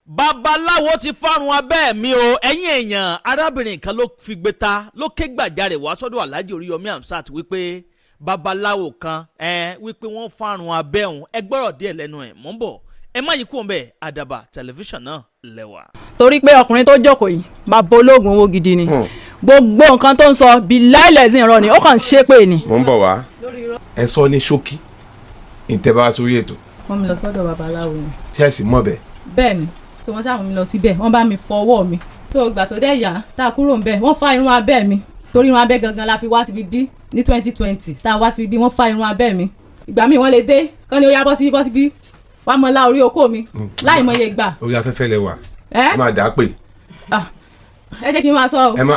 Babaláwo ti fárun abẹ́ mi o. Ẹ̀yin èèyàn, arábìnrin kan ló fi gbé ta ló ké gbàjarè wá sọ́dọ̀ Alhaji Oríyọmí Hamzat wípé babaláwo kan ẹ wípé wọ́n fárun abẹ́ òun. Ẹ gbọ́rọ̀ díẹ̀ lẹ́nu ẹ̀, mò ń bọ̀, ẹ má yí kúrò ńbẹ̀. Àdàbà Tẹlifíṣàn náà lẹ́wà. Torí pé ọkùnrin tó jókòó yìí, bàbá ológun owó gidi ni. Gbogbo nǹkan tó ń sọ bí láìlẹ̀sìn irọ́ ni, ó kàn ń ṣépè ni. Mo ń bọ̀ wá. Ẹ sọ ní ṣókí ìtẹ́bá sórí ètò. Wọ́n mi lọ sọ́dọ̀ babaláwo ni. Ṣẹ́ẹ̀sì mọ̀ bẹ́ẹ̀? Bẹ́ẹ̀ ni. Tó wọ́n ṣàmú mi lọ síbẹ̀, wọ́n bá mi fọ ọwọ́ mi. Tó ìgbà tó dẹ̀ yá tá a kúrò ńbẹ̀, wọ́n fa irun abẹ́ mi, torí irun abẹ́ gangan la fi wá síbi bí ní 2020 tá a wá síbi bí. Wọ́n fa irun abẹ́ mi. Ìgbà míì wọ́n lè dé kán ní ó yá, bọ́ síbí, bọ́ síbí, wàá mọ lá orí okó mi láì mọye ìgbà. Orí afẹ́fẹ́ lẹ wà. Ẹ Ẹ máa dà á pè. Ah, ẹ jẹ́ kí n máa sọ o. Ẹ má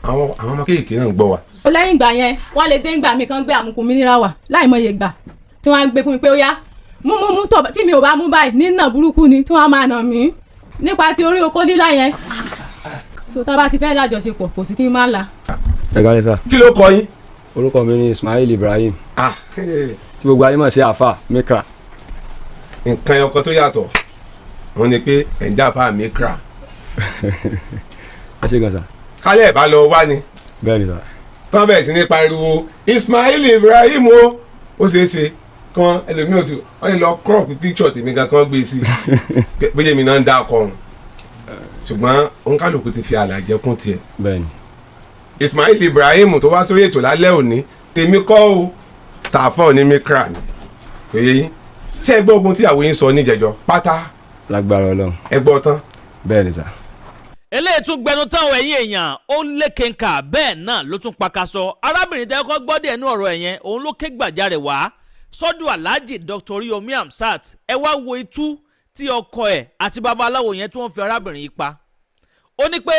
àwọn ọmọ kéèké náà ń gbọ́ wa. Lẹ́yìn ìgbà yẹn, wọ́n lè dé ìgbà mi kan gbé àmukù mineral wà láì mọye ìgbà tí wọ́n á gbé fún mi pé ó yá, mú mú mú. Tó tí mi ò bá mú báyìí, nínà burúkú ni tí wọ́n á máa nà mí nípa ti orí okó lílá yẹn. So tá a bá ti fẹ́ lájọṣepọ̀, kò sí kí n má la. Ẹ káalẹ́ sà. Kí ló kọ yín? Orúkọ mi ni Ismail Ibrahim, Ah, tí gbogbo ayé mọ̀ sí Àfà Mikra. Nǹkan ẹyọkan tó yàtọ̀ wọ́n ní pé ẹ̀ ń jáfa Mikra. Ẹ ṣe gan sà. Kálẹ̀ ẹ̀ bá lọ wá ni. Bẹ́ẹ̀ ni sà. Tán bẹ̀rẹ̀ sí ní pariwo Ismail Ibrahim o, ó ṣeé ṣe kan ẹlòmíì ò tí wọ́n lè lọ crop picture tèmi gan kan gbé sí i bóyá èmi náà ń dá ọkọ ọ̀run, ṣùgbọ́n òǹkàlùkù ti fi àlàjẹ kún tiẹ̀. Bẹ́ẹ̀ ni. Ismail Ibrahim tó wá sórí ètò lálẹ́ òní, tèmi kọ́ o, tààfọ́ ní Mikra ni kò yé yín. Ṣé ẹ gbọ́ ogun tí àwọn yín sọ níjẹ̀jọ́ pátá? Lágbára Ọlọ́run. Ẹ gbọ́ tán? Bẹ́ẹ̀ ni sà. Eléyìí tún gbẹnu tán o, ẹ̀yin èèyàn, ó lékenkà, bẹ́ẹ̀ náà ló tún pakasọ. Arábìnrin tẹ́ kọ́ gbọ́dẹ̀ ẹnu ọ̀rọ̀ ẹ̀ yẹn, òun ló ké gbàjarè wá sọ́dọ̀ Alhaji Dr. Oriyomi Hamzat. Ẹ wá wo itú tí ọkọ ẹ̀ àti babaláwo yẹn tí wọ́n fi arábìnrin yìí pa. Ó ní pé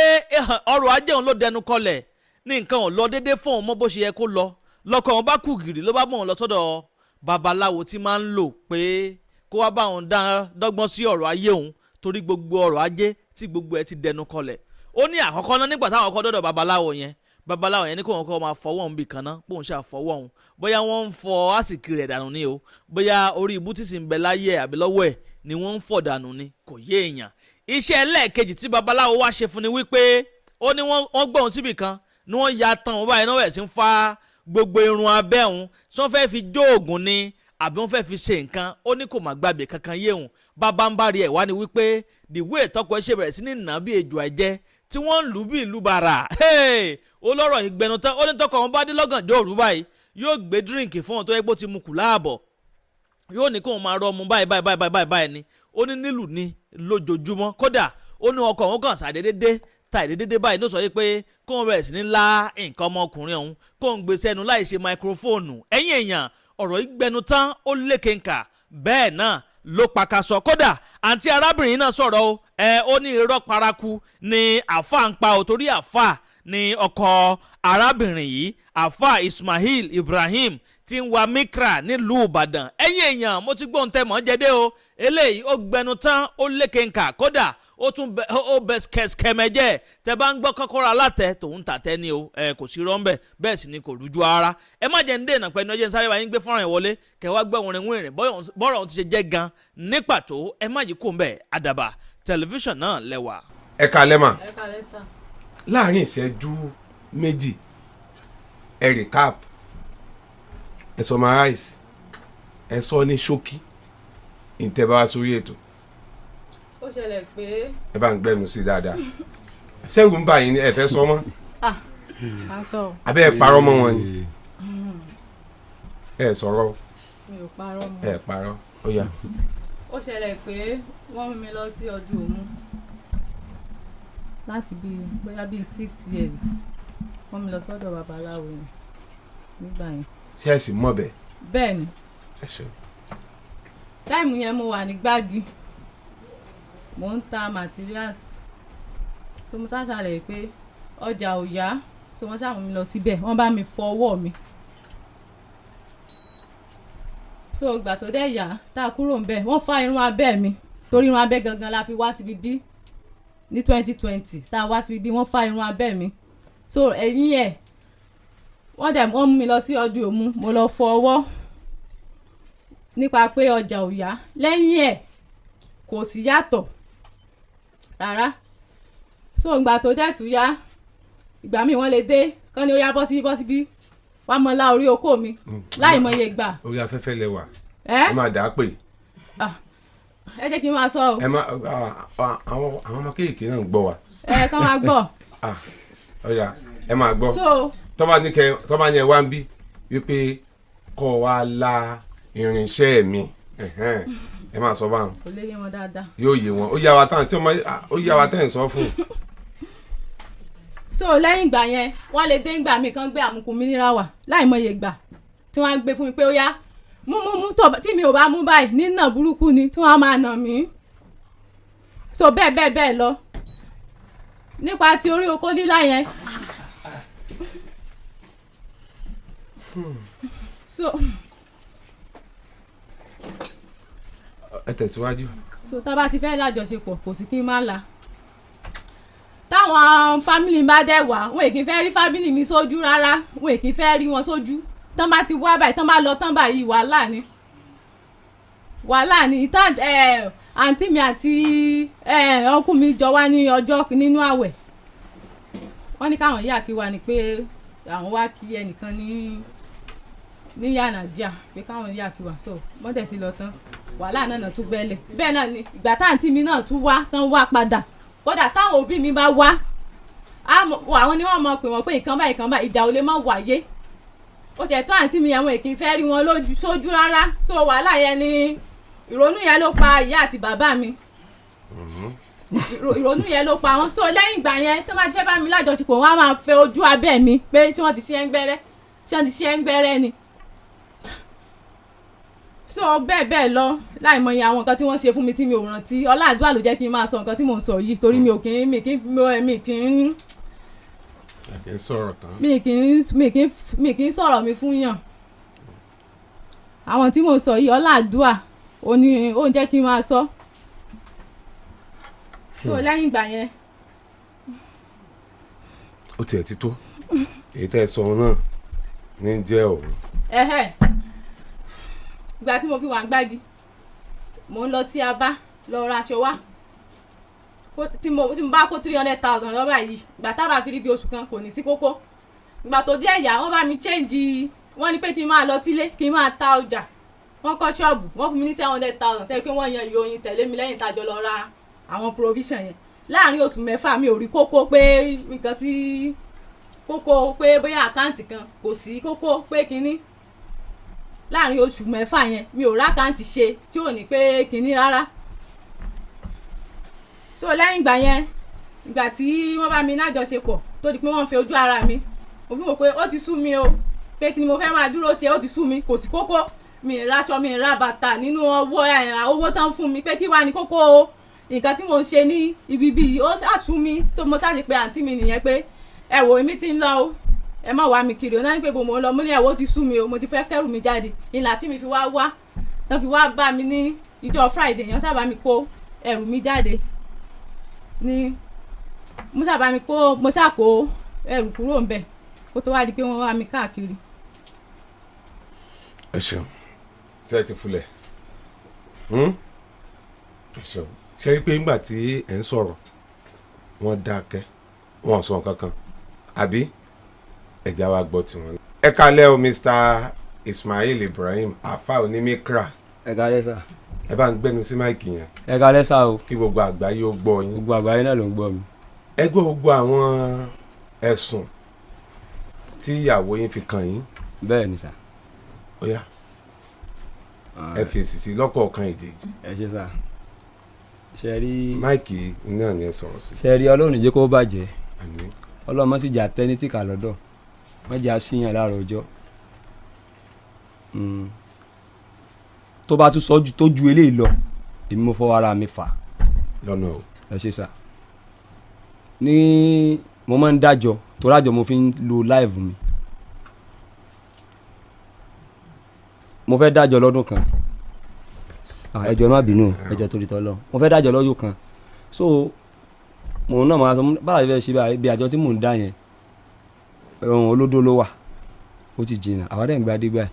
ọrọ̀ ajé òun ló dẹnu kọlẹ̀ ní nǹkan ò lọ déédéé fún òun mọ́ bó ṣe yẹ kó lọ. Lọ́kọ òun bá kú gìrì, ló bá mọ̀ òun lọ sọ́dọ̀ babaláwo tí máa ń lò pé kó wá bá òun dá dọ́gbọ́n sí ọ̀rọ̀ ayé òun, torí gbogbo ọrọ̀ ajé tí gbogbo ẹ̀ ti dẹnu kọlẹ̀. Ó ní àkọ́kọ́ náà, nígbà táwọn kọ́ dọ́dọ̀ babaláwo yẹn, babaláwo yẹn ní kó wọn kọ́ máa fọwọ́ òun bì kan náà, bóun ṣe àfọwọ́ òun, bóyá wọ́n ń fọ àsìkí rẹ̀ dànù ni o, bóyá orí ibú tí sì ń bẹ láyé ẹ̀ àbí lọ́wọ́ ẹ̀ ni wọ́n ń fọ̀ dànù ni, kò yé èèyàn. Iṣẹ́ ẹlẹ́ẹ̀kejì tí babaláwo wá ṣe fún ni wípé ó ní wọ́n gbọ́ òun síbì kan ni wọ́n ya tán òun báyìí náà, wẹ̀ sí ń fa gbogbo irun abẹ́ òun, tí wọ́n fẹ́ẹ́ fi jó oògùn ni àbí wọ́n fẹ́ẹ́ fi ṣe nǹkan. Ó ní kò má gbàgbé kankan yé òun. Bàbá ń bá rí ẹ̀ wá ni wípé the way tọkọ ẹ ṣe bẹ̀rẹ̀ sí ní nà bí ejò ẹ̀jẹ̀ tí wọ́n ń lù bí ìlú bàrà. Ó lọ́rọ̀ ìgbẹ́nu tán. Ó ní tọkọ òun bá dé lọ́gànjọ́ òru báyìí, yóò gbé drink fún òun tó yẹ pé ó ti mu kù láàbọ̀, yóò ní kóun máa rọ ọmú báyìí báyìí báyìí báyìí báyìí ni. Ó ní nílùú ní lójoojúmọ́. Kódà ó ní ọkọ òun kàn ṣàdédé dé tàìdédé dé báyìí ló sọ yìí pé kóun bẹ̀rẹ̀ sí ní lá nǹkan ọmọkùnrin òun, kóun gbé sẹ́nu láì ṣe máikrófóònù. Ẹ̀yin èèyàn, ọ̀rọ̀ yìí gbẹnu tán, ó lékenkà, bẹ́ẹ̀ náà ló pakasọ. Kódà àǹtí arábìnrin náà sọ̀rọ̀ o. Ẹ ó ní irọ́ paraku ni àáfà ń pa ò, torí àáfà ni ọkọ arábìnrin yìí, àáfà Ismail Ibrahim tí ń wa Mikra nílùú Ìbàdàn. Ẹ̀yin èèyàn, mo ti gbóhùn tẹ́ mọ́ jẹ́dẹ́ o. Eléyìí ó gbẹnu tán, ó lékenkà, kódà ó tún bẹ ó bẹ kẹsìkẹmẹjẹ. Tẹ bá ń gbọ́ kọ́kọ́rọ́ alátẹ tòun tàtẹ́ ni o. Ẹ kò sí rọ́ńbẹ́, bẹ́ẹ̀ sì ni kò rújú ara. Ẹ má jẹ́ ń dènà pẹ̀lú ọjọ́ sáré wa yín gbé fọ́nrán ìwọlé kẹwàá gbọ́ wìnrìn wìnrìn bọ́rọ̀ ohun ti ṣe jẹ́ gan ní pàtó. Ẹ má yí kó ń bẹ̀. Àdàbà Tẹlifíṣàn náà lẹ́wà. Ẹ káalẹ́ mà. Ẹ káalẹ́ sà. Láàrin ìṣẹ́jú 2, ẹ recap, ẹ summarize, ẹ sọ ní ṣókí ìtẹ́bá wá sórí ètò. Ó ṣẹlẹ̀ pé Ẹ bá ń gbẹnu sí dáadáa. Ṣẹ́gun ń bà yín ní ẹ fẹ́ sọ mọ́? Ah, a sọ o. Abẹ́ ẹ parọ́ mọ́ wọn ni? Ẹ sọ̀rọ̀. Mi ò parọ́ mọ́. Ẹ parọ́, ó yá. Ó ṣẹlẹ̀ pé wọ́n mú mi lọ sí ọdún Òmu láti bíi bóyá bíi 6 years. Wọ́n mú mi lọ sọ́dọ̀ babaláwo yẹn nígbà yẹn. Ṣé ẹ sì mọ̀ bẹ́ẹ̀? Bẹ́ẹ̀ ni. Ẹ ṣeun. Time yẹn, mo wà ní Gbági, mò ń ta materials tó mo ṣàṣàlẹ̀ pé ọjà ò yá, tó wọ́n ṣàmú mi lọ síbẹ̀, wọ́n bá mi fọ ọwọ́ mi. So ìgbà tó dẹ̀ yá tá a kúrò ńbẹ̀, wọ́n fa irun abẹ́ mi, torí irun abẹ́ gangan la fi wá síbi bí ní 2020 tá a wá síbi bí. Wọ́n fa irun abẹ́ mi. So ẹ̀yìn ẹ̀, wọ́n dẹ̀ wọ́n mú mi lọ sí ọdún Òmu, mo lọ fọ ọwọ́ nípa pé ọjà ò yá. Lẹ́yìn ẹ̀, kò sí yàtọ̀. rárá. So ìgbà tó dẹ̀ tún yá, ìgbà míì wọ́n lè dé kán ní ó yá bọ́ síbí bọ́ síbí, wàá mọ lá orí okó mi láì mọye gbà. Orí afẹ́fẹ́ lẹ wà. Ẹ Ẹ máa dà á pè. Ẹ jẹ́ kí n máa sọ o. Ẹ má àwọn ọmọ kéèké náà ń gbọ́ wa. Ẹ kán máa gbọ́. Ah, ọ̀yà, ẹ máa gbọ́. So Tọ́ba ní kẹ, tọ́ba ní ẹ wá ń bí wípé kọ́ wa la irinṣẹ́ mi. Ẹ̀hẹ́n, ẹ máa sọ báwọn. Kò lè yé wọn dáadáa. Yóò yé wọn, ó yá wa tán tí ọmọ ó yá wa tẹ́ ń sọ fún. So lẹ́yìn ìgbà yẹn, wọ́n lè dé ìgbà mi kan gbé àmukù mineral wà láì mọye ìgbà tí wọ́n á gbé fún mi pé ó yá mú mú mú, tó tí mi ò bá mú báyìí nínà burúkú ni tí wọ́n á máa nà mí. So bẹ́ẹ̀ bẹ́ẹ̀ bẹ́ẹ̀ lọ nípa ti orí oko lílá yẹn. So Ẹ tẹ̀síwájú. So tá a bá ti fẹ́ lájọṣepọ̀, kò sí kí n má la. Táwọn family bá dẹ̀ wá, wọn èkì fẹ́ rí family mi sójú rárá, wọn èkì fẹ́ rí wọn sójú. Tán bá ti wá báyìí, tán bá lọ tán báyìí, wàhálà ni, wàhálà ni. Ìtàn àǹtí mi àti ọkùn mi jọ wá ní ọjọ́ nínú àwẹ̀, wọ́n ní káwọn yíyà kí wa ni pé àwọn wá kí ẹnìkan ní yànnàjà pé káwọn yíyà kí wa. So wọ́n tẹ̀ sí lọ tán, wàhálà náà náà tún gbẹ́lẹ̀. Bẹ́ẹ̀ náà ni ìgbà táǹtí mi náà tún wá tán wá padà. Kódà táwọn òbí mi bá wá, àwọn ni wọ́n mọ̀ pé wọ́n pé nǹkan báyìí nǹkan báyìí, ìjà ò lè má wáyé. Ó tiẹ̀ tó àǹtí mi, àwọn èkì fẹ́ rí wọn lójú sójú rárá. So wàhálà yẹn ni ìrònú yẹn ló pa ìyá àti bàbá mi. Ìrònú yẹn ló pa wọn. So lẹ́yìn ìgbà yẹn, tó bá ti fẹ́ bá mi lájọṣepọ̀, wọ́n á máa fẹ́ ojú abẹ́ mi pé ṣé wọ́n ti ṣe ń gbẹ́rẹ́, ṣé wọ́n ti ṣe ń gbẹ́rẹ́ ni. So bẹ́ẹ̀ bẹ́ẹ̀ lọ láì mọye àwọn nǹkan tí wọ́n ṣe fún mi tí mi ò rántí. Ọlá àdúrà ló jẹ́ kí n máa sọ nǹkan tí mò ń sọ yìí, torí mi ò kí ń mi kí ń mi kí ń Ẹ sọ̀rọ̀ tán. Mi kì í sọ̀rọ̀ mi fún yàn. Àwọn tí mò ń sọ yìí, ọlá àdúrà ó ní ó ń jẹ́ kí n máa sọ. So lẹ́yìn ìgbà yẹn. Ó tiẹ̀ ti tó èyí tẹ́ ẹ sọ náà ní jẹ́ òun. Ẹ̀hẹ́, ìgbà tí mo fi wà ń gbági, mò ń lọ sí Abá lọ ra aṣọ wá. Tí mo bá kó 300,000 lọ́wọ́ yìí, ìgbà tábà fi rí bí oṣù kan, kò ní sí kókó. Ìgbà tó jẹ́ ìyá, wọ́n bá mi change, wọ́n ní pé kí n máa lọ sílé kí n máa ta ọjà. Wọ́n kọ́ ṣọ́ọ̀bù, wọ́n fún mi ní 700,000, tẹ́ pé wọ́n yan ìròyìn tẹ̀lé mi lẹ́yìn tájọ lọ ra àwọn provision yẹn. Láàrin oṣù 6 mi ò rí kókó pé nǹkan tí kókó pé bóyá àkáǹtì kan kò sí kókó pé kinní. Láàrin oṣù 6 yẹn mi ò rí àkáǹtì ṣe tí ò ní pé kinní rárá. So lẹ́yìn ìgbà yẹn, ìgbà tí wọ́n bá mi lájọṣepọ̀ tó di pé wọ́n ń fi ojú ara mi, mo fi wò pé ó ti sú mi o, pé kí ni mo fẹ́ máa dúró ṣe, ó ti sú mi, kò sí kókó, mi ì raṣọ, mi ì ra bàtà nínú owó tán fún mi, pé kí wá ní kókó o, nǹkan tí mo ń ṣe ní ibi bíi ó ṣàṣú mi. Tó mo ṣáà ṣe pé àǹtí mi nìyẹn pé ẹ wò, èmi ti ń lọ o, ẹ má wá mi kiri o. Náà ní pé bò mo ń lọ, mo ní ẹ wò, ó ti sú mi o, mo ti fẹ́ kẹ́rù mi jáde. Ìlà tí mi fi wá wá tán fi wá bá mi ní ìjọ Friday yẹn, sábà mi kó ẹrù mi jáde ní mo sábà mi kó, mo ṣáà kó ẹrù kúrò ńbẹ̀ kó tó wá di pé wọ́n wá mi káàkiri. Ẹ ṣeun, ṣé ẹ ti fulẹ̀? Ẹ ṣeun. Ṣe é pé nígbà tí ẹ ń sọ̀rọ̀ wọ́n dákẹ́, wọ́n sọ nǹkan kan àbí ẹ̀já wa gbọ́ tiwọn. Ẹ kalẹ́ o, Mr. Ismail Ibrahim afa onímíkra. Ẹ kalẹ́ sà. Ẹ bá ń gbẹ́nu sí máìkì yẹn. Ẹ kalẹ́ sà o. Kí gbogbo àgbáyé ó gbọ́ yín. Gbogbo àgbáyé náà ló ń gbọ́ mi. Ẹ gbọ́ gbogbo àwọn ẹ̀sùn tí ìyàwó yín fi kàn yín. Bẹ́ẹ̀ ni sà. Ó yá, ẹ fèsì sí lọ́kọ̀ọ̀kan ìdèjì. Ẹ ṣe sà. Ṣe rí. Máìkì náà ni ẹ sọ̀rọ̀ sí. Ṣe rí, Ọlọ́run jẹ́ kó bàjẹ́. Àmín. Ọlọ́run má sì jà tẹ́ni tí kà lọ́dọ̀, má jà síyàn láàárọ̀ ọjọ́. Tó bá tún sọ tó ju eléyìí lọ, èmi mo fọwọ́ ara mi fà. Lọ́nà o. Ẹ ṣe sà. Ní mo máa ń dájọ́, torí àjọ mo fi ń lo live mi. Mo fẹ́ dájọ́ lọ́dún kan. Ẹ jọ̀ọ́ ẹ má bínú, ẹ jọ̀ọ́ torí tọ́lọ́. Mo fẹ́ dájọ́ lọ́dún kan. So mo náà máa sọ bára fẹ́ ṣe báyìí, bí àjọ tí mò ń dá yẹn, ọ̀hún olódó ló wà, ó ti jìnnà, àwa dẹ̀ ń gba dígbà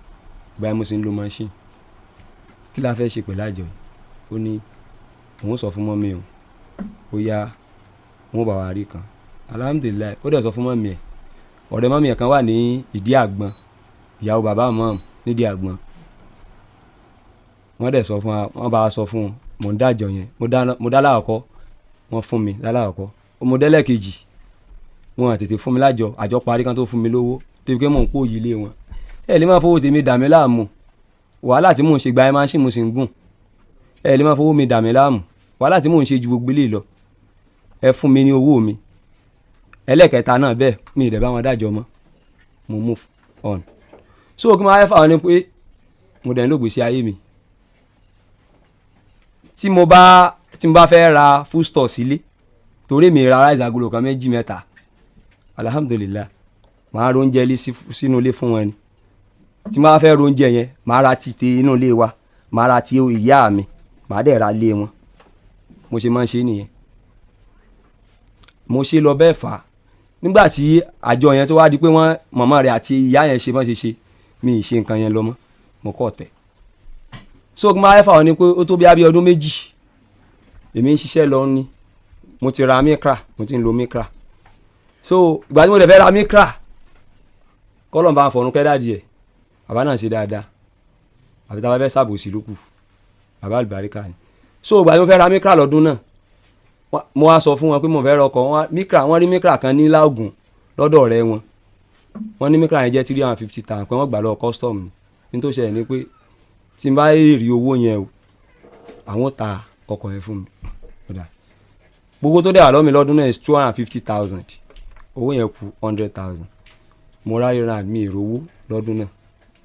gba mo sì ń lo machine. Kí la fẹ́ ṣe pẹ̀lú àjọ yìí? Ó ní òun sọ fún mọ́mí o, ó yá Wọn bá wa rí kan, alhamdulillahi. Ó dẹ̀ sọ fún mọ́mí ẹ̀, ọ̀rẹ́ mọ́mí ẹ̀ kan wà ní ìdí àgbọn, ìyàwó bàbá mọ́m nídìí àgbọn. Wọ́n dẹ̀ sọ fún wa, wọ́n bá wa sọ fún wọn. Mò ń dájọ yẹn, mo dá láàkọ́, wọ́n fún mi láláàkọ́, mo dẹ́lẹ̀ kejì, wọn tètè fún mi lájọ, àjọ parí kan tó fún mi lówó, débi pé mò ń kó yìí lé wọn. Ẹ lè máa fowó tèmi dà mí láàmú, wàhálà tí mò ń ṣe gba ẹ máa ń ṣì mo sì ń gùn. Ẹ lè máa fowó mi dà mí láàmú, wàhálà tí mò ń ṣe ju gbogbo ilé lọ. Ẹ fún mi ní owó mi. Ẹlẹ́kẹta náà bẹ́ẹ̀, mi ì dẹ̀ bá wọn dájọ́ mọ́, mo move on. So kí n máa fà wọn ni pé mo dẹ̀ ń lògbèsè ayé mi. Tí mo bá fẹ́ ra food store sílé, torí mi ra rice agolo kan méjì mẹ́ta, alhamdulillah, màá ro oúnjẹ ilé sínú ilé fún wọn ni. Tí mo bá fẹ́ ro oúnjẹ yẹn, màá ra ti inú ilé wa, màá ra ti ìyá mi, màá dẹ̀ ra ilé wọn. Mo ṣe máa ń ṣe nìyẹn. Mo ṣe lọ bẹ́ẹ̀ fà á. Nígbà tí àjọ yẹn tó wá di pé wọ́n màmá rẹ̀ àti ìyá yẹn ṣe bọ́n ṣe ṣe, mi ì ṣe nǹkan yẹn lọ mọ́, mo kọ́ tẹ̀. So kí n máa fà wọn ni pé ó tó bí abí ọdún méjì èmi ń ṣiṣẹ́ lọ ní, mo ti ra mikra, mo ti ń lo mikra. So ìgbà tí mo dẹ̀ fẹ́ ra mikra, kọ́lọ̀ bá ń fọ̀run kẹ́ dáàdì ẹ̀, bàbá náà ṣe dáadáa, àbí tá a bá fẹ́ ṣàbòsí ló kù, bàbá àlùbáríkà ni. So ìgbà tí mo fẹ́ ra mikra lọ́dún náà, mo wá sọ fún wọn pé mo fẹ́ rọkọ̀ wọn mikra. Wọ́n rí mikra kan ní Láògùn lọ́dọ̀ ọ̀rẹ́ wọn, wọ́n ní mikra yẹn jẹ́ 350,000, pé wọ́n gbà lọ́wọ́ custom ni. Ní tó ṣẹlẹ̀ ni pé tí n bá rí owó yẹn o, àwọn ta ọkọ̀ yẹn fún mi. Gbogbo tó dẹ̀ wà lọ́mi lọ́dún náà is 250,000, owó yẹn kù 100,000. Mo rárí ra mi ìrówó lọ́dún náà,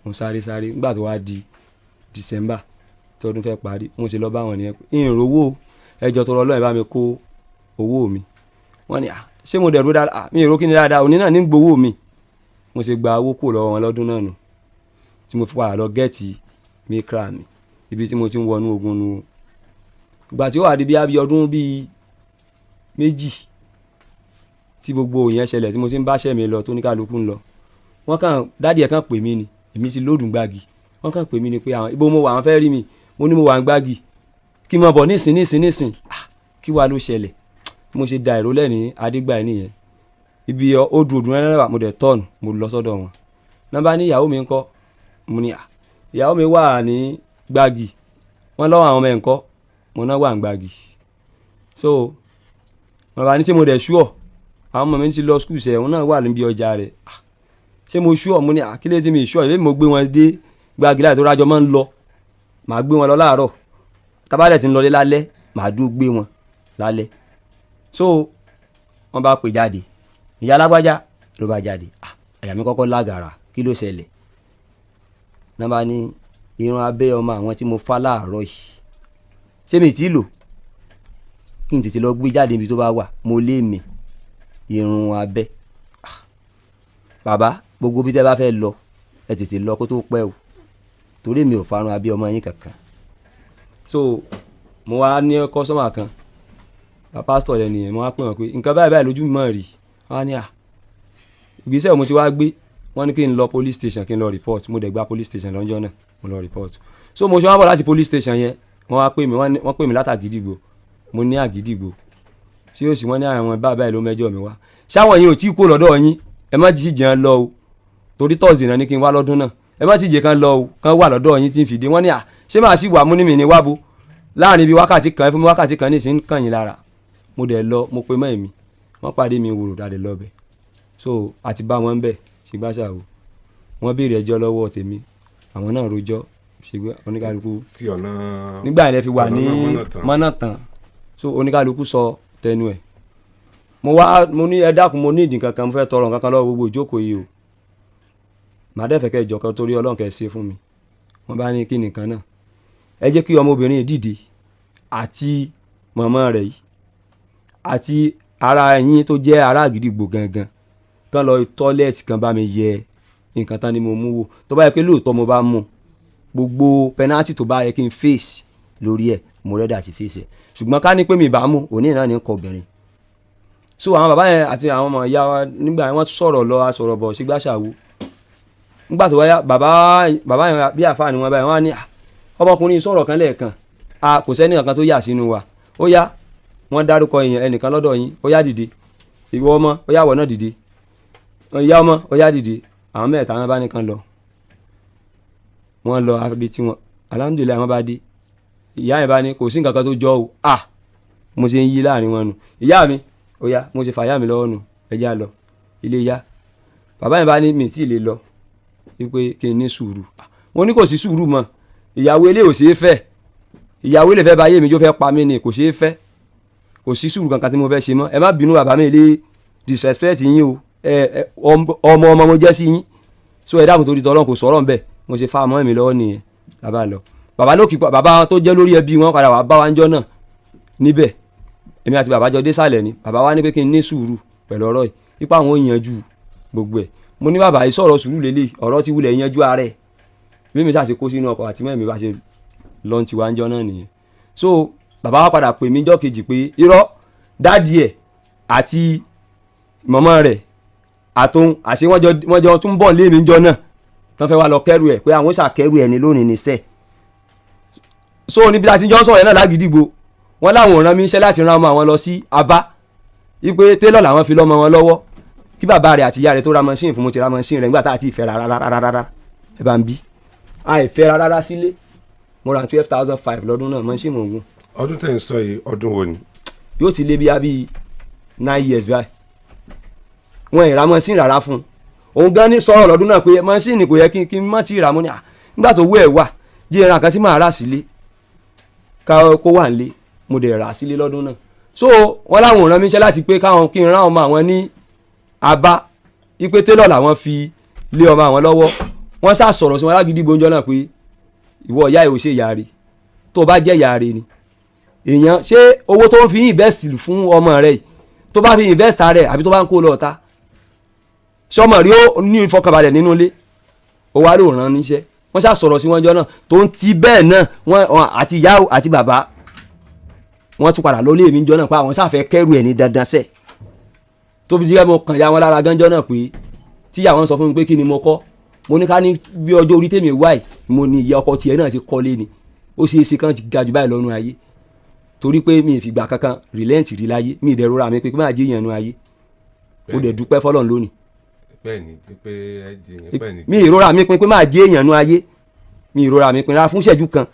mo sáré sáré. Nígbà tó wá di December tí ọdún fẹ́ parí, mo ṣe lọ bá wọn nìyẹn pé ìrówó, ẹjọ́ tó lọ lọ́yìn bá mi kó owó mi. Wọ́n ní ṣé mo dẹ̀rú dáadáa, mi ìró kí ni dáadáa, òní náà ní gbowó mi. Mo ṣe gba owó kù lọ́wọ́ wọn lọ́dún náà nù, tí mo fi padà lọ gẹ́ẹ̀tì mikra mi, ibi tí mo ti ń wọnú ogun nu. Ìgbà tí ó wà di bí abí ọdún bíi méjì tí gbogbo ìyẹn ṣẹlẹ̀, tí mo ti ń báṣẹ́ mi lọ tó ní kálukú ń lọ, wọ́n kàn dádì ẹ̀ kàn pè mí ni, èmi ti lóòdùn gbági. Wọ́n kàn pè mí ni pé àwọn ibo mo wà, àwọn fẹ́ rí mi. Mo ní mo wà ń gbági, kí n máa bọ̀ nísìn nísìn nísìn. Kí wàá ló ṣẹlẹ̀? Mo ṣe da ìrólẹ̀ ní Adégbà nìyẹn, ibi odò òdùn rẹ̀ mo dẹ̀ tọ́ọ̀nù, mo lọ sọ́dọ̀ wọn. Nọ́mbà ní ìyàwó mi ń kọ́, mo ní ìyàwó mi wà ní gbági. Wọ́n lọ́wọ́ àwọn ọmọ ẹ̀ ń kọ́, mo náà wà ń gbági. So wọ́n bá ní ṣé mo dẹ̀ ṣúọ̀, àwọn ọmọ mi ti lọ skul sẹ̀, òun náà wà níbi ọjà rẹ̀. Ṣé mo ṣúọ̀? Mo ní àkílẹ̀ tí mi ṣúọ̀, èmi mo gbé wọn dé gbági láì tó rájọ máa ń lọ, màá gbé wọn lọ láàárọ̀, tábàlẹ̀ ti ń lọlé lálẹ́, màá dúró gbé wọn lálẹ́. So wọ́n bá pè jáde, ìyá alágbájá ló bá jáde. Àyà mi kọ́kọ́ lágara, kí ló ṣẹlẹ̀? Náà bá ní irun abẹ́ ọmọ àwọn tí mo fá láàárọ̀ yìí, ṣé mi ti lò kí n tètè lọ gbé jáde níbi tó bá wà, mo lé mi irun abẹ́. Bàbá, gbogbo bí tẹ́ bá fẹ́ lọ, ẹ tètè lọ kó tó pẹ́ o, torí mi ò farun abẹ́ ọmọ yín kankan. So mo wá ní kọ́sọ́mà kan, pásítọ̀ rẹ̀ nìyẹn, mo wá pè wọ́n pé nǹkan báyìí báyìí lójú mi mọ̀ rí. Wọ́n á ní ìgbésẹ̀ mo ti wá gbé, wọ́n ní kí n lọ police station kí n lọ report. Mo dẹ̀ gba police station lọ́jọ́ náà, mo lọ report. So mo ṣe wá bọ̀ láti police station yẹn, wọ́n wá pè mí, wọ́n pè mí láti Àgídìgbò. Mo ní Àgídìgbò tí yóò sì wọ́n ní àwọn báyìí báyìí ló mẹ́jọ mi wá. Ṣáwọn yìí ò tí kó lọ́dọ̀ yín, ẹ má jí jẹun lọ o, torí tọ́sí náà ní kí n wá lọ́dún náà, ẹ má ti jẹ kan lọ o, kan wà lọ́dọ̀ yín tí ń fìdí. Wọ́n ní ṣé màá sì wà mú ní mi ní wábo láàrin ibi wákàtí kan, ẹ fún mi wákàtí kan ní ìsín kàn yín lára. Mo dẹ̀ lọ, mo pe mọ́ èmi, wọ́n pàdé mi wòrò dáadé lọ́bẹ̀. So àti bá wọn bẹ̀ ṣègbàṣà o, wọ́n béèrè ẹjọ́ lọ́wọ́ tèmi, àwọn náà rojọ́ ṣègbè oníkálukú tí ọ̀nà nígbà yẹn fi wà ní mọ́nà tán. So oníkálukú sọ tẹnu ẹ̀. Mo wá mo ní ẹ dákun, mo ní ìdí kankan, mo fẹ́ tọrọ nǹkan kan lọ́wọ́ gbogbo ìjókòó yìí o, màá dẹ̀ fẹ́ kẹ́ ìjọ kan torí Ọlọ́run kẹ́ ṣe fún mi. Wọ́n bá ní kí nìkan náà, ẹ jẹ́ kí ọmọbìnrin dìde àti màmá rẹ̀ yìí àti ara yín tó jẹ́ ará Àgídìgbò gangan, kán lọ tọ́lẹ̀tì kan bá mi yẹ nǹkan tán ni mo mú wò. Tó bá yẹ pé lóòótọ́ mo bá mú, gbogbo pẹnátì tó bá yẹ kí n fèsì lórí ẹ̀, mo rẹ́dà àti fèsì ẹ̀, ṣùgbọ́n ká ní pé mi bá mú, òní náà ní kọ obìnrin. So àwọn bàbá yẹn àti àwọn ọmọ ìyá wa nígbà yẹn wọ́n sọ̀rọ̀ lọ, asọ̀rọ̀ bọ̀ sígbàṣàwò. Nígbà tó wáyà bàbá yẹn bí àfáà ni wọ́n báyìí, wọ́n á ní ọmọkùnrin sọ̀rọ̀ kan lẹ́ẹ̀kan, kò sẹ́ni kankan tó yà sínú wa. Ó yá, Wọ́n dárúkọ èèyàn ẹnìkan lọ́dọ̀ yín, ó yá dìde. Ìwọ ọmọ, ó yá wọ̀ náà dìde. Ìyá ọmọ, ó yá dìde. Àwọn mẹ́ta wọn bá nìkan lọ. Wọ́n lọ àfi tí wọn, alhamdulilayi, wọn bá dé. Ìyá yẹn bá ní kò sí nǹkan kan tó jọ o. Ah, mo ṣe ń yí láàrin wọn nù. Ìyá mi, ó yá, mo ṣe fà ìyá mi lọ́wọ́ nù, ẹ já lọ ilé yá. Bàbá yẹn bá ní mi tí ì lè lọ, wípé kí n ní sùúrù. Mo ní kò sí sùúrù mọ́, ìyàwó ilé ò ṣeé fẹ́, ìyàwó ilé fẹ́ bá yé mi jó fẹ́ pa mí ni, kò ṣeé fẹ́, kò sí sùúrù kankan tí mo fẹ́ ṣe mọ́. Ẹ má bínú bàbá mi, lè disrespect yín o, ẹ ọmọ ọmọ mo jẹ́ sí yín, so ẹ dákun torí tọ́lọ́run, kò sọ̀rọ̀ ńbẹ̀. Mo ṣe fa ọmọ mi lọ́wọ́ nìyẹn, bàbá lọ. Bàbá lókì, bàbá tó jẹ́ lórí ẹbí wọn padà wà bá wa ń jọ́ náà níbẹ̀. Èmi àti bàbá jọ dé sàlẹ̀ ni. Bàbá wa ní pé kí n ní sùúrù pẹ̀lú ọ̀rọ̀ yìí, ipa àwọn ò yanjú gbogbo ẹ̀. Mo ní bàbá yìí sọ̀rọ̀ sùúrù lélẹ̀, ọ̀rọ̀ ti wulẹ̀ yanjú ara ẹ̀. Bí mi ṣàṣe kó sínú ọkọ̀ àti mẹ́rin bá ṣe lọ́n ti wá ń jọ́ náà nìyẹn. So bàbá wa padà pè mí jọ́ kejì pé irọ́, dáàdì ẹ̀ àti mọ̀mọ́ rẹ̀ àtòun àṣé wọ́n jọ tún bọ̀ lé mi jọ náà, tán fẹ́ wá lọ kẹ́rù ẹ̀, pé àwọn ṣàkẹ́rù ẹ̀ ní lónìí ní sẹ́ẹ̀. So níbi tá a ti jọ ń sọ̀rọ̀ yẹn náà lágídígbò, wọ́n láwọn ò rán mi iṣẹ́ láti rán ọmọ àwọn lọ sí Abá, wípé télọ̀ làwọn fi lọ́mọ wọn lọ́wọ́, kí bàbá rẹ̀ àti ìyá rẹ̀ tó ra machine fún. Mo ti ra machine rẹ̀ nígbà tá a ti fẹ́ rárá rárá rárá, ẹ bá ń bí àìfẹ́ rárá rárá sílé. Mo ra 12,500 lọ́dún náà machine ògùn. Ọdún tẹ̀ ń sọ yìí, ọdún wo ni? Yóò ti lé bí abí 9 years báyìí. Wọn ì ra machine rárá fún un. Òun gan ní sọ̀rọ̀ lọ́dún náà pé machine kò yẹ kí n má ti rà. Mọ́ ni à nígbà tó wú ẹ̀ wà jí ẹran kan tí màá rà sílé ká kó wà nílé. Mo dẹ̀ rà sílé lọ́dún náà. So wọ́n láwọn ò rán mi iṣẹ́ láti pé káwọn kí n rán ọmọ àwọn ní Abá, ipe télọ̀ làwọn fi lé ọmọ àwọn lọ́wọ́. Wọ́n sá sọ̀rọ̀ sí wọn lágídí gbóúnjọ́ náà pé ìwọ ìyá ẹ̀ ò ṣe ìyá rẹ̀, tó o bá jẹ́ ìyá rẹ̀ ni èèyàn ṣé owó tó ń fi invest fún ọmọ rẹ̀ yìí, tó bá fi invest rẹ̀ àbí tó bá ń kó lọ ta sọmọ rí, ó ní ìfọkànbalẹ̀ nínú ilé, ó wá ló rán níṣẹ́. Wọ́n sá sọ̀rọ̀ sí wọn jọ náà tó ń ti bẹ́ẹ̀ náà, wọ́n àti ìyá àti bàbá wọ́n tún padà lólé mi jọ náà pé àwọn sáfẹ́ kẹ́rù ẹ̀ ní dandan sẹ̀, tó fi díẹ̀ mo kàn ya wọn lára gánjọ́ náà pé tí àwọn sọ fún mi pé kí ni mo kọ́. Mo ní ká ní bí ọjọ́ orí tèmi wáì, mo ní ìyá ọkọ tiẹ̀ náà ti kọ́lé ni, ó ṣeé ṣe kán ti ga jù báyìí lọ́nu ayé, torí pé mi ì fìgbà kankan relent rí láyé, mi ì dẹ̀ rọra mi pé kí máa jẹ́ èèyàn nu ayé. Mo dẹ̀ dúpẹ́ fọlọ́run lónìí. Bẹ́ẹ̀ni, pé ẹ jẹ yẹn bẹ́ẹ̀ni. Mi ìrora mi pin pé máa jẹ́ èèyàn nu ayé, mi ìrora mi pin rárá fún ìṣẹ́jú kan.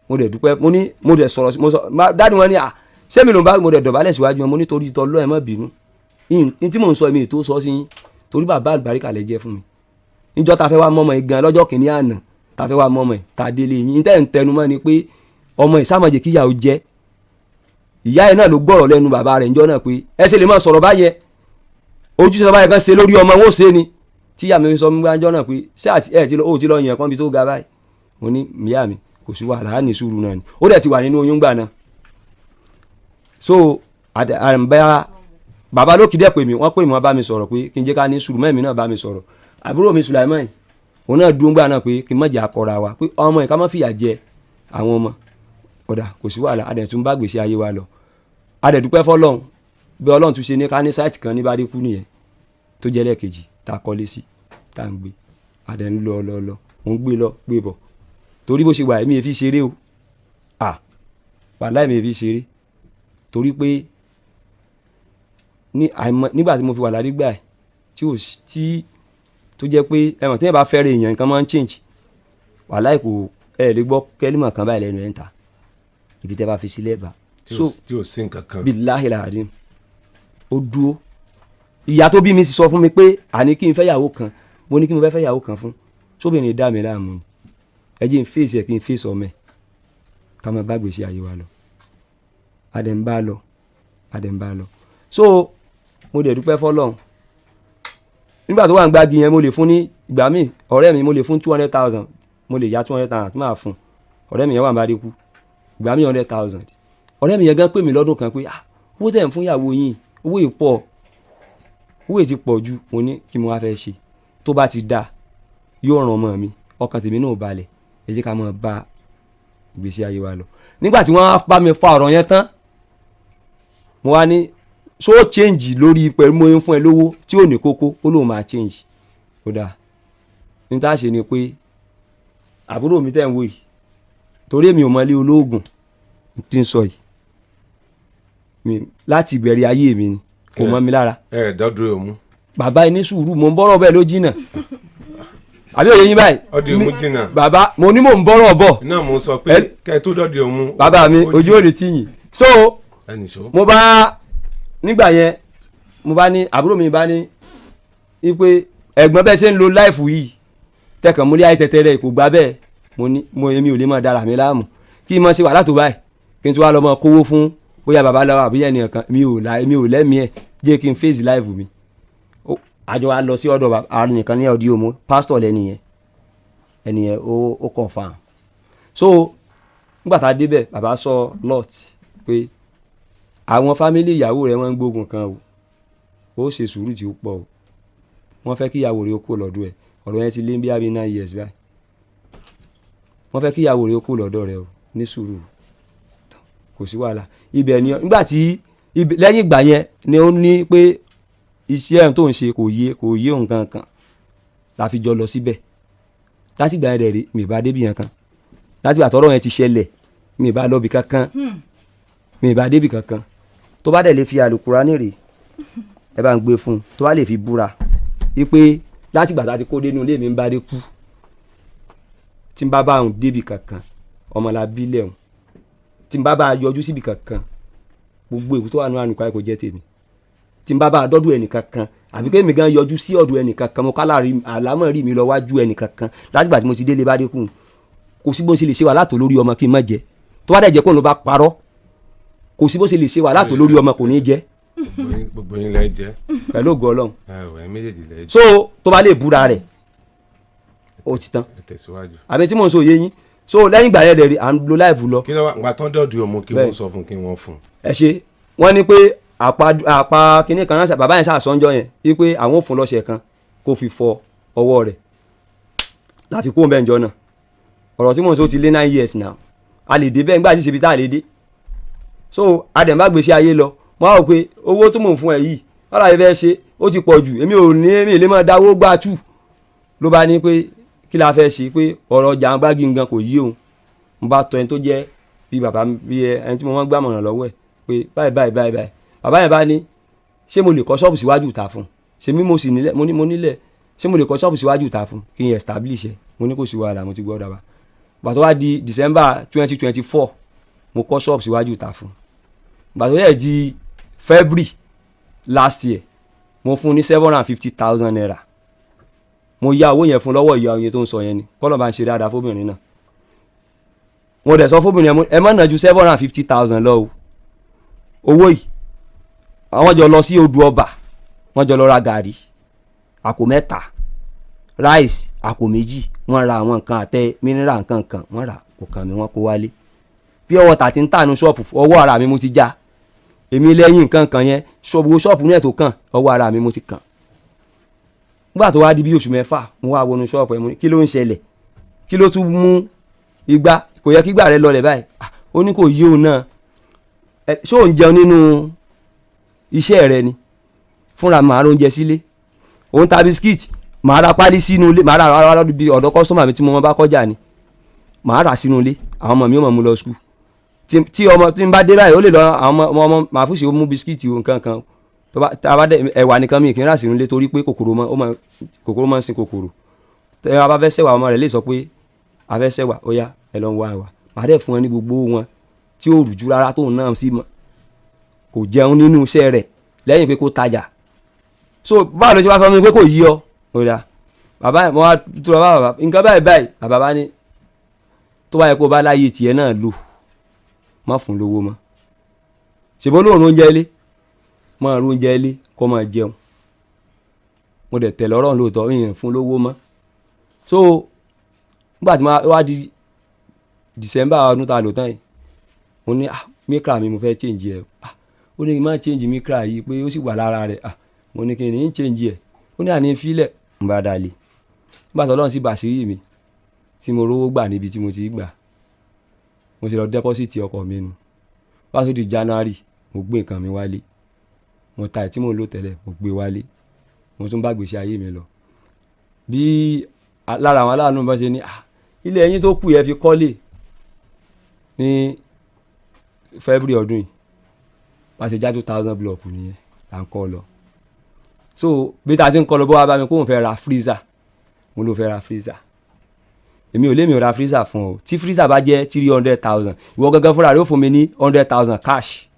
Mo dẹ̀ dúpẹ́. Mo ní mo dẹ̀ sọ̀rọ̀, mo sọ dáàdi wọn ni à sẹ́mi ló ń bá. Mo dẹ̀ dọ̀bálẹ̀ síwájú wọn, mo ní torí tọ́ lọ́ ẹ má bínú ní tí mò ń sọ, èmi tó sọ sí yín, torí bàbá àlùbáríkà lẹ jẹ́ fún mi. Níjọ́ ta fẹ́ wá mọ́mọ́ yìí gan lọ́jọ́ kìíní àná ta fẹ́ wá mọ́mọ́ yìí ta délé yín, tẹ́ ń tẹnu mọ́ ni pé ọmọ yìí sámọ̀jẹ̀ kíyà ó jẹ́. Ìyá ẹ̀ náà ló gbọ́rọ̀ lẹ́nu bàbá rẹ̀ níjọ́ náà pé ẹ ṣe lè máa sọ̀rọ̀ báyẹn, ojúṣe báyẹn kan ṣe lórí ọmọ wọn ò ṣe ni. Tí ìyá mi sọ mi gbájọ́ náà pé ṣé àti ẹ̀ ti lọ ó ti lọ yẹn kan bí tó ga báyìí. Mo ní ìyá mi, kò sí wàhálà, á ní sùúrù náà ni. Ó dẹ̀ ti wà nínú oyún gbà náà. So àbá bàbá lókì dẹ̀ pè mí, wọ́n pè mí, wọ́n bá mi sọ̀rọ̀ pé kí n jẹ́ ká ní sùúrù. Mẹ́mi náà bá mi sọ̀rọ̀, àbúrò mi Sùlàìmán, òun náà dúró gbà náà pé kí n má jẹ́ akọra wa, pé ọmọ yìí ká má fìyà jẹ àwọn ọmọ. Ọ̀dà kò sí wàhálà, a dẹ̀ tún bá gbèsè ayé wa lọ. A dẹ̀ dúpẹ́ fọlọ́run bí Ọlọ́run tún ṣe ní ká ní site kan ní Bádékú nìyẹn tó jẹ́ lẹ́ẹ̀kejì tá a kọ́lé sí, tá a ń gbé. A dẹ̀ ń lọ lọ lọ, mò ń gbé lọ gbé bọ̀, torí bó ṣe wà èmi fi ṣeré o. À wàláì mi fi ṣeré, torí pé ní àìmọ̀ nígbà tí mo fi wà ládìgbà ẹ̀ tí ò tí tó jẹ́ pé ẹ̀wọ̀n tí yẹn bá fẹ́rẹ̀ èèyàn, nǹkan máa ń change. Wàláì kò ẹ̀ lè gbọ́ kẹ́límọ̀ kan báyìí lẹ́nu ẹ̀ ń ta ibi tẹ́ bá fi sílẹ̀ bá. Tí ò sí nǹkan kan. Billahi alazim, ó dúró. Ìyá tó bí mi sì sọ fún mi pé àní kí n fẹ́ yàwó kan. Mo ní kí mo fẹ́ fẹ́ yàwó kan fún sóbìnrin dá mi láàmú ni, ẹ jẹ́ n fèsì ẹ̀, kí n fèsì ọmọ ẹ̀, ká máa bá gbèsè ayé wa lọ. Adẹ̀ ń bá lọ, adẹ̀ ń bá lọ. So mo dẹ̀ dúpẹ́ fọlọ́run. Nígbà tó wà ń gbági yẹn, mo lè fún ní ìgbà míì ọ̀rẹ́ mi, mo lè fún 200,000, mo lè ya 200,000 tí màá fún ọ̀rẹ́ mi yẹn wà ń bá dé kú. Ìgbà míì 100,000. Ọ̀rẹ́ mi yẹn gan pè mí lọ́dún kan pé ah, owó tẹ̀ ń fún ìyàwó yín, owó yìí pọ̀, owó yìí ti pọ̀ ju. Mo ní kí mo wá fẹ́ ṣe, tó bá ti dáa yóò ràn ọmọ mi, ọkàn tèmi náà balẹ̀, ẹ jẹ́ ká máa bá ìgbésí ayé wa lọ. Nígbà tí wọ́n á bá mi fa ọ̀rọ̀ yẹn tán, mo wá ní so change lórí pẹ̀lú mo ń fún ẹ lówó tí ò ní kókó. Ó lóun máa change. Ó dáa, ní tá a ṣe ni pé àbúrò mi tẹ̀ ń wò yìí, torí èmi ò mọlé olóògùn tí ń sọ yìí. Mi láti ìbẹ̀rẹ̀ ayé mi ni kò mọ́ mi lára. Ẹ dọ́dún òmu. Bàbá ẹ ní sùúrù, mò ń bọ́rọ̀ bẹ́ẹ̀ ló jìnnà, àbí òye yín báyìí? Ọdẹ òmu jìnnà. Bàbá, mo ní mò ń bọ́rọ̀ bọ̀. Náà mo sọ pé kẹ́ ẹ tó dọ́dẹ òmu. Bàbá mi, ojú ò lè tì yín so. Ẹnì sọ. Mo bá nígbà yẹn, mo bá ní àbúrò mi bá ní wípé ẹ̀gbọ́n, bẹ́ẹ̀ ṣe ń lo life yìí, tẹkàn múlẹ̀ ayé tẹ̀tẹ̀rẹ̀ kò gbà bẹ́ẹ̀. Mo ní mo èmi ò lè máa dára mi láàmú kí n mọ̀ ṣe wàhálà tó báyìí, kí n tún wá lọ mọ kówó fún bóyá babaláwo àbí ẹnìkan kan. Mi ò la, mi ò lẹ́mìí ẹ̀ jẹ́ kí n face life mi. Àjọ wa lọ sí ọ̀dọ̀ bàbá nìkan ní ọdí òmu, pásítọ̀ lẹ́nu yẹn, ẹni yẹn ó confirm. So nígbà tá a débẹ̀, bàbá sọ lot pé àwọn family ìyàwó rẹ̀ wọ́n ń gbógun kan o, ó ṣe sùúrù tí ó pọ̀ o, wọ́n fẹ́ kí ìyàwó rẹ̀ ó kó lọ́dọ̀ ẹ̀. Ọ̀rọ̀ yẹn ti lé bí i 9 years báyìí. Wọ́n fẹ́ kí ìyàwó rẹ̀ ó kó lọ́dọ̀ rẹ̀ o, ní sùúrù, kò sí wàhálà. Ibẹ̀ ni nígbà tí lẹ́yìn ìgbà yẹn ni ó ní pé iṣẹ́ tó ń ṣe kò yé nǹkan kan la fi jọ lọ síbẹ̀. Láti ìgbà yẹn dẹ̀ rí mi bá débi yẹn kan. Láti ìgbà tọ́rọ̀ yẹn ti ṣẹlẹ̀, mi bá lọ́bi kankan, mi bá débi kankan. Tó bá dẹ̀ lè fi àlùkùránì rè, ẹ bá ń gbé fún un, tó bá lè fi búra. Wípé láti ìgbà tá a ti kó dénú ilé mi ń bá dé kú, tí n bá bá òun débi kankan, ọmọlábí lẹ́hùn, tí n bá bá a yọjú síbi kankan, gbogbo èkó tó wà nínú ànùkọ́ kò jẹ́ tèmi. Tí n bá bá a dọ́dọ̀ ẹnì kankan, àbí pé èmi gan yọjú sí ọ̀dọ̀ ẹnì kankan, mo kálá àlámọ̀ rí mi lọ wájú ẹnì kankan, láti ìgbà tí mo ti délé bá dé kù, kò sí bó ṣe lè ṣe wàhálà tó lórí ọmọ kí n má jẹ. Tó bá dẹ̀ jẹ́ kó ló bá parọ́, kò sí bó ṣe lè ṣe wàhálà tó lórí ọmọ, kò ní jẹ́. Gbogbo yín lẹ jẹ. Pẹ̀lú ògo Ọlọ́run. Ẹ méjèèjì lẹ jẹ. So tó bá lè búra rẹ̀, ó ti tán. Ẹ tẹ̀síwájú. Àbí tí mò ń sọ òye yín? So lẹ́yìn ìgbà yẹn dẹ̀ rí, à ń lo life lọ. Kí ló wá gbà tán dọ̀dọ̀ òmu, kí wọ́n sọ fún, kí wọ́n fún? Ẹ ṣe, wọ́n ní pé àpá àpá kínní kan ránṣẹ́. Bàbá yẹn ṣàṣọ́njọ́ yẹn wípé àwọn ò fún lọ́ṣẹ̀ kan kó fi fọ ọwọ́ rẹ̀ láfi kó bẹ́ẹ̀ njọ́ náà. Ọ̀rọ̀ tí mò ń sọ ti lé 9 years now. A lè dé bẹ́ẹ̀ nígbà tí ṣe bí tá a lè dé. So adẹ̀mbá gbèsè ayé lọ. Mo á rò pé owó tó mò ń fún ẹ yìí, wọ́n láyé fẹ́ ṣe, ó ti pọ̀ jù. Èmi ò ní, èmi lè máa dáwó gbà tù. Ló bá ní pé kí la fẹ́ ṣe, pé ọ̀rọ̀ jàǹgbá gangan kò yí òun. Mo bá tọ ẹni tó jẹ́ bí bàbá, bí ẹni tí mo máa ń gbàmọ̀ràn lọ́wọ́ ẹ̀, pé báyìí báyìí báyìí báyìí. Bàbá yẹn bá ní ṣé mo lè kọ́ ṣọ́ọ̀bù síwájú ìta fún un? Ṣé mi mo sì nílẹ̀, mo ní mo nílẹ̀. Ṣé mo lè kọ́ ṣọ́ọ̀bù síwájú ìta fún un kí n establish ẹ̀? Mo ní kò sí wàhálà, mo ti gbọ́ dàbà. Gbàtọ́ wá di December 2024, mo kọ́ ṣọ́ọ̀bù síwájú ìta fún un. Gbàtọ́ yẹ di February last year, mo fún un ní ₦750,000. Mo yá owó yẹn fún lọ́wọ́ ìyá oyin tó ń sọ yẹn ni kọ́lọ́ bá ń ṣe dáadáa fóbìnrin náà. Mo dẹ̀ sọ fóbìnrin yẹn, ẹ má ná ju 750,000 lọ o. Owó yìí, àwọn jọ lọ sí odò ọba, wọ́n jọ lọ ra gàrí àpò 3, rice àpò 2, wọ́n ra àwọn nǹkan àtẹ mineral, nǹkan kan wọ́n rà, kò kàn mí, wọ́n kó wálé. Pure water ti ń tà ní ṣọ́ọ̀pù, ọwọ́ ara mi mo ti já. Èmi lẹ́yìn nǹkan kan yẹn, ṣọ́ọ̀bù ṣọ́ọ̀bù náà tó kàn, ọwọ́ ara mi mo ti kàn. Nígbà tó wá di bí oṣù 6, mo wá wọnú ṣọ́ọ̀bù ẹ̀, mo ní kí ló ń ṣẹlẹ̀? Kí ló tún mú igba? Kò yẹ kí ìgbà rẹ lọlẹ̀ báyìí. Ah, ó ní kò yí òun náà. Ẹ ṣé òun jẹun nínú iṣẹ́ rẹ ni? Fúnra màá róúnjẹ sílé, òun ta bisikíìtì, màá ra pálí sínú ilé, màá ra ara bí ọ̀dọ̀ customer mi tí mo bá kọjá ni màá rà sínú ilé. Àwọn ọmọ mi ò mọ̀ mú lọ school. Tí ọmọ tí n bá dé báyìí, ó lè lọ àwọn ọmọ màá fún ṣe, ó mú bisikíìtì o, nǹkan kan. Tó bá tá a bá dé, ẹ̀wà nìkan mi kì í rà sínú ilé, torí pé kòkòrò mọ́ ó mọ kòkòrò mọ́ ń sin kòkòrò. Tẹ a bá fẹ́ sẹ́wà, ọmọ rẹ̀ lè sọ pé a fẹ́ sẹ́wà, ó yá, ẹ lọ ń wá ẹ̀wà. Màá dẹ̀ fún ẹ ní gbogbo wọn tí ó rùjú rárá. Tóun náà sì mọ̀ kò jẹun nínú iṣẹ́ rẹ̀ lẹ́yìn pé kó tajà. So báwo ló ṣe wá fẹ́ mi pé kò yí ọ? Ó dà bàbá yẹn, mo wá tó bàbá, bàbá, nǹkan báyìí báyìí. Bàbá bá ní tó bá yẹ kó bá láyé tiẹ̀ náà lò, má fún lówó mọ́. Ṣèbó lóòrùn oúnjẹ ilé, máa ro oúnjẹ ilé kó máa jẹun. Mo dẹ̀ tẹ̀ lọ́rọ̀ lóòótọ́, ìyẹn fún lówó mọ́. So nígbà tí mo wá di December ọdún tá a lò tán yìí, mo ní, ah, Micra mi, mo fẹ́ change ẹ̀. Ah, ó ní kí n má change Micra yìí, pé ó sì wà lára rẹ̀. Ah, mo ní kí n ní change ẹ̀? Ó ní àní fílẹ̀ N bá dalẹ̀. Nígbà tó Ọlọ́run sì bàṣírí mi, tí mo rówó gbà níbi tí mo ti gbà, mo ti lọ deposit ọkọ̀ mi nù. Bá tó di January, mo gbé nǹkan mi wálé. Mo ta ẹ̀ tí mo ń lò tẹ́lẹ̀, mo gbé wálé, mo tún bá gbèsè ayé mi lọ. Bí lára àwọn aláàánú bá ṣe ní, ah, ilé ẹyin tó kù yẹn fi kọ́lé ní February ọdún yìí. Bá ṣe já 2000 block nìyẹn là ń kọ́ lọ. So bí ta ti ń kọ́ lọ, bó wá bá mi kóun fẹ́ ra freezer. Mo ló fẹ́ ra freezer, èmi ò lémi ò ra freezer fún ọ. Tí freezer bá jẹ́ 300,000, ìwọ gangan fúnra rẹ ó fún mi ní 100,000 cash.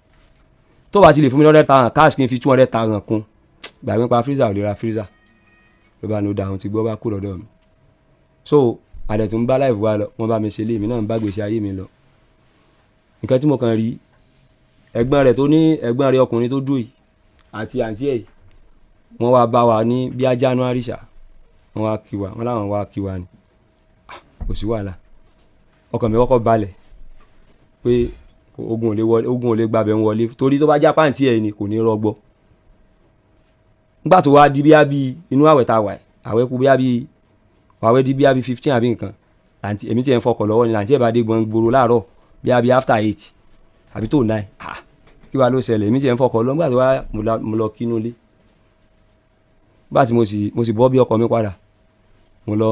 Tó bá ti lè fún mi ní 100,000 cash, kí n fi 200,000 kún, gbàgbé pa freezer, ò lè ra freezer. Ló bá ní ó da, àwọn ti gbọ́, bá kú lọ́dọ̀ mi. So àdẹ̀tún bá láìfù wa lọ, wọ́n bá mi ṣe lé, èmi náà ń bá gbèsè ayé mi lọ. Nǹkan tí mo kàn rí, ẹ̀gbọ́n rẹ̀ tó ní, ẹ̀gbọ́n rẹ̀ ọkùnrin tó dúró yìí àti àǹtí ẹ̀ yìí, wọ́n wá bá wa ní bíi January ṣá. Wọ́n wá kí wa, wọ́n láwọn wá kí wa ni. Ah, kò sí wàhálà. Ọkàn mi kọ́kọ́ balẹ̀ pé ogun ò lè wọlé, ogun ò lè gbàbẹ̀ ń wọlé, torí tó bá já pàǹtí ẹ̀ ni kò ní rọgbọ. Nígbà tó wá di bíi bí inú àwẹ̀ tá a wà yìí, àwẹ̀ kú bíi bí àwẹ̀ di bíi bí 15 àbí nǹkan, làǹtí èmi tiẹ̀ ń fọkọ̀ lọ́wọ́ ni làǹtí ẹ̀ bá dé gbọ̀n gbòòrò láàárọ̀ bíi bí after 8 àbí tó 9. Ah, kí wàá ló ṣẹlẹ̀? Èmi tiẹ̀ ń fọkọ̀ lọ. Nígbà tó wá mo lọ kínú ilé, nígbà tí mo sì bọ́ bí ọkọ̀ mi padà, mo lọ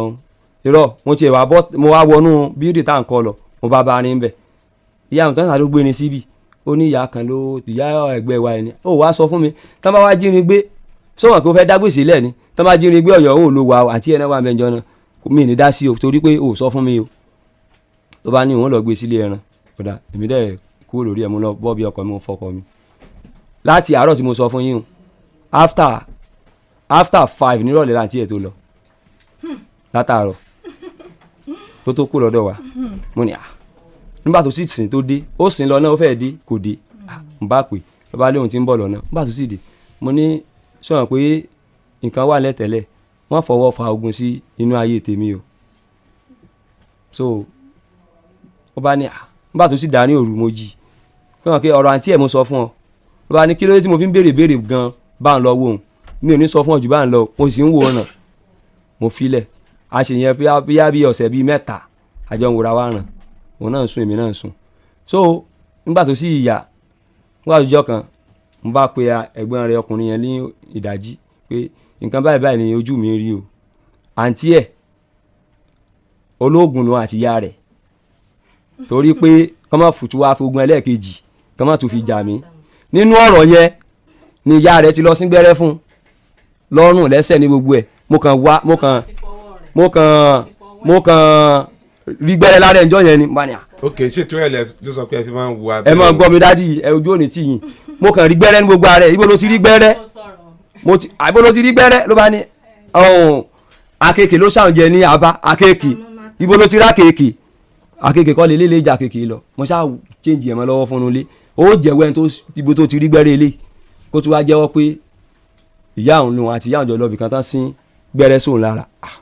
irọ́, mo tiẹ̀ wá bọ́, mo wá wọnú bíúdì tá à ń kọ́ lọ, mo bá bá rin bẹ̀. Ìyá mi tó ń sàdó gbé ni síbì, ó ní ìyá kan ló ìyá ẹgbẹ́ wa ẹni ó wá sọ fún mi tán bá wá jírin gbé sọ̀rọ̀ kí ó fẹ́ dá gbèsè lẹ̀ ni tán bá jírin gbé ọ̀yọ́ ó ló wà àti ẹ̀ náà wà mẹ́jọ náà mi ní dá sí o, torí pé ó sọ fún mi o. Tó bá ní òun lọ gbé sílé ẹran kódà, èmi dẹ̀ kúrò lórí ẹ̀, mo lọ bọ́ bí ọkọ̀ mi, mo fọkọ̀ mi láti àárọ̀ tí mo sọ fún yín o. After 5 nírọ̀lẹ́ láti ẹ̀ tó lọ látàárọ̀ tó kú lọ́dọ̀ wa. Mo ní à nígbà tó sì sìn tó dé, ó sìn lọ náà, ó fẹ́ẹ́ dé, kò dé. N bá pè, ló bá léwu tí ń bọ̀ lọ́nà. Nígbà tó sì dé, mo ní sọ̀rọ̀ pé nǹkan wà lẹ́tẹ̀lẹ̀, wọ́n fọwọ́ fa ogun sí inú ayé tèmi o. So ó bá ní à nígbà tó sì dá ní òru, mo jí fún wọn pé ọ̀rọ̀ àǹtí ẹ̀ mo sọ fún ọ. Ló bá ní kí ló dé tí mo fi ń béèrè béèrè gan bá ń lọ wo òun, mi ò ní sọ fún ọ jù bá ń lọ, mo sì ń wo ọ̀nà. Mo filẹ̀ a sì yẹn bíyá bí ọ̀sẹ̀ bíi mẹ́ta, àjọ ń wòra wa ràn, òun náà ń sùn, èmi náà ń sùn. So nígbà tó sì yà, nígbà tó jọ kan, mo bá pe ẹ̀gbọ́n rẹ̀ ọkùnrin yẹn ní ìdájí pé nǹkan báyìí báyìí ni ojú mi rí o, àǹtí ẹ̀ olóògùn lòun àti ìyá rẹ̀, torí pé kọ́ má fùtú wá fi ogun ẹlẹ́ẹ̀kejì kọ́ má tún fi jà mí. Nínú ọ̀rọ̀ yẹn ni ìyá rẹ̀ ti lọ síngbẹ́rẹ́ fún lọ́rùn lẹ́sẹ̀ ní gbogbo ẹ̀. Mo kàn wá, mo kàn rí gbẹ́rẹ́ lára ẹ̀jọ́ yẹn ni mo bá ní à. Ok, ṣé tó ẹ lẹ ló sọ pé ẹ fi máa ń wo abẹ́? Ẹ máa gbọ́ mi dádì, ẹ ojú òní tì yín. Mo kàn rí gbẹ́rẹ́ ní gbogbo ara ẹ̀. Ibo ló ti rí gbẹ́rẹ́? Mo ti àbó ló ti rí gbẹ́rẹ́? Ló bá ní ọ̀hún akéèké ló ṣàǹjẹ ní abá akéèké. Ibo ló ti rí akéèké? Akéèké kọ́ lè lé lè jà akéèké lọ. Mo ṣáà change ẹ̀ mọ́ lọ́wọ́ fún un lé, ó jẹ́wọ́ ẹni tó ibo tó ti rí gbẹ́rẹ́ ilé, kó tún wá jẹ́wọ́ pé ìyá òun lòun àti ìyá òun jọ lọ bìkan tán sín gbẹ́rẹ́ sóun lára. Ah,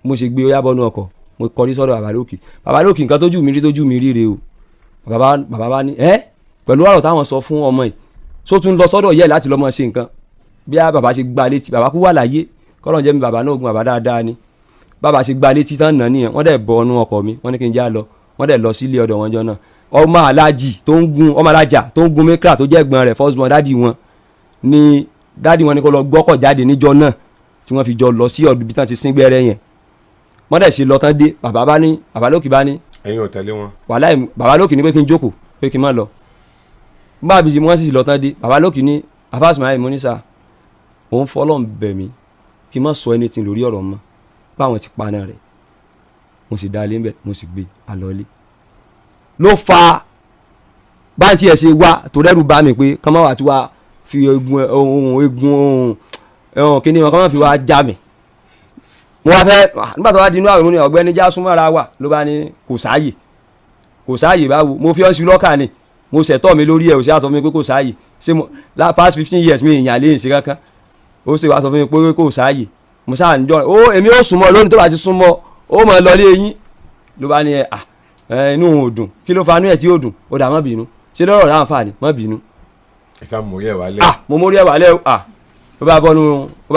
mo ṣe gbé ó yá bọ́nú ọkọ̀, mo kọrí sọ́dọ̀ babalókè. Babalókè, nǹkan tójú mi rí, tójú mi rí re o. Bàbá bá ní ẹ́ pẹ̀lú ọ̀rọ̀ táwọn sọ fún ọmọ yìí, só tún lọ sọ́dọ̀ yẹ́ láti lọ́mọ ṣe nǹkan bí a bàbá ṣe gba létí. Bàbá kú wà láyé, kọ́lọ́n jẹ́ mi bàbá náà ogun, bàbá dáadáa ni. Bàbá ṣe gba létí tán nà nìyẹn. Wọ́n dẹ̀ bọ ọnú ọkọ̀ mi, wọ́n ní kí n já lọ. Wọ́n dẹ̀ lọ sílé ọ̀dọ̀ wọn jọ náà. Ọmọ alájì tó ń gun, ọmọ alájà tó ń gun mẹ́kà tó jẹ́ ẹ̀gbọ́n rẹ̀, first born dádì wọn ni. Dádì wọn ni kó lọ gbọ́kọ̀ jáde níjọ́ náà tí wọ́n fi jọ lọ sí ọ̀dọ̀ ibi tán ti sín gbẹ́rẹ́ yẹn. Wọ́n dẹ̀ ṣe lọ tán dé, bàbá bá ní, bàbá lókè bá ní Ẹ̀yin ò tẹ̀lé wọn? Wàhálà, bàbá lókè ní pé kí n jókòó, pé kí n má lọ. Bá a bí wọ́n sì lọ tán dé, bàbá lókè ní afásùmáyé mo ní sà, òun fọlọ́n bẹ̀ mí kí n má sọ anything lórí ọ̀rọ̀ mọ́, báwọn ti paná rẹ̀. Mo sì dá ilé ńbẹ̀, mo sì gbé àlọ́lé. Ló fa báńtí ẹ̀ ṣe wá tó rẹ́rù bá mi pé kọ́mọ́ wà tí wàá fi egun ohun egun ohun ẹ̀hún kíní wọn kọ́mọ́ fi wá já mi. Mo wá fẹ́ nígbà tó wá di inú àwẹ̀, mo ní ọ̀gbẹ́ni já súnmọ́ ara wa. Ló bá ní kò sáàyè. Kò sáàyè báwo? Mo fi ọ́ sí lọ́kà ni, mo ṣẹ̀tọ́ mi lórí ẹ̀, ò sí àsọ fún mi pé kò sáàyè. Ṣé mo la past 15 years mi ìyàn lè ṣe kankan, ó sì wá sọ fún mi pé kò sáàyè? Mo sáà ń jọ ó, èmi ó súnmọ́ lónìí, tó bá ti súnmọ́ ó mọ̀ lọ lé yín. Ló bá ní ẹ à ẹ inú òun ò dùn. Kí ló fa inú ẹ̀ tí ó dùn? Ó dà, má bínú, ṣé lọ́rọ̀ láǹfààní, má bínú. Ẹ sá mórí ẹ̀ wálẹ̀. Ah, mo mórí ẹ̀ wálẹ̀ o. Ah, ó bá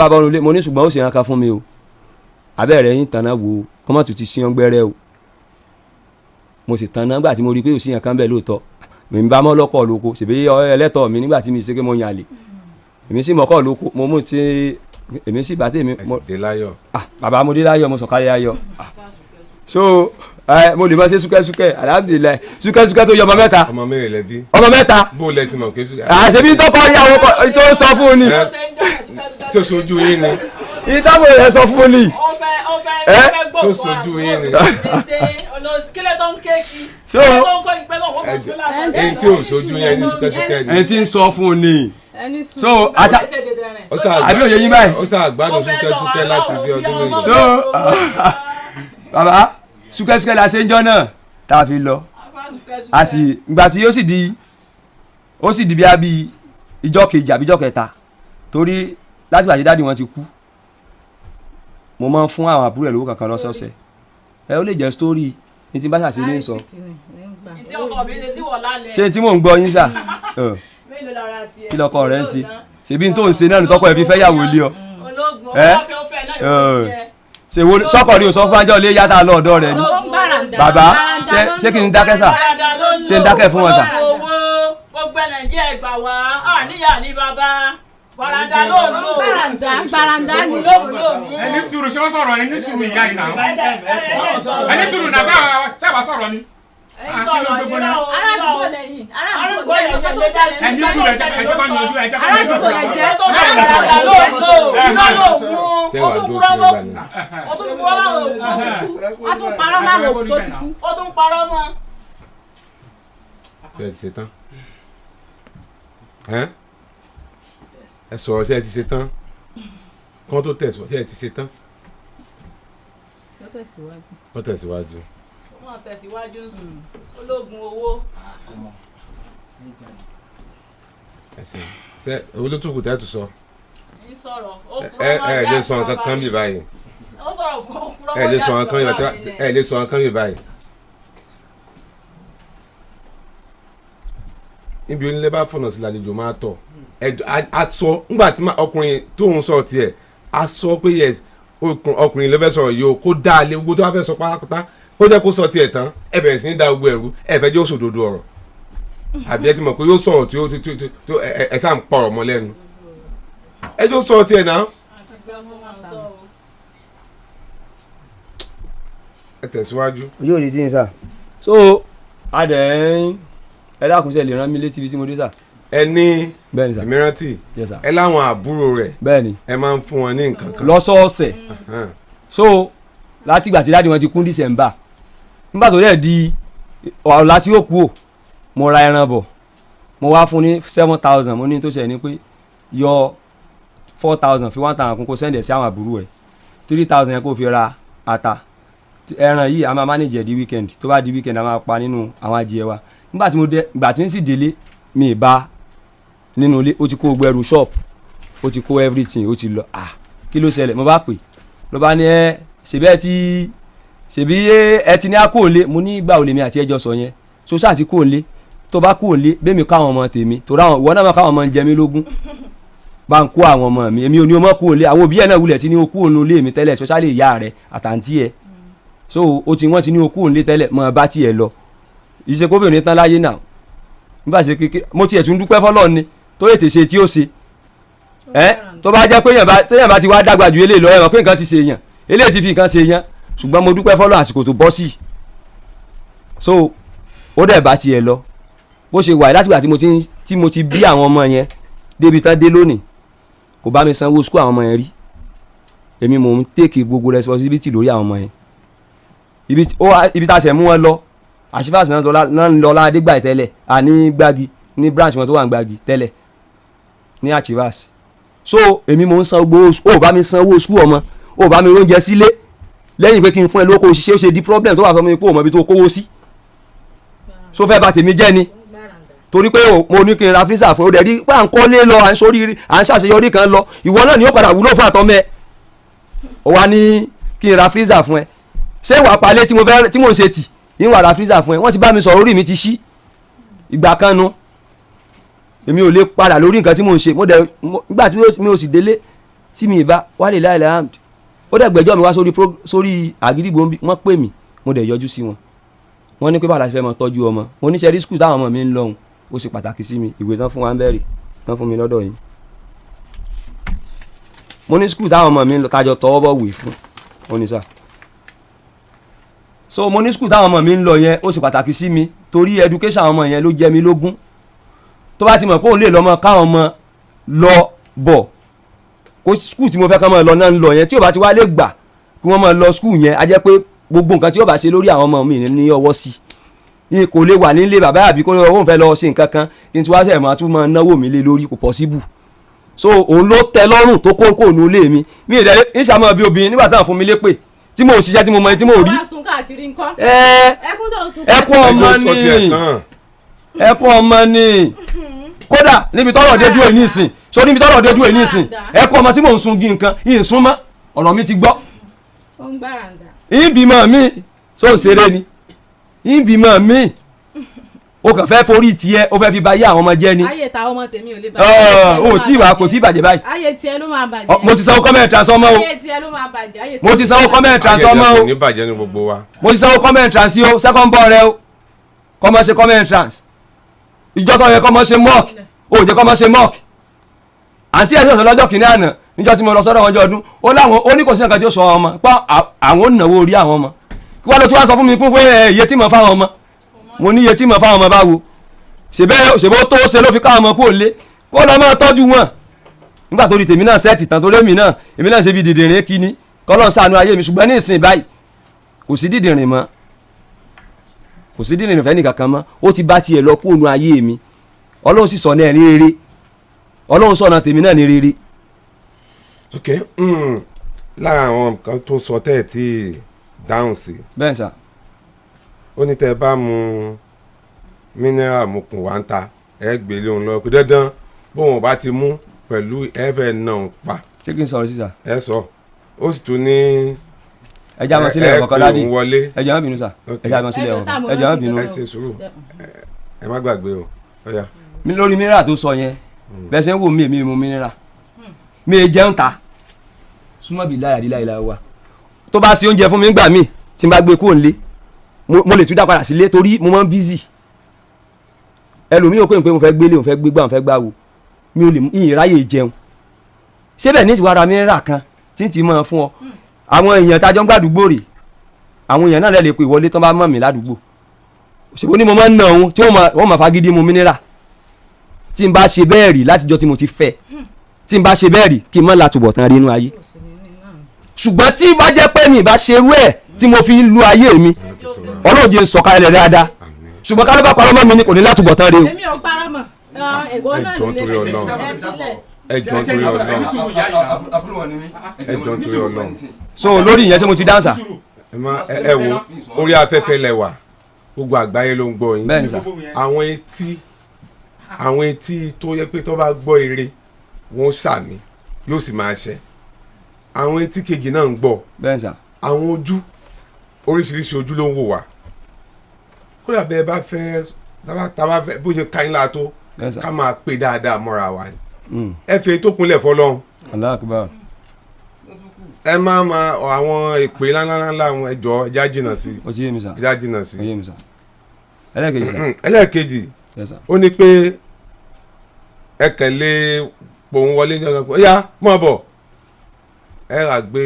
bọ́nu lé. Mo ní ṣùgbọ́n ó sì hàn kan fún mi o, abẹ́rẹ́ yín tanná wo kọ́mọ́tù ti sí ọgbẹ́rẹ́ o. Mo sì tanná nígbà tí mo rí i pé ò sí yàn kan bẹ́ẹ̀ lóòótọ́. Mi ń bá mọ́ lọ́kọ̀ lóko ṣèbí ẹlẹ́tọ̀ mi nígbà tí mi ṣe pé mo yàn lè, èmi sì mọ́kọ̀ lóko, mo mú ti èmi sì bá tèmi. Ẹ sì dé láyọ̀. Ah, bàbá, mo dé láyọ̀, mo sọ̀kalẹ̀ ayọ̀. Ah, so Ẹ mo lè máa ṣe súkẹ́súkẹ́, alhamdulilayi, súkẹ́súkẹ́ tó yọ ọmọ mẹ́ta. Ọmọ mẹ́rin lẹ́bí. Ọmọ mẹ́ta. Bó lẹ ti mọ̀ pé súkẹ́. Àṣebí tọkọ ìyàwó tó sọ fún un ni. Tó sojú yín ni. Ìtàbọ̀ rẹ̀ sọ fún un ni. Tó sojú yín ni. Ẹni tí ò sojú yín ẹni súkẹ́súkẹ́ ni. Ẹni tí ń sọ fún un ni. So ata àbí òye yín báyìí. Ó ṣàgbádùn súkẹ́súkẹ́ láti bí ọdún mélòó. So bàbá súkẹ́súkẹ́ la ṣe ń jọ́ náà tá a fi lọ. A sì ìgbà tí ó sì di bí a bí ìjọ́ kejì àbí ìjọ́ kẹta, torí láti gbà tí dáàdi wọn ti kú mo máa ń fún àwọn àbúrò ẹ̀ lówó kankan lọ́sọ̀ọ̀sẹ̀. Ẹ ó lè jẹ́ sítórì ní tí bá ṣàṣe ní sọ. Ṣé tí mò ń gbọ́ yín ṣá? Kí lọkọ rẹ ń ṣe? Ṣèbí tó ń ṣe náà ní tọkọ ẹ fi fẹ́ yàwó ilé ọ. Ṣe wo sọkọ rí o sọ fún ajọ́ ilé yàtà lọ́ọ̀dọ́ rẹ ni. Bàbá ṣé kí n dákẹ́ sà? Ṣé n dákẹ́ fún wọn sà? Gbogbo ẹ̀ Nàìjíríà ìgbà wá, àníyàn ní bàbá. Baranda ló ń lò. Baranda ni. Ẹni sùúrù ṣé wọ́n sọ̀rọ̀ ẹni sùúrù ìyá yìí náà. Ẹni sùúrù náà sábà sọ̀rọ̀ ni. Aládùúgbò lẹ́yìn. Aládùúgbò lẹ́yìn. Ẹni sùúrù ẹ̀jẹ̀ kan yanjú ẹ̀jẹ̀ kan yanjú. Aládùúgbò lẹ jẹ́. Baranda ló ń lò. Iná ló mú. Ó tún kúrọ́ mọ́. Ó tún kúrọ́ mọ́ òkú tó ti kú. Ó tún parọ́ mọ́ àwọn òkú tó ti kú. Ó tún parọ́ mọ́. Ṣé ẹ ti ṣe tán? Ẹ sọ̀rọ̀, ṣé ẹ ti ṣe tán? Kán tó tẹ̀síwájú, ṣé ẹ ti ṣe tán? Wọ́n tẹ̀síwájú. Wọ́n tẹ̀síwájú ń sùn. Ológun owó. Ẹ ṣe ṣe owó ló tún kù tẹ́tù sọ. Ń sọ̀rọ̀. Ẹ ẹ lè sọ nǹkan kan bí báyìí. Ó sọ̀rọ̀ fún òkúrọ́. Ẹ lè sọ nǹkan ẹ lè sọ nǹkan bí báyìí. Níbi onílé bá fọ̀nà sí lálejò máa tọ̀. A sọ ńgbà tí ọkùnrin tóun sọ tiẹ̀ a sọ pé yes ọkùnrin ló fẹ́ sọ̀rọ̀ yìí o, kó dáa lé gbogbo tó bá fẹ́ sọ pátápátá kó jẹ́ kó sọ tiẹ̀ tán. Ẹ bẹ̀rẹ̀ sí ní da gbogbo ẹ̀rú, ẹ fẹ́ jẹ́ ó sòdodo ọ̀rọ̀ àbí ẹ ti mọ̀ pé yóò sọ̀rọ̀ tí ó tó ẹ sáà ń pọ̀rọ̀ mọ́ lẹ́nu. Ẹ jọ sọ tiẹ̀ náà. Ẹ tẹ̀síwájú. Yóò rí tí ń sà. So a dẹ̀ ń ẹ dákun sí ẹ lè rán mi létí ibi tí mo dé sà. Ẹ ní ìmíràntì ẹ láwọn àbúrò rẹ̀ ẹ máa ń fún wọn ní nǹkan kan lọ́sọ̀ọ̀sẹ̀. So láti ìgbà tí dáàdi wọn ti kú December, nígbà tó dẹ̀ di ọ̀la tí ó kú o, mo ra ẹran bọ̀, mo wá fún ní 7,000. Mo ní tó ṣe ní pé yọ 4,000 fi 1,000 kún kó sẹ́ndẹ̀ sí àwọn àbúrò ẹ̀, 3,000 yẹn kó fi ra ata. Ẹran yìí a máa manage ẹ̀ di weekend, tó bá di weekend a máa pa nínú àwọn adìẹ wa. Nígbà tí mo dé, ìgbà tí n sì délé mi ì bá nínú ilé, ó ti kó gbẹrù shop, ó ti kó everything, ó ti lọ. Ah, kí ló ṣẹlẹ̀? Mo bá pè, ló bá ní ẹ ṣèbí ẹ ti ṣèbí ẹ ti ní á kó lé. Mo ní ìgbà olèmi àti ẹjọ́ sọ yẹn, so ṣáà ti kó lé, tó bá kó lé bẹ́ẹ̀ mi ká àwọn ọmọ tèmi, torí àwọn ìwọ náà máa káwọn ọmọ ń jẹ mí lógún, bá ń kó àwọn ọmọ mi, èmi ò ní o mọ́ kó lé. Àwọn òbí ẹ̀ náà wulẹ̀ ti ní o kú òun lé mi tẹ́lẹ̀, especially ìyá rẹ̀ àtàntí ẹ̀. So o ti wọ́n ti ní o kú òun lé tẹ́lẹ̀, mọ̀ bá tiẹ̀ lọ. Ìṣekóbìnrin tán láyé náà nígbà ṣe kékeré, mo tiẹ̀ tún dúpẹ́ fọlọ́ọ̀ ni tó lè tèṣe tí ó ṣe. Ẹ tó bá jẹ́ pé téèyàn bá ti wá dàgbà ju eléyìí lọ, ẹ mọ̀ pé nǹkan ti ṣe èèyàn, eléyìí ti fi nǹkan ṣe èèyàn, ṣùgbọ́n mo dúpẹ́ fọlọ́ọ̀ àsìkò tó bọ́ sí. So ó dẹ̀ bá tiẹ̀ lọ bó ṣe wà látìgbà tí mo ti bí àwọn ọmọ yẹn débi tán dé lónìí, kò bá mi sanwó school àwọn ọmọ yẹn rí. Èmi mò ń take gbogbo responsibility lórí àwọn ọmọ yẹn. Ibi tá a ṣẹ̀ mú wọn lọ àṣìfàṣì náà ń lọ ládégbà tẹ́lẹ̀, àní Gbági ní branch wọn tó wà ní Gbági tẹ́lẹ̀ ní àṣìfàṣì. So èmi mò ń san gbogbo, ó bá mi sanwó school ọmọ, ó bá mi róúnjẹ sílé, lẹ́yìn pé kí n fún ẹ lóko òṣìṣẹ́, ó ṣe di problem tó wà fún mi pé ó mọ ibi tó kówó sí. So fẹ́ bà tèmi jẹ́ ni torí pé mo ní kí n ra freezer fún ó dẹ̀ rí pé à ń kọ́lé lọ, à ń sórí, à ń ṣàṣeyọrí kan lọ, ìwọ náà ni ó padà wúlò fún àtọ́mẹ́. Ó wá ní kí n ra freezer fún ẹ, ṣé ìwà palẹ̀ tí mo fẹ́ tí mo ṣe tì ní wàrà freezer fún ẹ? Wọ́n ti bá mi sọ̀rọ̀, orí mi ti ṣí ìgbà kan nu, èmi ò lè padà lórí nǹkan tí mò ń ṣe. Mo dẹ̀ nígbà tí mi ò sì délé tí mi ìbá wálé láìláì hamd, ó dẹ̀ gbẹ́jọ́ mi wá sórí àgídìgbò, wọ́n pè mí, mo dẹ̀ yọjú sí wọn. Wọ́n ní pé bàtà ṣe fẹ́ mọ tọ́jú ọmọ. Mo ní sẹ́rí skul táwọn ọmọ mi ń lọ́hùn ó ṣe pàtàkì sí mi, ìwé tán fún wa ń bẹ̀rẹ̀ tán fún mi lọ́dọ̀ yìí. Mo ní skul táwọn ọmọ mi ń lọ tájọ tọwọ́ bọ̀ wé fún, ó ní sà. So mo ní school táwọn ọmọ mi ń lọ yẹn ó sì pàtàkì sí mi torí education àwọn ọmọ yẹn ló jẹ mí lógún. Tó bá ti mọ̀ pé òun lè lọ́mọ káwọn ọmọ lọ bọ̀ kó school tí mo fẹ́ kán máa lọ náà ń lọ yẹn, tí ò bá ti wá lè gbà kí wọ́n máa lọ school yẹn, á jẹ́ pé gbogbo nǹkan tí ó bá ṣe lórí àwọn ọmọ mi ní ọwọ́ sí i, kò lè wà nílé bàbá àbí kó òun fẹ́ lọ ṣe nǹkan kan kí n tí wá sẹ̀ máa tún máa náwó mi lé lórí, kò possible. So òun ló tẹ́ lọ́rùn tó kó kó nu ilé mi. Mi ìdẹ́rẹ́ ń ṣàmọ́ bí obìnrin nígbà táwọn fún mi lépè tí mò ń ṣiṣẹ́ tí mo mọ tí mò ń rí. Wá sun káàkiri ńkọ́. Ẹkún tó ń sun ẹkún ọmọ Ẹjọ́ sọ tiẹ̀ ni tán. ẹkún ọmọ ni. Kódà níbi tọ́rọ̀ dé dúró nísìn, so níbi tọ́rọ̀ dé dúró nísìn, ẹkún ọmọ tí mò ń sun gí nǹkan yìí ń súnmọ́ ọ̀rọ̀ mi ti gbọ́. Ó ń gbàràǹdà. Ìbímọ mi tó ń ṣeré ni ìbímọ mi, o kàn fẹ́ forí tiẹ̀ o fẹ́ fi ba ayé àwọn ọmọ jẹ́ ni. Ayé ta ọmọ tèmi ò lè bàjẹ́. Ọ̀, o tí wà kò tí bàjẹ́ báyìí. Ayé tiẹ̀ ló máa bàjẹ́. Mo ti sanwó comment transformer o. Ayé tiẹ̀ ló máa bàjẹ́. Ayé Mo ti sanwó comment transformer Ayé o. kò ní bàjẹ́ ní gbogbo wa. Mo ti sanwó comment trans o, second ball rẹ o, kọ́mọ ṣe comment trans ìjọ tó yẹ kọ́mọ ṣe mock o, jẹ́ kọ́mọ ṣe mock. Àǹtí ẹ̀ sọ̀rọ̀ lọ́jọ́ kìíní àná níjọ́ tí mo lọ sọ́dọ̀ wọn jọ ọdún, ó láwọn ó ní kò sí nǹkan tí ó sọ ọmọ pa àwọn ò náwó orí àwọn ọmọ. Kí wọ́n lọ tí wọ́n sọ fún mi fún pé iye tí mo fáwọn ọmọ, mo ní iye tí mo fáwọn ọmọ báwo, ṣèbó tó ṣe ló fi káwọn ọmọ kúrò lé kó lọ máa tọ́jú wọn. Nígbà tó di tèmi náà sẹ́ẹ̀tì tán torí èmi náà èmi náà ṣe bí dìdìrín kíní kọ́lọ́ ṣàánú ayé mi, ṣùgbọ́n ní ìsìn báyìí kò sí dìdìrín mọ́, kò sí dìdìrín fẹ́ nìkankan mọ́, ó ti bá tiẹ̀ lọ kúrò nú ayé mi. Ọlọ́run sì sọ̀nà ẹ̀ ní rere, Ọlọ́run sọ̀nà tèmi náà ní rere. Ok, lára àwọn nǹkan tó sọ tẹ́ ẹ̀ tí dáhùn sí, Bẹ́ẹ̀ sà. ó ní tẹ́ ẹ bá mu mineral mukùn wá ń ta ẹ gbé lé òun lọ pé dandan bóun ò bá ti mú pẹ̀lú ẹ fẹ́ náà ń pa. Ṣé kí n sọ̀rọ̀ sísà? Ẹ sọ, ó sì tún ní Ẹ já mọ sílẹ̀ ẹ ọ̀kan pé dádì. òun wọlé. Ẹ jẹ́ má bínú sà. Ok. Ẹ já mọ sílẹ̀ Ẹ jọ̀ọ́ sà, ọ̀kan, mo ẹ jẹ́ má rántí bínú. Ẹ ṣe sùúrù, ẹ má gbàgbé o, ó yá. Mi lórí mineral tó sọ yẹn, bẹ́ẹ̀ ṣe ń wò mí, èmi mu mineral mi ì jẹun ta súnmọ́ bí láyà díláyà láyà wa. Tó bá ṣe oúnjẹ fún mi ńgbà míì tí n bá gbé kúrò nílé, mo lè tún dá padà sílé torí mo máa ń bízì. Ẹlòmíì ò pé mo fẹ́ gbélé, mo fẹ́ gbégbá, mo fẹ́ gbáwo, mi ò lè ìyìn ráyè jẹun. Síbẹ̀ ní ìwà mineral kan tí n ti máa fún ọ àwọn èèyàn tájọ́ ń gbàdúgbò rè, àwọn èèyàn náà lè pè wọlé tán bá mọ̀ mí ládùúgbò. Ṣèbó ni mo máa ń nà òun tí wọ́n máa fagídí mu mineral. Tí n bá ṣe bẹ́ẹ̀ rí látijọ́ tí mo ti fẹ́, tí n bá ṣe bẹ́ẹ̀ rí kí n má látúbọ̀ tán rí inú ayé. Ṣùgbọ́n tí bá jẹ́ pé mi bá ṣerú ẹ̀ tí mo fi ń lu ayé mi, Ọlọ́run jẹ́ n sọ̀kalẹ̀ dáadáa. Ṣùgbọ́n ká ló bá parọ́ mọ́ mi ni kò ní látúbọ̀ tán rí o. Èmi ò parọ́ mọ́. Èwo náà Ẹ jọ̀ọ́ nílé. nítorí Ọlọ́run. Ẹ filẹ̀. Ẹ jọ̀ọ́ nítorí Ọlọ́run. Ẹ jọ̀ọ́ nítorí Ọlọ́run. So lórí ìyẹn ṣé mo ti dáǹsà? Ẹ má ẹ wo orí afẹ́fẹ́ lẹ wà, gbogbo àgbáyé ló ń gbọ́ yín. Bẹ́ẹ̀ ni sà. Àwọn etí tó yẹ pé tó bá gbọ́ eré wọn ó sàmì yóò sì máa ṣẹ, àwọn etí kejì náà ń gbọ́. Bẹ́ẹ̀ ni sà. Àwọn ojú oríṣiríṣi ojú ló ń wò wá. Kódà bẹ́ẹ̀ bá fẹ́ tábà fẹ́ bó ṣe ká yín lára tó, Yes, sir. ká máa pè dáadáa mọ́ra wa ni. Ẹ fi tó kúnlẹ̀ fọlọ́run. Allahu Akbar. Ẹ má ma àwọn èpè ńláńláńlá àwọn ẹjọ́ ẹjá jìnnà sí. Ó ti yé mi sà. Ẹjá jìnnà sí. Ó yé mi sà. Ẹlẹ́ẹ̀kejì sà. Ẹlẹ́ẹ̀kejì. Yes, sir. Ó ní pé ẹ kẹ̀lé pòun wọlé ní ọ̀nà pé ó yá mọ̀ bọ̀, ẹ rà gbé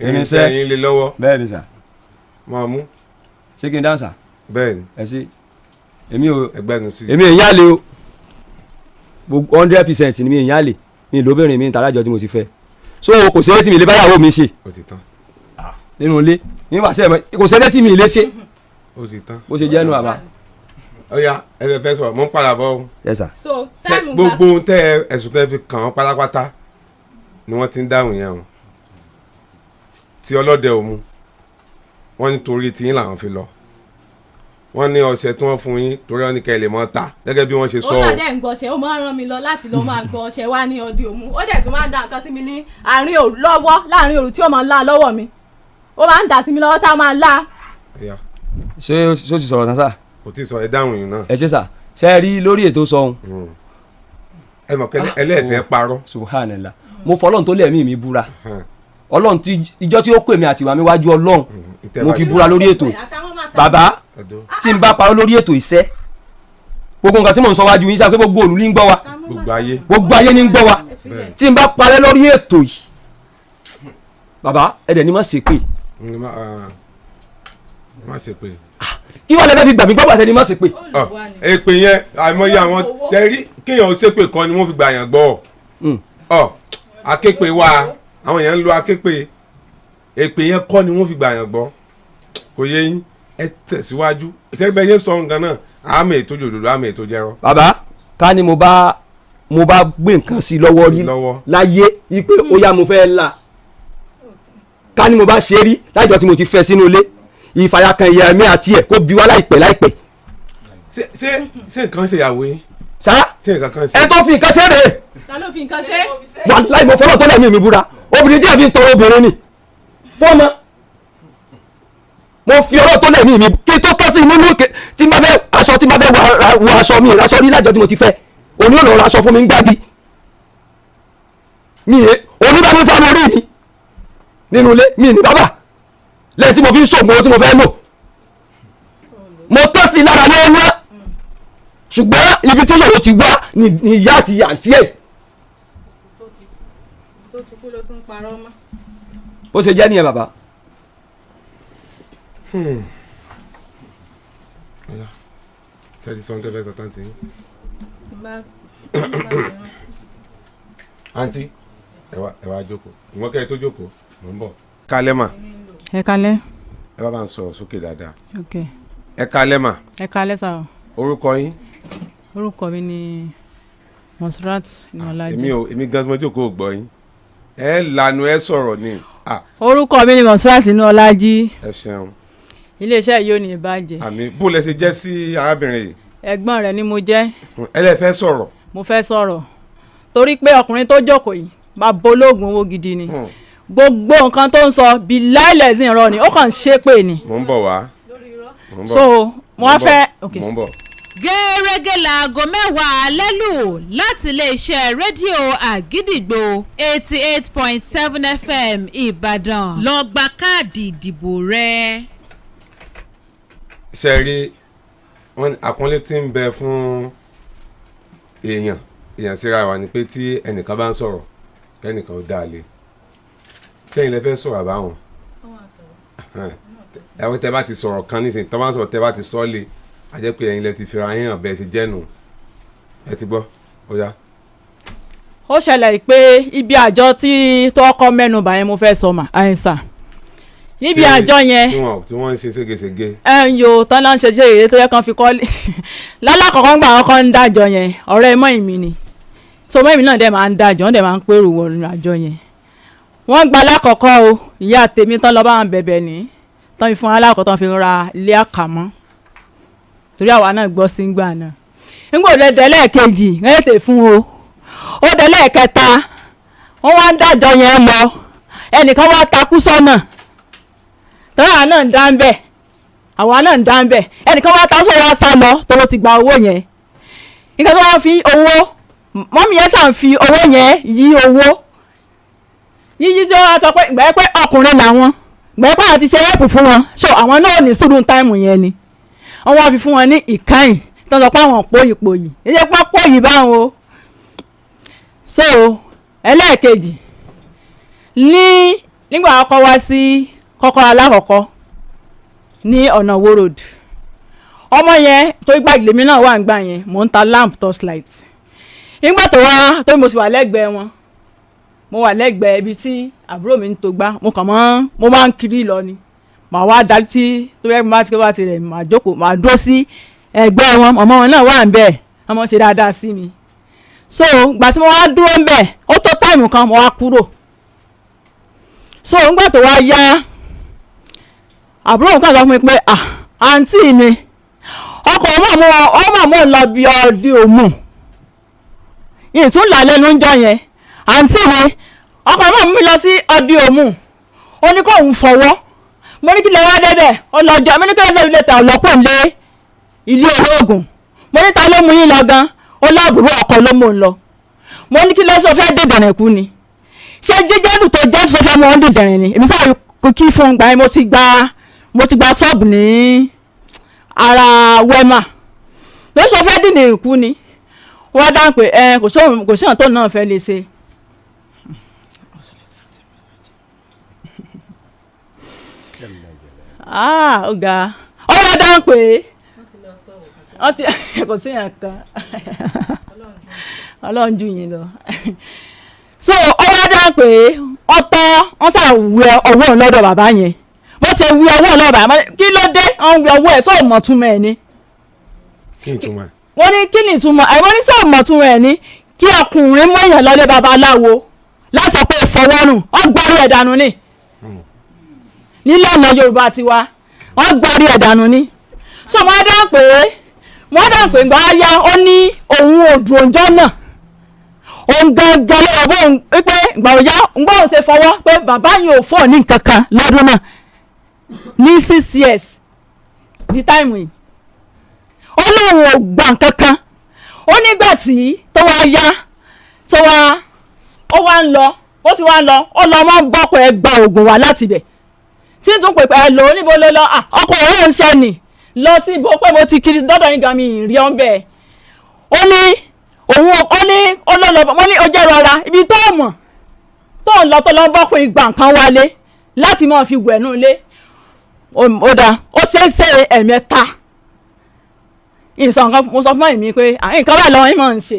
irinṣẹ́ yín lé lọ́wọ́. Bẹ́ẹ̀ ni sà. Máa mú. Ṣé kí n dáhùn sà? Bẹ́ẹ̀ ni. Ẹ sí èmi ò ẹgbẹ́nu sí. Èmi èyàn lè o, 100% ni mi èyàn lè, mi lóbìnrin mi ń tarájọ tí mo ti fẹ́, so kò sí eré tí mi lè báyàwó mi ṣe. Ó ti tán. Nínú ilé nígbà sẹ́ẹ̀ mọ́ kò sí eré tí mi lè ṣe. Ó ti tán. Bó ṣe jẹ́ nù àbá. Ó yá, ẹ fẹ́ fẹ́ sọ̀rọ̀, mo ń padà bọ̀ o. Yes, sir. So Ṣé táìmù gbogbo ohun tẹ́ ẹ̀sùn tẹ́ fi kàn án pátápátá ni wọ́n ti ń dáhùn yẹn o. Tí ọlọ́dẹ ò mu, wọ́n ní torí tiyín làwọn fi lọ, wọ́n ní ọṣẹ tí wọ́n fún yín torí wọ́n ní kẹ́ ẹ lè mọ́ ta gẹ́gẹ́ bí wọ́n ṣe sọ ó o. náà dẹ̀ ń gbọ́ṣẹ́, ó máa ń rán mi lọ láti lọ máa gbọ́ ọṣẹ wá ní ọdí òmu, ó dẹ̀ tún máa ń da nǹkan sí mi ní àárín òru lọ́wọ́, láàárín òru tí ó máa ń lá lọ́wọ́ mi, ó máa ń dà sí mi lọ́wọ́ tá a máa lá. Ẹ̀yà. Ṣé o ti sọ̀rọ̀ tán sà? Kò tí ì sọ, ẹ dáhùn yìí náà. Ẹ ṣe sà, ṣe é rí lórí ètò sọ̀hún. Ẹ mọ̀ pé ẹlẹ́ẹ̀fẹ́ parọ́. Subhanallah, mo fọ Ọlọ́run tó lẹ́mìí mi búra, Ọlọ́run tí ìjọ tí ó pè mí àti ìwà mi wájú Ọlọ́run mo fi búra lórí ètò bàbá, tí n bá parọ́ lórí ètò ìṣẹ́, gbogbo nǹkan tí mò ń sọ wájú yín sáà pé gbogbo òlù ní ń gbọ́ wa, gbogbo ayé ní ń gbọ́ wa, tí n bá parẹ́ lórí ètò yìí bàbá ẹ̀dẹ̀ ni má ṣe pé. Má ṣe pé. Kí wọ́n lè fẹ́ fi gbà mí gbọ́ bàtẹ́ ni má ṣe pé. Èpè yẹn àìmọye àwọn tẹ́rí kéèyàn ó ṣépè kan ni wọ́n fi gbà yàn gbọ́. Ọ aképe wa àwọn èèyàn ń lo aképe, èpè yẹn kọ́ ni wọ́n fi gbà yàn gbọ́. Kò yé yín, ẹ tẹ̀síwájú ìṣẹ́gbẹ́ yẹn sọ nǹkan náà, àmì ètò jòdòdò, àmì ètò jẹrọ. Bàbá, ká ní mo bá gbé nǹkan sí lọ́wọ́ rí láyé ipe ó yá mo fẹ́ là, ká ní mo bá ṣe rí lájọ tí mo ti fẹ́ sínú ilé, ìfàyàkàn ìyá mi àti ẹ̀ kó bí wá láìpẹ́ láìpẹ́. Ṣé ṣé nǹkan ṣe ìyàwó yín? Sá ṣé nǹkan kan ṣe. Ẹ tó fi nǹkan ṣe rèé. Ta ló fi nǹkan ṣe? Wàláì mo fọlọ́ tó lẹ́mí mi búra, obìnrin tí a fi ń tọrọ obìnrin ni fọ́ọ̀mà. Mo fi ọlọ́ tó lẹ́mí mi kí tó tọ́ sí nínú tí n bá fẹ́ aṣọ, tí n bá fẹ́ wọ aṣọ mi ìraṣọ rí lájọ tí mo ti fẹ́, òní ò lọ ra aṣọ fún mi ń gbági mi è òní bá mi fáwọn orí mi nínú ilé mi ní bàbá lẹ́yìn tí mo fi ń ṣògùn owó tí mo fẹ́ lò, mo tọ́ sí lára ní ọwọ́, ṣùgbọ́n ibi tí ìṣòro ti wá ni ìyá àti àǹtí ẹ̀. Bó ṣe jẹ́ nìyẹn bàbá. Àǹtí ẹ wá jókòó, ìwọ́n kẹ́ ẹ tó jókòó, mò ń bọ̀. Kálẹ́ mà. Ẹ kálẹ́. Ẹ bá ń sọ̀rọ̀ sókè dáadáa. Ok. Ẹ kálẹ́ mà. Ẹ kálẹ́ sà. Orúkọ yín? Orúkọ mi ni Monsurat Inolaji. Èmi gan tí mo jókòó gbọ́ yín. Ẹ lanu ẹ sọ̀rọ̀ ni. Orúkọ mi ni Monsurat Inolaji. Ẹ ṣeun. Iléeṣẹ́ yìí ò ní bàjẹ́. Àmín. Bó lẹ ṣe jẹ́ sí arábìnrin yìí? Ẹ̀gbọ́n rẹ̀ ni mo jẹ́. Ẹ lẹ fẹ́ sọ̀rọ̀. Mo fẹ́ sọ̀rọ̀ torí pé ọkùnrin tó jókòó yìí bàbá ológun owó gidi ni, gbogbo nǹkan tó ń sọ bí láìlẹ̀sìn irọ́ ni, ó kàn ń ṣépè ni. Mò ń bọ̀ wá. So mo wá fẹ́. Mò ń bọ̀. Gẹ́rẹ́gẹ́ láago 10 alẹ́ lù láti iléeṣẹ́ rédíò Àgídìgbò 88.7 FM Ìbàdàn. Lọ gba káàdì ìdìbò rẹ. Ṣe rí àpọ́nlé tí ń bẹ fún èèyàn èèyàn síra wa ni pé tí ẹnìkan bá ń sọ̀rọ̀ kẹ́nìkan ó dáa lé, sẹ́yìn lẹ fẹ́ sọ̀rọ̀ àbáwọn ẹ̀wọ́n tẹ́ bá ti sọ̀rọ̀ kan nísìnyí, tọ́ bá ń sọ̀rọ̀ tẹ́ bá ti sọ́ lé, a jẹ́ pé ẹ̀yin lẹ ti fira yín hàn bẹ́ẹ̀ ṣe jẹ́nu. Ẹ ti gbọ́, ó yá. Ó ṣẹlẹ̀ pé ibi àjọ tí tọkọ mẹ́nu bà yẹn mo fẹ́ sọ mà àyìnsà níbi àjọ yẹn tí wọ́n ń ṣe ségesège. Ẹ ń yo tán náà ń ṣe ségesège tó yẹ kán fi kọ́lé lálákọ̀ọ́kọ́ ń gbà wọ́n kọ́ ń dájọ́ yẹn, ọ̀rẹ́ mọ́ ìmí ni, so mọ́ ìmí náà dẹ̀ máa ń dájọ́, wọ́n dẹ̀ máa ń pèrò wọnú àjọ yẹn. Wọ́n gba alákọ̀ọ́kọ́ o, ìyá tèmi tán lọ bá wọn bẹ̀bẹ̀ ní tán fi fún alákọ̀ọ́ tán fi ra ilé àkàmọ́, torí àwa náà gbọ́ sí ngbà náà. Ngbà ò dẹ̀ lẹ́ẹ̀kejì wọ́n tètè fún o, ó dẹ̀ lẹ́ẹ̀kẹta wọ́n wá ń dájọ́ yẹn lọ, ẹnìkan wá takú sọ́nà, torí àwa náà ń dá ń bẹ̀, àwa náà ń dá ń bẹ̀, ẹnìkan wá takú sọ́nà wá sá lọ tó ti gba owó yẹn. Nǹkan tó wá fi owó mọ́mí yẹn ṣàn fi owó yẹn yí owó yíyí tí wọ́n sọ pé ìgbà yẹn pé ọkùnrin làwọn, ìgbà yẹn pé àwọn ti ṣe ẹ̀pù fún wọn, so àwọn náà ní sùúrù táìmù yẹn ni wọ́n wá fi fún wọn ní ìkáyìn tó sọ pé àwọn pòyìpòyì iye pọ́ pòyì báwọn o. So ẹlẹ́ẹ̀kejì ní nígbà kọ́kọ́ wá sí kọ́kọ́ alákọ̀ọ́kọ́ ní ọ̀nà Wo Road, ọmọ yẹn tó gbàgbé mi náà wà ń gbà yẹn, mò ń ta lamp torchlight nígbà tó wá tó mo sì wà lẹ́gbẹ̀ẹ́ wọn, mo wà lẹ́gbẹ̀ẹ́ ibi tí àbúrò mi ń tó gbá, mo kàn mọ́ mo máa ń kiri lọ ni, màá wá darí tí tó yẹ má ti wá tirẹ̀, màá jókòó màá dúró sí ẹgbẹ́ wọn, ọmọ wọn náà wà ń bẹ̀, ọmọ ṣe dáadáa sí mi. So gbà tí mo wá dúró ń bẹ̀ ó tó táìmù kan mo wá kúrò. So ńgbà tó wá yá àbúrò nǹkan sọ fún mi pé àǹtí mi ọkọ̀ ọmọ ọmọ lọ bí ọdí òmù ìtúnlá lẹ́nu ń jọ yẹn, àǹtí mi ọkọ̀ ọmọ mi lọ sí ọdí òmù, ó ní kó òun fọwọ́, mo ní kí lè wá débẹ̀, ó lọ jọ, mo ní kí lè lè ta ọ̀lọ́kùn lé ilé olóògùn, mo ní ta ló mú yín lọ gan, ó láàbùrú ọkọ̀ ló mú un lọ, mo ní kí lọ́sọ̀ fẹ́ dèdèrìn kú ni, ṣé jíjẹ́dù tó jẹ́ tó fẹ́ mú ọ́n dèdèrìn ni, èmi sáà kí fún un gbà yẹn, mo ti gba ṣọ́ọ̀bù ní ara wẹ́mà, lọ́sọ̀ fẹ́ dèdèrìn kú ni, wọ́n dáhùn pé ẹ kò sóhun tó náà fẹ́ lè ṣe. Ah, ó ga. Ó wá dáhùn pé wọ́n ti kò sí yàn kan, Ọlọ́run jù yín lọ. So ó wá dáhùn pé ọtọ́ wọ́n sà wẹ ọwọ́ òun lọ́dọ̀ bàbá yẹn. Bó ṣe wẹ ọwọ́ òun lọ́dọ̀ bàbá, kí ló dé wọ́n wẹ ọwọ́ ẹ̀? Sọ mọ̀túnmọ̀ ẹ̀ ni? Kí n túmọ̀ ẹ̀? Wọ́n ní kí ni ìtumọ̀ ẹ̀? Wọ́n ní sọ mọ̀túnmọ̀ ẹ̀ ni kí ọkùnrin mọ̀yàn lọ́lé babaláwo lásọ pé ìfọwọ́rùn wọ́n gbárí ẹ̀ dànù ni. Nílànà Yorùbá tiwa, wọ́n gbárí ẹ̀ dànù ni. So wọ́n dáhùn pé nǹkan á yá, ó ní òun òdùn òǹjọ́ náà, òun gangan lọ́wọ́ bóun pé ìgbà òyá ńgbọ́ òun ṣe fọwọ́ pé bàbá yìí ò fọ́ ní nǹkan kan lọ́dún náà ní 6 years ní time yìí. Ó lóun ò gbà nǹkan kan. Ó nígbà tí tó wá yá, tó wá ó wá ń lọ, ó ti wá ń lọ, ó lọ mọ́ bọ́kọ̀ ẹ̀ gba oògùn wá láti ibẹ̀ tí n tún pè pé ẹ lò ó, níbo ló lọ? Ọkọ̀ òun ń ṣe nì lọ sí ibo pé mo ti kiri dọ́dọ̀ yín gan, mi ì rí ọ́n bẹ́ẹ̀. Ó ní òun, ó ní ó lọ lọ. Mo ní ó jẹ́ rọra ibi tó mọ̀ tó ń lọ, tó lọ bọ́kùn ìgbà nǹkan wálé láti máa fi wẹ̀nú ilé. Ó dáa, ó ṣeé ṣe ẹ̀mẹ́ta ìsọ̀ nǹkan. Mo sọ fún ẹ̀mí pé nǹkan báyìí lọ́wọ́ yín máa ń ṣe.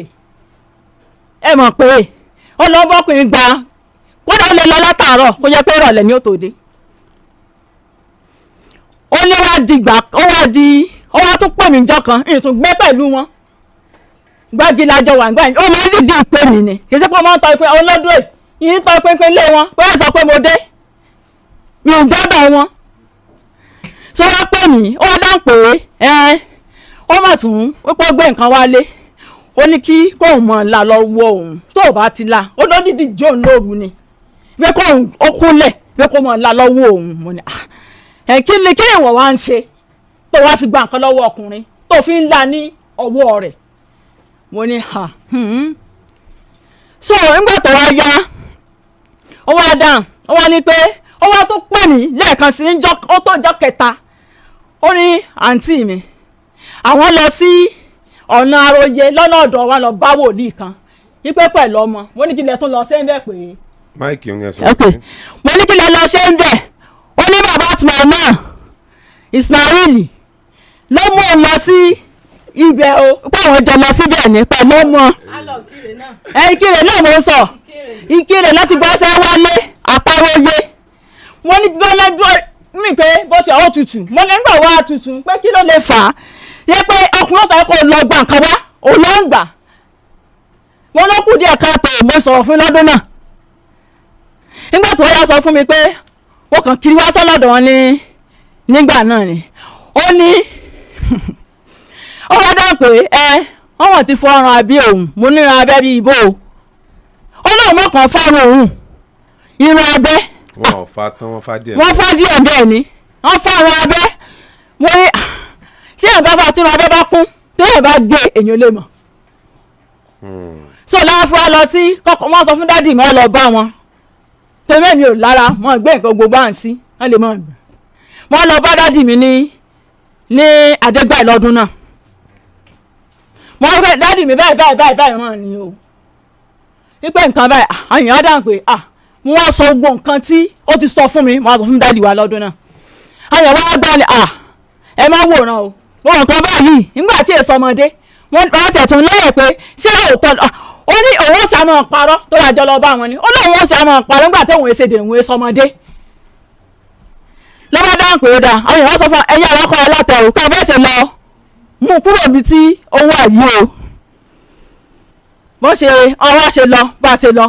Ẹ mọ̀ pé ó lọ bọ́kùn ìgbà, kódà ó lè lọ látàárọ̀ kó jẹ́ pé ìrọ̀lẹ́ ni ó tó dé. Ó ní wá di gbà, ó wá di, ó wá tún pè mí jọ kan, ìtún gbé pẹ̀lú wọn gbági lájọ wà nígbà yìí. Ó máa ń dìde ìpè mí ni, kì í ṣe pé ó máa ń tọ́ ìpín ọlọ́dún yìí ń tọ́ ìpínpín lé wọn pé wọ́n sọ pé mo dé, mi ò gbọ́dọ̀ wọn. Tó wá pè mí, ó wá dáhùn pé ẹ ó mà tún wípé ó gbé nǹkan wálé, ó ní kí kóun mọ̀ la lọ wo òun tó o bá ti la. Ó lódìdí jóun lóru ni pé kóun ó kúnlẹ̀ pé kó mọ̀ la lọ́wọ́ òun. Mo ní ẹ kí ni kí ìwọ wá ń ṣe tó wá fi gba nǹkan lọ́wọ́ ọkùnrin tó fi ń la ní ọwọ́ rẹ̀? Mo ní ha. So nígbà tó wá yá, ó wá dáhùn, ó wá ní pé ó wá tó pè mí lẹ́ẹ̀kan sí ó tó jọ́ kẹta. Ó ní àǹtí mi, àwọn lọ sí ọ̀nà àròyé lọ́nà ọ̀dọ̀ wa, lọ bá wòlíì kan wípé pẹ̀lú ọmọ. Mo ní kí lẹ tún lọ ṣe ń bẹ̀ pé. Mic ń yẹn sọ. Ok, mo ní kí lẹ lọ ṣe ń bẹ̀? Ó ní bàbá àtúmọ̀ náà Ismail ló mú un lọ sí ibẹ̀ o, pé àwọn jọ lọ síbẹ̀ ní pẹ̀lú ọmọ ẹ. Ìkirè náà mo ń sọ, Ìkirè láti gbọ́sẹ̀ wálé àtàwọ̀yé. Mo ní gbọ́dọ̀ mi pé bó ṣe ọ̀ tutù. Mo ní nígbà wá tutù pé kí ló lè fà á yẹ pé ọkùnrin ọ̀sán kò lọ gba nǹkan wá, òun ló ń gbà. Mo ló kù díẹ̀ káàtó. Mo sọ̀rọ̀ fún lọ́dún náà. Nígbà tó yá, sọ fún mi pé ó kàn kiri wá sọ́lọ́dọ̀ wọn ní nígbà náà ni. Ó ní ó wá dáhùn pé ẹ wọ́n wọ́n ti fọ́ràn àbí òun. Mo níran abẹ́ bíi ibo o. Ó lóun mọ̀kàn fọ́ràn òun irun abẹ́. Wọn ò fa tán, wọn fa díẹ̀. Wọ́n fá díẹ̀ bẹ́ẹ̀ ni wọ́n fọ́ràn abẹ́. Mo ní tí èèyàn bá bá tí irun abẹ́ bá kún, téèyàn bá gbé, èèyàn lè mọ̀. So láwọn fún wa lọ sí kọ́kọ́, wọ́n sọ fún daddy mi, wọ́n lọ bá wọn tẹ́lẹ̀. Mi ò lára wọ́n gbé nǹkan gbogbo à ń sí, wọ́n lè mọ̀. Wọ́n lọ bá daddy mi ní Adégbàyí lọ́dún náà. Wọ́n fẹ́ daddy mi báyìí báyìí báyìí báyìí wọ́n ní o wípé nǹkan báyìí. Àwọn èèyàn dáhùn pé ah, mo wá sọ gbogbo nǹkan tí ó ti sọ fún mi. Mo wá sọ fún daddy wa lọ́dún náà. Àwọn èèyàn wá gbá ni, ah, ẹ má wòran o, wọn nǹkan báyìí nígbà tí èso ọmọdé wọn bá tẹ̀ tún lẹ́yìn pé ṣé òótọ́ ó ní òun ó ṣàmọ̀ parọ́ tó dájọ́ lọ bá wọn ni. Ó lóun ó ṣàmọ̀ parọ́ nígbà tí òun èsè dè, òun èso ọmọdé. Ló bá dáhùn pé ó dáa. Àwọn èèyàn sọ fún ẹ̀yà ọkọ̀ alátẹ̀wò ká bẹ́ẹ̀ ṣe lọ mú kúrò níbi tí ó wà yìí o. Bó ṣe ọwọ́ ṣe lọ bá a ṣe lọ,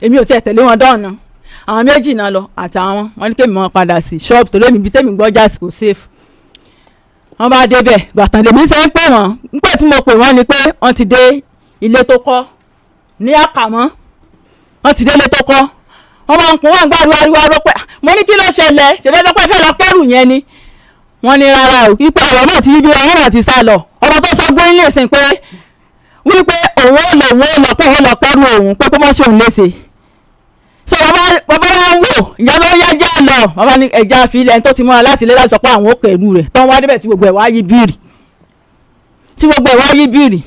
èmi ò tiẹ̀ tẹ̀lé wọn dọ́ọ̀nà. Àwọn méjì náà lọ àtàwọn. Wọn ní kémi wọn padà sí ṣọ́ọ̀bù torí èmi ibi tẹ́mi gbọ́jà kò safe. Wọ́n bá débẹ̀ gbàtàn, lèmi ṣe ń pè wọ́n. Ń pè tí mo pè wọ́n ni pé wọ́n ti dé ilé tó kọ́ ní Àkàmọ́. Wọ́n ti dé ilé tó kọ́, wọ́n máa ń pọ́n, wọ́n ń gbàdúrà ariwo aró pé. Mo ní kí ló ṣẹlẹ̀? Ṣẹlẹ̀ lọ́pẹ́ fẹ́ lọ kẹ́rù yẹn ni? Wọ́n ní rárá o, wípé ọ̀rọ̀ náà ti yí bí ọ̀rọ̀ náà ti sá lọ. Ọ̀rọ̀ tó sọ gbóyún lè sìn pé wípé òun ò lọ pé òun lọ kẹ́rù òun pé kó mọ́ ṣe òun léṣe. So bàbá wa ń wò, ìyá ló yá já lọ. Bàbá ní ẹja fi ilẹ̀ tó ti mọ́ra láti ilé láti sọ pé àwọn ò kẹrù rẹ̀ tán. Wá débẹ̀ tí gbogbo ẹ̀ wá yí bírì, tí gbogbo ẹ̀ wá yí bírì.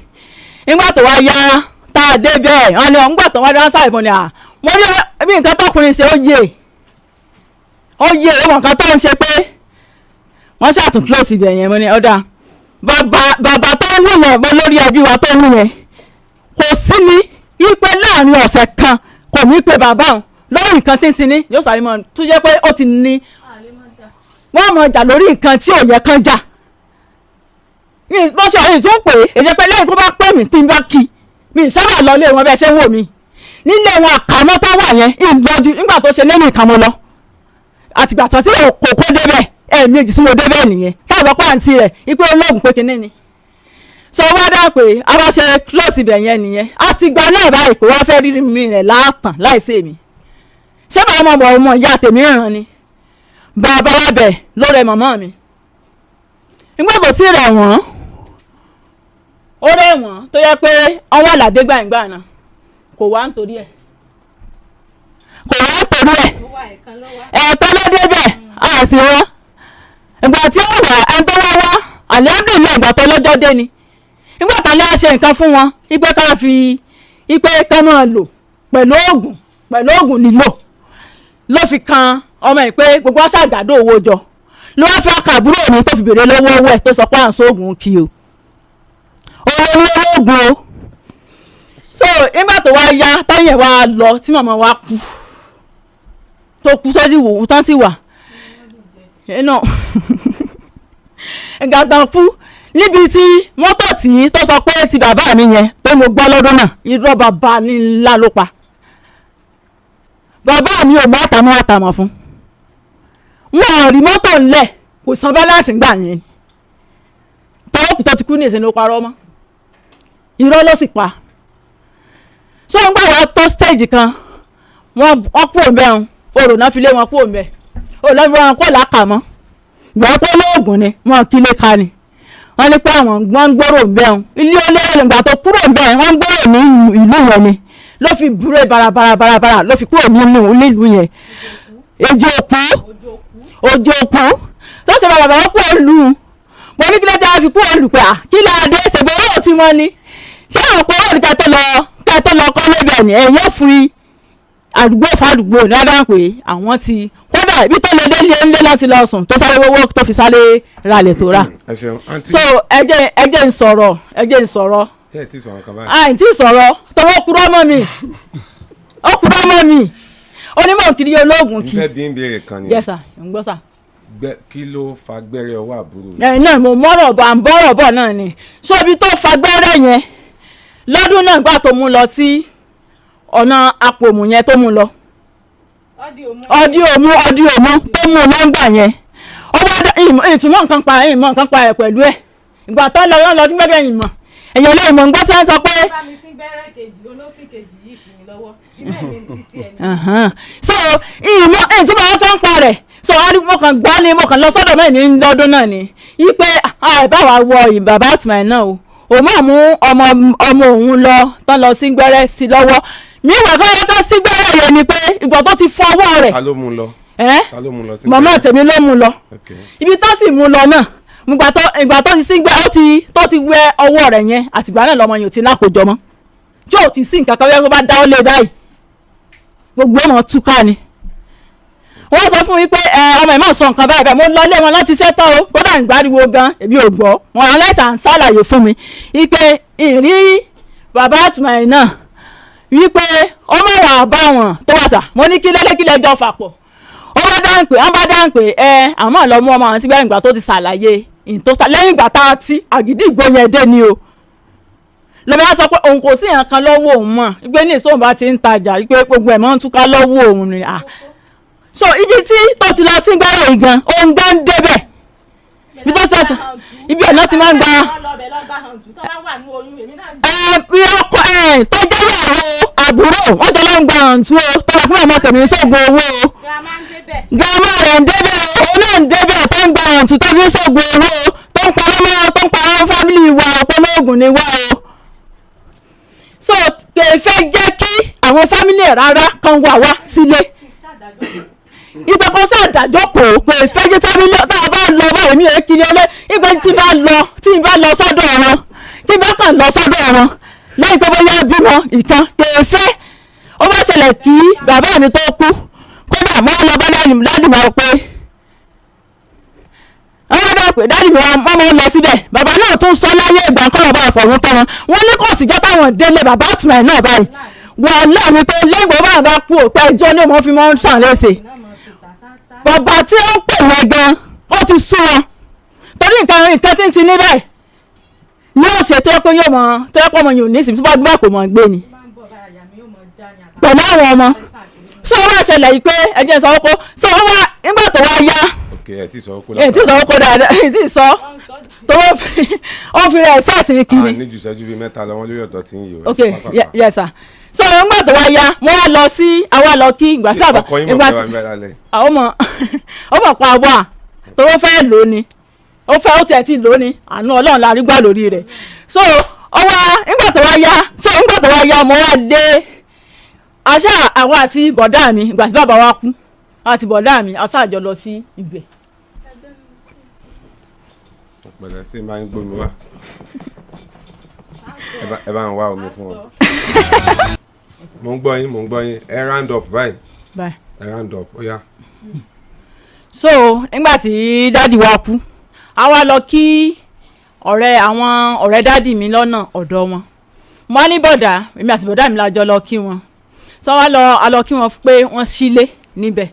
Nígbà tó wá yá tá a dé bẹ́ẹ̀, wọ́n ní nígbà tó wá dé, wọ́n sáré fún ni à. Mo ní bí nǹkan tọkùnrin ṣe, ó yé, ó yé, ó mọ̀ nǹkan tó ń ṣe pé Wọ́n ṣàtún close ibẹ̀ yẹn. Mo ní ọ̀dà bàbá bàbá tó ń wù yẹn bọ́ lórí ẹbí wa tó ń wù yẹn, kò sí ní ipe láàrin ọ̀sẹ̀ kan kò ní pe bàbá òun lórí nǹkan tí ń sin ní yóò sáré mọ́, tó jẹ́ pé ó ti ní wọ́n mọ̀ jà lórí nǹkan tí ò yẹ kán jà. Bó ṣe ọ̀rìn tó ń pè é, èyí pé lẹ́yìn tó bá pè mí tí n bá kí mi sábà lọ lé wọn bẹ́ẹ̀ ṣe ń wò mí nílé wọn àkàmọ́ tó wà yẹn ìlọ́jú nígbà tó ṣe lẹ́nu ìkàmọ́ lọ àtìgbà tó tí kò kó débẹ̀, ẹ̀ẹ̀mejì tí mo débẹ̀ nìyẹn sáà sọ pé àǹtí rẹ̀ ipé olóògùn pé kinní ni. So wá dá pé a bá ṣe close ibẹ̀ yẹn nìyẹn. Àtìgbà náà báyìí kò wá fẹ́ rí mi rẹ̀ láàtàn láìsí èmi. Ṣé bàbá ọmọ ọmọ ìyá tèmi ràn ni bàbá wa bẹ̀ ló rẹ màmá mi nígbà tó sì rẹ̀ wọ́n, ó rẹ̀ wọ́n tó yẹ pé ọwọ́ àlàdé gbàǹgbà náà kò wá nítorí ẹ̀, kò wá nítorí ẹ̀. Ẹ̀ẹ̀kan ló débẹ̀ a sì wọ́n. Ìgbà tí ó wà, ẹni tó wá wá àlẹ́bìnrin ìgbà tó lọ́jọ́ dé ni nígbà tá a lè ṣe nǹkan fún wọn ipe ká fi ipe ká máa lò pẹ̀lú oògùn, pẹ̀lú oògùn lílò ló fi kan ọmọ ẹ̀ pé gbogbo wọn ṣàgbàdo owó jọ ló wá fi ọkọ̀ àbúrò mi tó fi béèrè lọ́wọ́ owó ẹ̀ tó sọ pé à ń sóògùn kí o owó ní olóògùn o. So nígbà tó wá yá táyẹ̀ wá lọ tí màmá wa kú tó kú sọ́jú wò tán sì wà inú ìgbà tán kú níbi tí mọ́tò tí tó sọ pé ti bàbá mi yẹn pé mo gbọ́ lọ́dún náà, irọ́ bàbá ní ńlá ló pa. Bàbá mi ò mọ àtàmọ́ àtàmọ́ fún wọn ò rí mọ́tò ńlẹ̀, kò san báláǹsì ńgbà yẹn tọwọ́ kùtọ́ ti kú ní ìsìn ló parọ́ mọ́, irọ́ ló sì pa. So ń gbà wá tó stage kan wọ́n kú òǹbẹ̀ ń orò náà fi lé wọn kú òǹbẹ̀, orò náà fi wọn kó làákà mọ́ gbà pé olóògùn ni wọn kí lè ka ni wọ́n ní pé àwọn wọ́n ń gbọ́rò ńbẹ̀ ń ilé olóró nígbà tó kúrò ńbẹ̀ wọ́n ń gbọ́rò ní ìlú yẹn ni ló fi búrẹ́ barabara barabara ló fi kúrò nínú nílùú yẹn. Èjì òkú òjò òkú tó ṣe bàbá wọn kúrò lù ú. Mo ní kí ló dé fi kúrò lù pé à kí ló dé ṣègbè owó tí wọ́n ní ṣé àwọn kò wọ́n ní ká tó lọ ká tó lọ kọ́ lébẹ̀ ni ẹ̀yìn ò fi àdúgbò fàdúgbò ní adá pé àwọn ti kódà ibi tó lè dé ilé ńlẹ́ láti lọ sùn tó sáré wọ́wọ́ tó fi sáré ralẹ̀ tó rà. Ẹ ṣeun àǹtí. So ẹ jẹ́ ẹ jẹ́ ń sọ̀rọ̀, ẹ jẹ́ ń sọ̀rọ̀. Ṣé ẹ ti sọ̀rọ̀ kan báyìí? Àìntí sọ̀rọ̀ tọwọ́ kúrọ́ mọ́ mi, ó kúrọ́ mọ́ mi, onímọ̀ kiri olóògùn N kì. fẹ́ bí ń béèrè kan ni. Yes sir, ń gbọ́ sir. Kí ló fa gbẹ́rẹ́ ọwọ́ àbúrò? Ẹ̀yin náà mo mọ́rọ̀ bọ̀, à ń bọ́rọ̀ bọ̀ náà ni. So ibi tó fa gbẹ́rẹ́ yẹn lọ́dún náà gbà tó mú lọ sí ọ̀nà àpòmù yẹn tó mú lọ ọdí òmu, ọdí òmu tó mú nọ́mbà yẹn, ó bá ìtumọ̀ nǹkan pa ìmọ̀ nǹkan pa ẹ̀ pẹ̀lú ẹ̀. Ìgbà tó lọ lọ sí gbẹ́gbẹ́ ìmọ̀ èèyàn lè mọ̀ ń gbọ́ tí wọ́n sọ pé. Bá mi sí gbẹ́rẹ́ kejì olóṣì kejì yìí sí mi lọ́wọ́ ilé mi títí ẹ̀ ní. So ìmọ̀ ìtumọ̀ wọn fẹ́ ń pa rẹ̀. So mo kàn gbọ́ ni mo kàn lọ sọ́dọ̀ mẹ́rin ní lọ́dún náà ni yí pé àìbá wa wọ bàbá àtùmáì náà o òun máa mú ọmọ ọmọ òun lọ tán lọ sí gbẹ́rẹ́ sí lọ́wọ́ míwà tó yẹ kó sí gbẹ́rẹ́ yẹn ni pé ìgbà tó ti fọwọ́ rẹ̀. Ta ló mú un lọ? Ẹ́. Ta ló mú un lọ sí Màmá gbẹ́rẹ́? Tèmi ló mú un lọ. Ibi tó sì mú un lọ náà, ìgbà tó ti sí gbẹ́ ó ti tó ti wẹ ọwọ́ rẹ̀ yẹn, àtìgbà náà lọmọ yẹn ò ti lákòjọ mọ́ tí ò ti sí nǹkan kan wíwẹ́ kó bá dáwọ́ lé báyìí gbogbo ọmọ túká ni. Wọ́n sọ fún mi pé ẹ ọmọ ẹ̀ máa sọ nǹkan báyìí báyìí. Mo lọ ilé wọn láti ṣẹ́tọ́ o, kódà ń gbáriwo gan èmi ò gbọ́ wọn aláìsàn ń ṣàlàyé fún mi wípé ìrí bàbá àtùmáì náà wípé ó má wà bá wọn tó wà sà. Mo ní kí lẹ́lẹ́kílẹ̀ jọ fà pọ̀, ó bá dáhùn pé wọ́n bá dáhùn pé ẹ àmọ́ lọ mú ọmọ àwọn sígbà ìgbà tó ti ṣàlàyé ìtòsà lẹ́yìn ìgbà tá a ti àgídìgbò yẹn dé ni o lọ́mọ yẹn sọ pé òun kò sí nǹkan lọ́wọ́ òun mọ̀ wípé ní ìsóhun bá ti ń tajà wípé gbogbo ẹ̀ máa ń túká lọ́wọ́ òun ni à. So ibi tí tó ti lọ sí gbẹ́rẹ́ yìí gan òun gan ń débẹ̀ ibi tó ti lọ ibi ẹ̀ náà ti máa ń gba ẹ bí ọkọ ẹ tó jẹ́ ìyàwó àbúrò wọ́n jọ lọ ń gba àǹtú o tó lọ fún ọmọ tèmi sóògùn owó o. Girama rẹ̀ ń débẹ̀, òun náà ń débẹ̀ tó ń gba àǹtú tó fi ń sóògùn owó o, tó ń parọ́ mọ́, tó ń parọ́ fámìlì wa ọ̀pọ̀lọ́gùn ni wá o. So kò fẹ́ jẹ́ kí àwọn fámìlì ẹ̀ rárá kan wà wá sílé ìgbà kan sàdájọ́ kò kò fẹ́ jẹ́ fámìlì tá a bá lọ báyìí mi ò kiri ọlẹ́ ìgbà tí bá lọ tí bá lọ sọ́dọ̀ wọn tí bá kàn lọ sọ́dọ̀ wọn lẹ́yìn pé bóyá bímọ ìkan kò fẹ́. Ó bá ṣẹlẹ̀ kí bàbá mi tó kú kódà mo lọ bá dáàdì máa pé Wọ́n dá pé daddy mi wọ́n máa ń lọ síbẹ̀. Bàbá náà tún sọ láyé ìgbà kọ́ bàbá àfọ̀rún tán wọn. Wọ́n ní kò síjọ́ táwọn délé bàbá àtúmọ̀ náà báyìí. Wọ́n náà ni pé lẹ́yìn bàbá bá kú òpẹ́ ẹjọ́ ni wọ́n fi máa ń sàn léṣe. Bàbá tí ó ń pè wọ́n gan, ó ti sú wọn. Torí nǹkan tí ń ti níbẹ̀ ní ọ̀sẹ̀ tó yẹ pé yóò mọ tó yẹ pé ọmọ yìí ò ní ìsìn tó bá gbà kò mọ̀ gbé ni pẹ̀lú àwọn ọmọ. So wọ́n wá ṣẹlẹ̀ yìí pé ẹ̀jẹ̀ sọ kó so wọ́n wá nígbà tó wá yá Ok, ẹ ti sọ kó. Ẹ̀ tí sọ kó dáadáa, ẹ̀ tí sọ tó wọ́n fi ó fi rẹ̀ sẹ́ẹ̀sì A kiri. ní ju ìṣẹ́jú bíi 3 lọ wọ́n lórí ọ̀dọ̀ tí ń yìí o. Ok, yes sir. So nígbà tó wá yá, wọ́n wá lọ sí àwa lọ kí ìgbà sí àbá Ọkọ yín mọ̀ ìgbà pé wà tí ń bẹ lálẹ́. Àwọn ọmọ ó mọ̀ pa wà tó wọ́n fẹ́ lò ní ó fẹ́ ó tiẹ̀ ti lò ní àánú Ọlọ́run la rí gbà lórí rẹ̀. So ó wá nígbà tó wá yá, so nígbà tó wá yá, mo wá dé àṣà àwọn àti bọ̀dá mi. Ìgbà tí bàbá wa kú àti bọ̀dá mi àṣà àjọ lọ sí ibẹ̀. Pẹ̀lẹ́ sí máa ń gbómi wá. Ẹ bá ń wá omi fún ọ. Mo ń gbọ́ yín, mo ń gbọ́ yín. Ẹ round up báyìí. Bye. Ẹ round up, ó yá. So nígbà tí daddy wa kú, a wá lọ kí ọ̀rẹ́ àwọn ọ̀rẹ́ daddy mi lọ́nà ọ̀dọ̀ wọn. Mo á ní bọ̀dá èmi àti bọ̀dá mi la jọ lọ kí wọn. So wá lọ a lọ kí wọn pé wọ́n sílé níbẹ̀.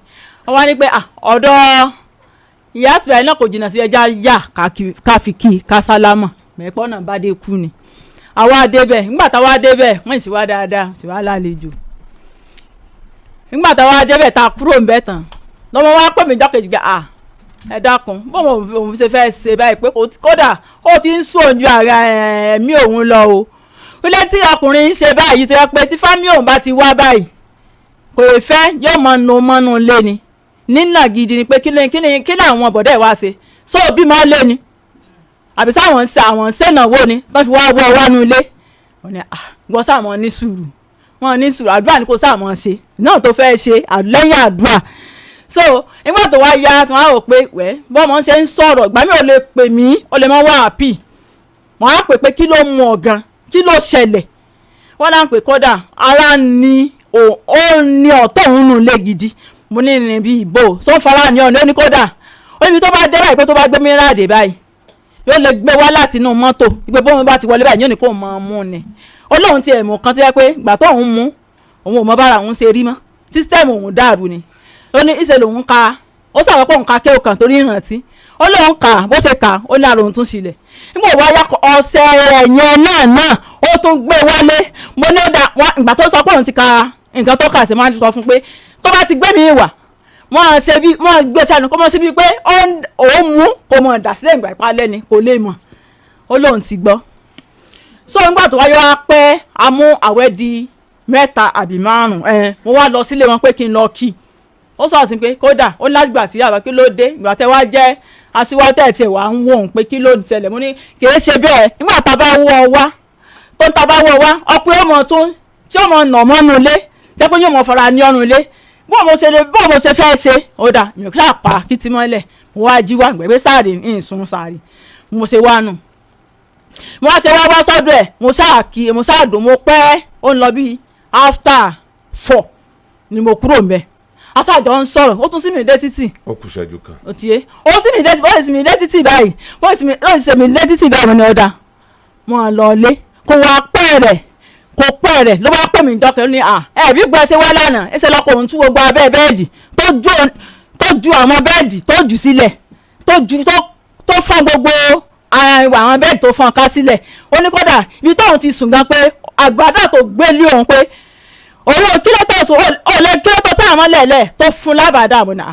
Wọ́n wá ní pé ah, ọ̀dọ̀ ìyá àtìbáyé náà kò jìnnà sí ẹja yà ká fi kí ká sálámà mẹ́pọ̀ náà bá dé kú ni. Àwa débẹ̀, nígbà táwa débẹ̀, wọ́n sì wá dáadáa, sì wá lálejò. Nígbà táwa débẹ̀, tá a kúrò ń bẹ̀ tán, lọ́mọ wa pè mí jọ́kejì pé à ẹ dákun, bọ́n òun ṣe fẹ́ ṣe báyìí pé kódà ó ti ń sún ojú ara ẹ̀mí òun lọ o. Ilé tí ọkùnrin ń ṣe báyìí tó yẹ pé tí fámì òun bá ti wá báyìí kò ì fẹ́ yóò mọ nu mọ́nú lé ni nínà gidi ni pé kí ni kí ni kí ni àwọn bọ̀dá ẹ̀ wá ṣe so bímọ lé ni àbí sáwọn ń ṣe àwọn ń ṣènáwó ni tó fi wá wọ́ wá nu ilé. Wọ́n ní ah, wọ́n sáwọn ní sùúrù, wọ́n ní sùúrù, àdúrà ni kò sáwọn ṣe náà tó fẹ́ ṣe lẹ́yìn àdúrà. So nígbà tó wá yá tí wọ́n á rò pé wẹ́ bọ́mọ ṣe ń sọ̀rọ̀ ìgbà mi ò lè pè mí, ó lè mọ́ wá àpì. Wọ́n á pè pé kí ló mú ọ gan, kí ló ṣẹlẹ̀? Wọ́n dá ń pè kódà ara ni ó ní ọ̀tọ̀ òun nù lé gidi. Mo ní ní bí ìbò sọ fara ní ọ̀nà. Ó ní kódà ó níbi tó bá dé báyìí pé tó bá gbé mìíràn báyìí yóò lè gbé wá láti inú mọ́tò ìgbé bóun bá ti wọlé báyìí yóò ní kó mọ̀ ọ́n mú ni. Ó lóun ti ẹ̀mú kan tó yẹ pé ìgbà tó òun mú òun ò mọ bára òun ṣe rí mọ́, system òun dàrú ni. Ó ní ìṣe lòun ka ó sàwọn pé òun ka kéwò kan torí ìrántí. Ó lóun kà bó ṣe kà ó ní ara òun tún sílẹ̀. Nígbà wá yá ọ̀sẹ̀ rẹ̀ yẹn náà ó tún gbé wálé. Mo ní ó dà ìgbà tó sọ pé òun ti ka nǹkan tó kà sí máa ń sọ fún pé tó bá ti gbé mi wà wọ́n ṣe bí wọ́n gbé sẹ́nu kó mọ̀ síbi pé òun mú kó mọ̀ dà sílẹ̀ ìgbà ìpalẹ́ ni kò lè mọ̀. Ó lóun ti gbọ́. So nígbà tó wáyé wá pẹ́ amú àwẹ̀ di 3 àbí 5, mo wá lọ sílé wọn pé kí n lọ kí. Ó sọ̀rọ̀ sí pé kódà ó lágbà tí àbá kí ló dé ìgbà tẹ́ wá jẹ́ aṣíwájú tẹ̀ tiẹ̀ wá ń wò ó pé kí ló ń tẹ̀lé. Mo ní kì í ṣe bẹ́ẹ̀, nígbà tá a bá wọ́ ọ wá tó ń ta bá wọ́ ọ wá ọkùnrin ọmọ tó tí ọmọ nà mọ́nu ilé jẹ́ pé yóò mọ fara ní ọrùn ilé bó mo ṣe lè bó mo ṣe fẹ́ ṣe. Ó dà mi ò kí àpá kí ti mọ́lẹ̀. Mo wá jí wá gbẹ̀gbẹ́ sáàrì ń sun sáàrì mo ṣe wá nù mo wá ṣe wá wá sọ́dọ̀ ẹ̀. Mo ṣáà kí mo ṣáà dùn mo pẹ́ ó ń lọ bí after 4 ni mo kúrò ń bẹ̀. Aṣáájọ ń sọ̀rọ̀ ó tún sí mi dé títì. Ó kù ṣẹ́jú kan. Ó ti yé ó sì mi dé ó sì mi dé títì báyìí ó sì mi dé títì báyìí. Mo ní ọ̀dà mo lọ lé kò wá pẹ́ rẹ̀ kò pẹ́ rẹ̀ ló bá pè mí dọ́kẹ́. Ó ní à ẹ bí gbọ́ ṣe wá lánàá ẹsẹ̀ lọ́kọ̀ òun tú gbogbo abẹ́ bẹ́ẹ̀dì tó ju àwọn bẹ́ẹ̀dì tó jù sílẹ̀ tó ju tó fọ́n gbogbo àwọn bẹ́ẹ̀dì tó fọ́n ká sílẹ̀. Ó ní kódà ibi tóun ti sùn gan pé àgbàdà tó gbé lé òun pé òun kílótò sùn ó lé kílótò táwọn lẹ̀lẹ̀ tó fún lábàdà àbọ̀nà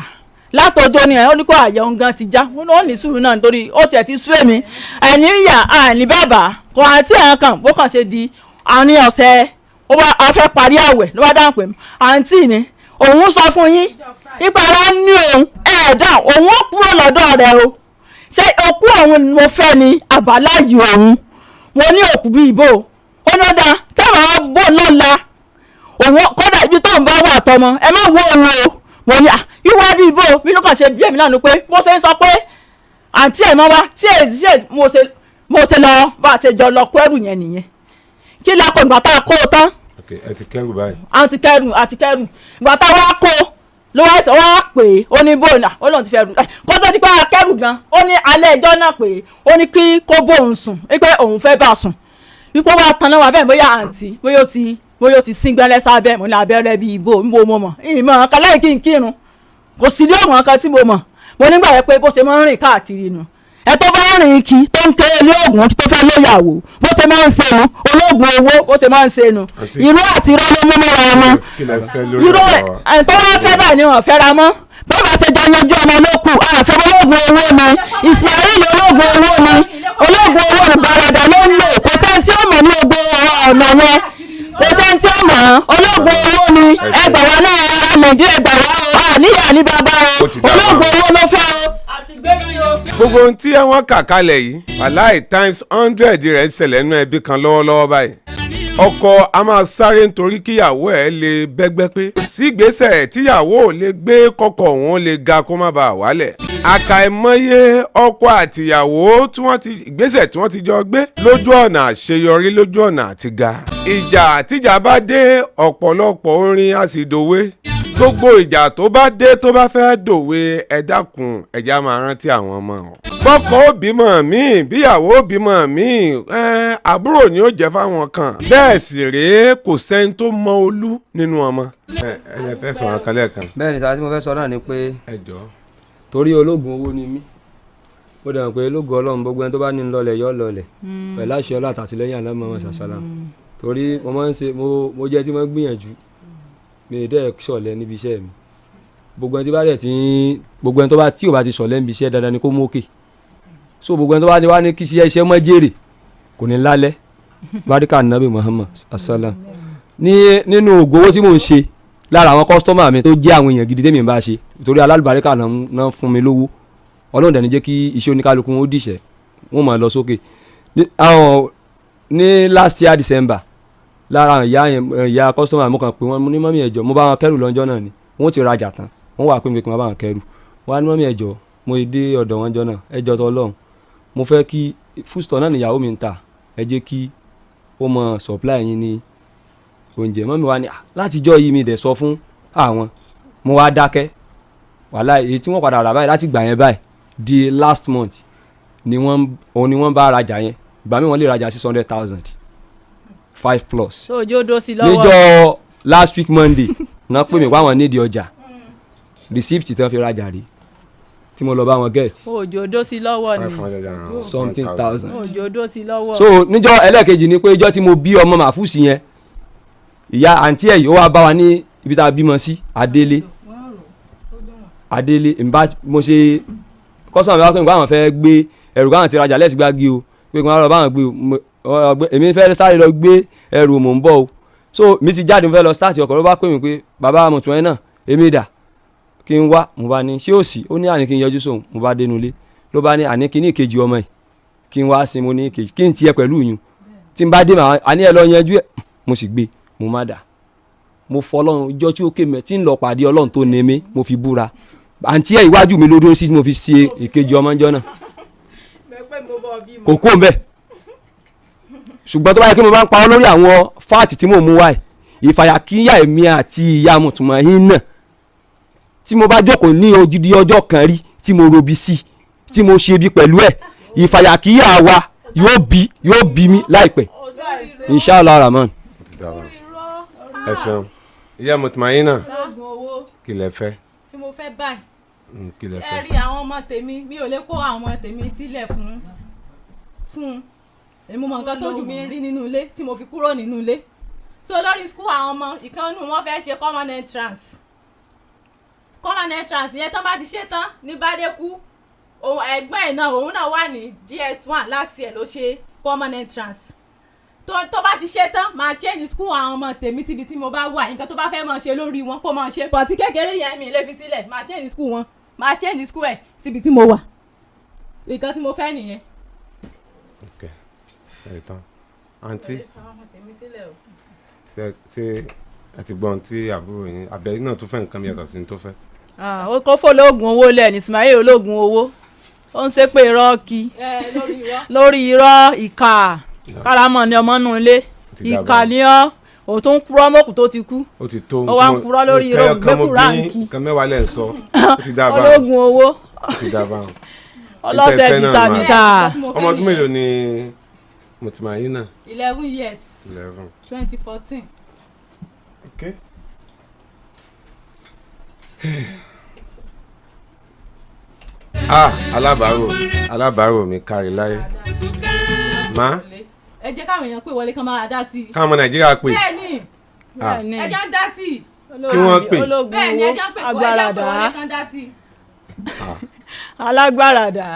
látọjọ́ ni ẹ̀. Ó ní kó àyẹ̀ òun gan ti já. Ó ní sùúrù náà nítorí ó tiẹ̀ ti sú èmi àìní ìyá àìní bàbá kò àti ẹ̀hán kan bó kàn ṣe di àárín ọ̀sẹ̀ ó bá a fẹ́ parí àwẹ̀ ló bá dáhùn pé àǹtí mi òun sọ fún yín ipa ara ní òun ẹ̀ẹ́dá òun ó kúrò lọ́dọ̀ rẹ̀ o. Ṣé òkú òun mo fẹ́ ni àbáláyé òun? Mo ní òkú bíi ìbò. Ó ní ó dáa táwọn bò lọ́la òun kódà ibi tó ń bá wà tọmọ ẹ má wo òun o. Mo ní ìwà bíi ìbò mi ló kàn ṣe bí èmi náà ni pé bó ṣe ń sọ pé àǹtí ẹ̀ mọ́ wá tí ẹ̀ mo ṣe lọ bá a ṣe jọ lọ kó ẹrù yẹn nìyẹn. Kí la kọ ìgbà tá a kó o tán. Ok, ẹ ti kẹrù báyìí. A ti kẹrù, a ti kẹrù ìgbà tá a wá kó Ló wá sọ wá pé ó ní bóun ó lóun ti fẹ́ rù kó tó di pé akẹ́rù gan, ó ní alẹ́ ẹjọ́ náà pé ó ní kí kó bóun sùn, wípé òun fẹ́ bá sùn, wípé wàá tan náà wà bẹ́ẹ̀, bóyá àǹtí bóyá ó ti sín gbẹ́rẹ́ sábẹ́. Mo ní abẹ́rẹ́ bíi ibo ń bo, mo mọ̀ ìmọ̀ kan lẹ́yìn kí n kírun, kò sí ilé ọ̀mọ̀ kan tí mo mọ̀. Mo nígbà yẹn pé bó ṣe máa ń rìn káàkiri nu, ẹ tó bá rìn kí tó ń kéré ilé ògùn tó fẹ́ lóyàwó, bó ṣe máa ń ṣe nu, olóògùn owó bó ṣe máa ń ṣe nu. Irú àti irọ́ ló mú mọ́ra wọn. Kí lẹ fẹ́ lórí Irú ọ̀rọ̀ wa? ẹ̀ tó wá fẹ́ báyìí ni wọ́n fẹ́ra mọ́. Bàbá ṣe jọ yanjú ọmọ ló kù. Àfẹ́ olóògùn owó ni Ismail, olóògùn owó ni, olóògùn owó ni, bàràdà ló ń lò. Kò sẹ́ni tí ó mọ̀ ní gbogbo ọ̀nà yẹn, kò sẹ́ni tí ó mọ̀. Olóògùn owó ni. Ẹgbà wa náà, ará Nàìjíríà, ẹgbà wa o. Àníyàn ní bàbá o. Ó ti dá Olóògùn wa. owó ló fẹ́ o. Gbogbo ohun tí wọ́n kà kalẹ̀ yìí, wàláì, times 100 rẹ̀ ń ṣẹlẹ̀ nínú ẹbí kan lọ́wọ́lọ́wọ́ báyìí. Ọkọ a máa sáré nítorí kíyàwó ẹ̀ lè bẹ́gbẹ́ pé, kò sí ìgbésẹ̀ tíyàwó ò lè gbé kọ́kọ́ òun lè ga kó má bàa wálẹ̀. Àkàìmọye ọkọ àtìyàwó tí wọ́n ti ìgbésẹ̀ tí wọ́n ti jọ gbé lójú ọ̀nà àṣeyọrí, lójú ọ̀nà àti ga. Ìjà tíjà bá dé, ọ̀pọ̀lọpọ̀ orin á sì dòwe. Gbogbo ìjà tó bá dé, tó bá fẹ́ dòwe, ẹ dákun, ẹ̀já máa rántí àwọn ọmọ wọn. Bọ́kọ ó bímọ míì, bíyàwó ó bímọ míì, àbúrò ni ó jẹ́ fáwọn kan. Bẹ́ẹ̀ sì rèé, kò sẹ́ni tó mọ olú nínú ọmọ. Ẹ ẹ lè fẹ́ sọ̀rọ̀ kan lẹ́ẹ̀kan. Bẹ́ẹ̀ ni sáà, tí mo fẹ́ sọ náà ni pé Ẹ jọ̀ọ́. torí ológun owó ni mí, mo dẹ̀ mọ̀ pé ológun Ọlọ́run, gbogbo ẹni tó bá ní lọlẹ̀ yọ lọlẹ̀ pẹ̀lú àṣẹ Ọlọ́run àtàtìlẹ́yìn àlámọ́ wọn ṣàṣàlà. Torí mo máa ń ṣe, mo jẹ́ tí mo ń gbìyànjú, mi ì dẹ́ ṣọ̀lẹ níbi iṣẹ́ mi. Gbogbo ẹni tí bá dẹ̀ tí ń gbogbo ẹni tó bá tí ò bá ti ṣọ̀lẹ níbi iṣẹ́, dandan ni kó mú òkè. So gbogbo ẹni tó bá ti wá ní kí iṣẹ́ iṣẹ́ mọ́ jèrè, kò ní lálẹ́. Barika Nabi Muhammad asalam. Ní nínú ògo owó tí mò ń ṣe, lára àwọn customer mi tó jẹ́ àwọn èèyàn gidi tèmi ń bá ṣe, torí alálùbáríkà náà fún mi lówó. Ọlọ́run dẹ̀ ní jẹ́ kí iṣẹ́ oníkálukú wọn ó dìṣẹ́, wọ́n máa lọ sókè. Ní last year December, lára àwọn ìyá yẹn, ìyá customer mo kàn pé wọ́n, mo ní, "Mummy, ẹ jọ̀ọ́." Mo bá wọn kẹ́rù lọ́jọ́ náà ni, wọ́n ti rajà tán, wọ́n wà pé mi kí wọ́n bá wọn kẹ́rù. Wọ́n á ní, "Mummy, ẹ jọ̀ọ́." Mo dé ọ̀dọ̀ wọn jọ náà, "Ẹ jọ̀ọ́ tọ́lọ́run, mo fẹ́ kí foodstuff náà níyàwó mi ń tà, ẹ jẹ́ kí ó mọ supply yín ní oúnjẹ." Mummy wa ní, "Ah, látijọ́ yìí mi dẹ̀ sọ fún àwọn, mo wá dákẹ́." Wàhálà èyí tí wọ́n padà rà báyìí láti gbà yẹn báyìí di last month ni wọ́n, òun ni wọ́n bá rajà yẹn. Ìgbà míì wọ́n lè rajà 600,000 five plus. So ojú ó dó sí lọ́wọ́. Níjọ́ last week Monday náà pè mí pé àwọn nídìí ọjà, receipt tí wọ́n fi rajà rí tí mo lọ bá wọn get. Ojú ó dó sí lọ́wọ́ ni. 500 and Something thousand. Ojú ó dó sí lọ́wọ́. So níjọ́ ẹlẹ́ẹ̀kejì ni pé ìjọ́ tí mo bí ọmọ màfúsì yẹn, ìyá àǹtí ẹ̀ yìí ó wá bá wa ní ibi tá a bímọ sí, Adélé. Adélé nbá mo ṣe customer mi wá pé nǹkan àwọn fẹ́ gbé ẹrù káwọn ti rajà lẹ́sìn gbági o, pé kí wọ́n lọ bá wọn gbé o. Èmi fẹ́ sáré lọ gbé ẹrù, mò ń bọ̀ o. So mi ti jáde, mo fẹ́ lọ start ọkọ̀, ló bá pè mí pé, "Bàbá mọ̀tún ẹ̀ náà, èmi dà kí n wá?" Mo bá ní, "Ṣé ò sí?" Ó ní àní kí n yọjú sóhun. Mo bá dénú ilé, ló bá ní àní kí ní ìkejì ọmọ yìí kí n wá sin. Mo ní ìkejì kí n tiẹ̀ pẹ̀lú yín tí n bá dé, màá àní ẹ lọ yanjú ẹ. Mo sì gbé, mo má dà, mo fọlọ́run ìjọ tí ó ké mẹ́ tí ń lọ pàdé Ọlọ́run tó ní mi, mo fi búra, àǹtí ẹ̀ iwájú mi ló dúró sí tí mo fi ṣe ìkejì ọmọ ìjọ náà, kò kó mbẹ́. Ṣùgbọ́n tó bá yẹ kí mo bá ń pa ọ́ lórí àwọn fact tí mò ń mú wáyé, ìfàyàkíyà èmi àti ìyá mùtùmọ̀ yín náà, tí mo bá jókòó ní odidi ọjọ́ kan rí tí mo robi sí, tí mo ṣe bí pẹ̀lú ẹ̀, ìfàyàkíyà wa yóò bí mi láìpẹ́, inshallah rahman. Ti dá wa. Ẹ ṣeun, ìyá Mutmaina. Kí lẹ fẹ́? Tí mo fẹ́ báyìí. Kí lẹ Ẹ fẹ́? rí àwọn ọmọ tèmi, mi ò lè kó àwọn ọmọ tèmi sílẹ̀ fún èmi. Mọ nǹkan tójú mi ń rí nínú ilé tí mo fi kúrò nínú ilé. So lórí school àwọn ọmọ, ìkànnù wọn fẹ́ ṣe common entrance. Common entrance yẹn, tán bá ti ṣe tán ní bádékú, òun ẹ̀gbọ́n ẹ̀ náà, òun náà wà ní JS1 láti ẹ̀ ló ṣe common entrance. Tó bá ti ṣe tán, máa change school àwọn ọmọ tèmi síbi tí mo bá wà. Nǹkan tó bá fẹ́ máa ṣe lórí wọn, kó máa ṣe, but kékeré yẹn, mi lè fi sílẹ̀. Máa change school wọn, máa change school ẹ̀ síbi tí mo wà. Nǹkan tí mo fẹ́ nìyẹn. Ok, ẹ tán àǹtí. Ṣé ẹ ti gbọ́n tí àbúrò yín àbẹ̀yìn náà tó fẹ́ nǹkan mi yàtọ̀ sí ní tó fẹ́? Ah, ó kó fọlọ́ọ̀gùn owó lẹ̀ ní Ismail, ológun owó, ó ń ṣépè rọ́ọ̀kì. Ẹ lórí irọ́. Lórí irọ́, ìkà kárámọ̀ ni ọmọ nù ilé. Ti dá Ìkà báyìí. ni ọ́. Òun tó ń purọ́ mọ́kù tó ti kú. Ó ti tó. Ó wá ń purọ́ lórí irọ́ gbẹ́kúrà ń kí. Nǹkan mẹ́wàá lẹ̀ ń sọ, ó ti dá báwọn. Ológun owó. Ó ti dá báwọn. Ọlọ́sẹ̀ bísàbísà. Ọmọ ọdún mélòó ni Mutmaina? 11 years. 11. 2014. Okay. Ah, alábàárò mi kárí láyé. Má. Ẹ jẹ́ káwọn èèyàn pè wọlé kán máa dá sí i. Káwọn ọmọ Nàìjíríà pè. Bẹ́ẹ̀ni. Ẹ jẹ́ ń dá sí i. Kí wọ́n pè. Bẹ́ẹ̀ni, ẹ jẹ́ ń pè kó ẹ jẹ́ ń pè wọlé kán dá sí i. Alágbára dá.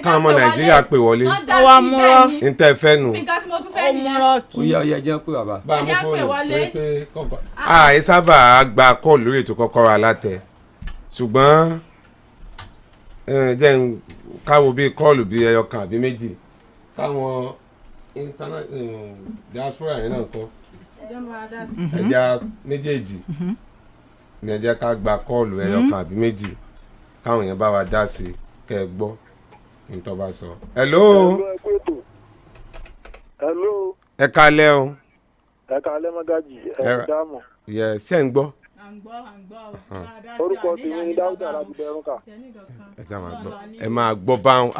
Káwọn ọmọ Nàìjíríà pè wọlé. Ó wá múrọ́. N tẹ́ fẹ́ nu. Nǹkan tí mo tún fẹ́ nìyẹn. Ó yá, ó yá, jẹ́ pé bàbá. Bá a mú fóònù pé kọ́kọ́. Àì sábà gba kọ́ọ̀lù lórí ètò Kọ́kọ́rọ́ Alátẹ, ṣùgbọ́n jẹ́ n káwo bíi kọ́ọ̀lù bíi ẹyọ kan àbí méjì káwọn diaspora yẹn náà kọ́ ẹja méjèèjì ní ẹ jẹ́ ká gba kọ́ọ̀lù ẹyọ kan àbí méjì káwọn yẹn bá wa dá sí i kẹ́ ẹ gbọ́ nítorí bá sọ. Hello. Hello. Ẹ kalẹ́ o. Ẹ kalẹ́ Mọ́gàjì, ẹ dáàmú. Yẹ ṣé ń gbọ́. Orúkọ tèmi ni Dáúdà láti Bẹ̀rùnkà. Ẹ ká máa gbọ́, ẹ máa gbọ́ báwọn.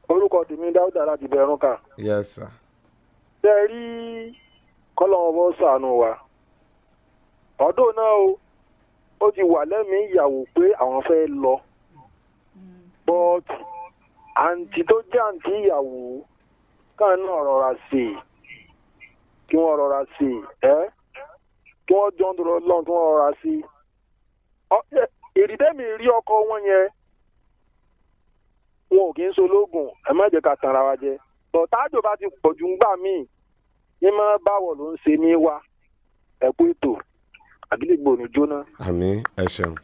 Orúkọ tèmi ni Dáúdà láti Bẹ̀rùnkà. Yes sir. Ṣé ẹ rí kọ́lọ́wọ́ bọ́ sànù wa? Ọdún náà o, ó ti wà lẹ́mìí ìyàwó pé àwọn fẹ́ lọ. But àǹtí tó jẹ́ àǹtí ìyàwó kàn náà rọra sí i, kí wọ́n rọra sí i, ẹ́ kí wọ́n jọ ń dúró lọ́n kí wọ́n rọra sí i. Èrìdẹ́mi rí ọkọ wọn yẹn, wọn ò kì í sológun, ẹ má jẹ́ ká tanra wa jẹ. Bọ̀tájò bá ti pọ̀ jù ńgbà míì, ní máa báwọ̀ ló ń ṣe ní wa. Ẹ kú ètò, àgídìgbò ní jóná. Àmín, ẹ ṣeun.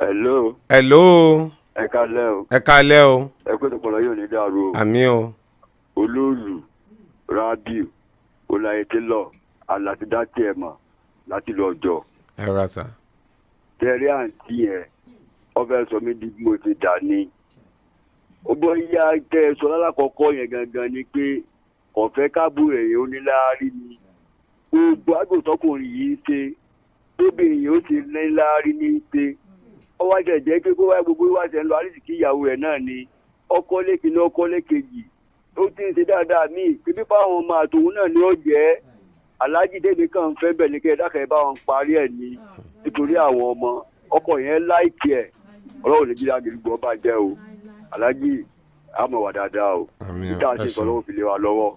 Hello. Hello. Ẹ kalẹ́ o. Ẹ kalẹ́ o. Ẹ kú ètò, pọ̀lọ́ yóò ní dàrú o. Àmín o. Olóòlù Rabiu Ọláyẹtẹlọ alátidá tiẹ̀ mọ̀ láti lọ jọ. Ẹ rà sá. Tẹ̀rí àǹtí ẹ̀ ọbẹ̀ sọ mí di bí mo ti dà ní. Ó bọ́ yá tẹ ẹ sọ lálákọ̀ọ́kọ́ yẹn gangan ni pé ọ̀fẹ́ kábù ẹ̀yìn oníláárí ni. Gbogbo àgbòtọ́kùnrin yìí ṣe tóbìnrin yìí ó ti níláárí ní í ṣe. Ó wá jẹ́ jẹ́ pé kó wá gbogbo wá ṣe ń lọ àrísìkí ìyàwó rẹ̀ náà ni ọkọ lékinní ọkọ lékejì ó ti ń ṣe dáadáa míì pípí fáwọn ọmọ àtòun náà ni ó jẹ́ aláàjì débi kan fẹ́ bẹ̀ ní kẹ́ ẹ dákẹ́ bá wọn parí ẹ̀ ní nítorí àwọn ọmọ ọkọ yẹn láìkí ẹ̀. Ọlọ́run ní jíra gidigbo ọba jẹ́ o, aláàjì àmọ̀ wà dáadáa o, títà ṣe sọ lọ́wọ́ fi lé wa lọ́wọ́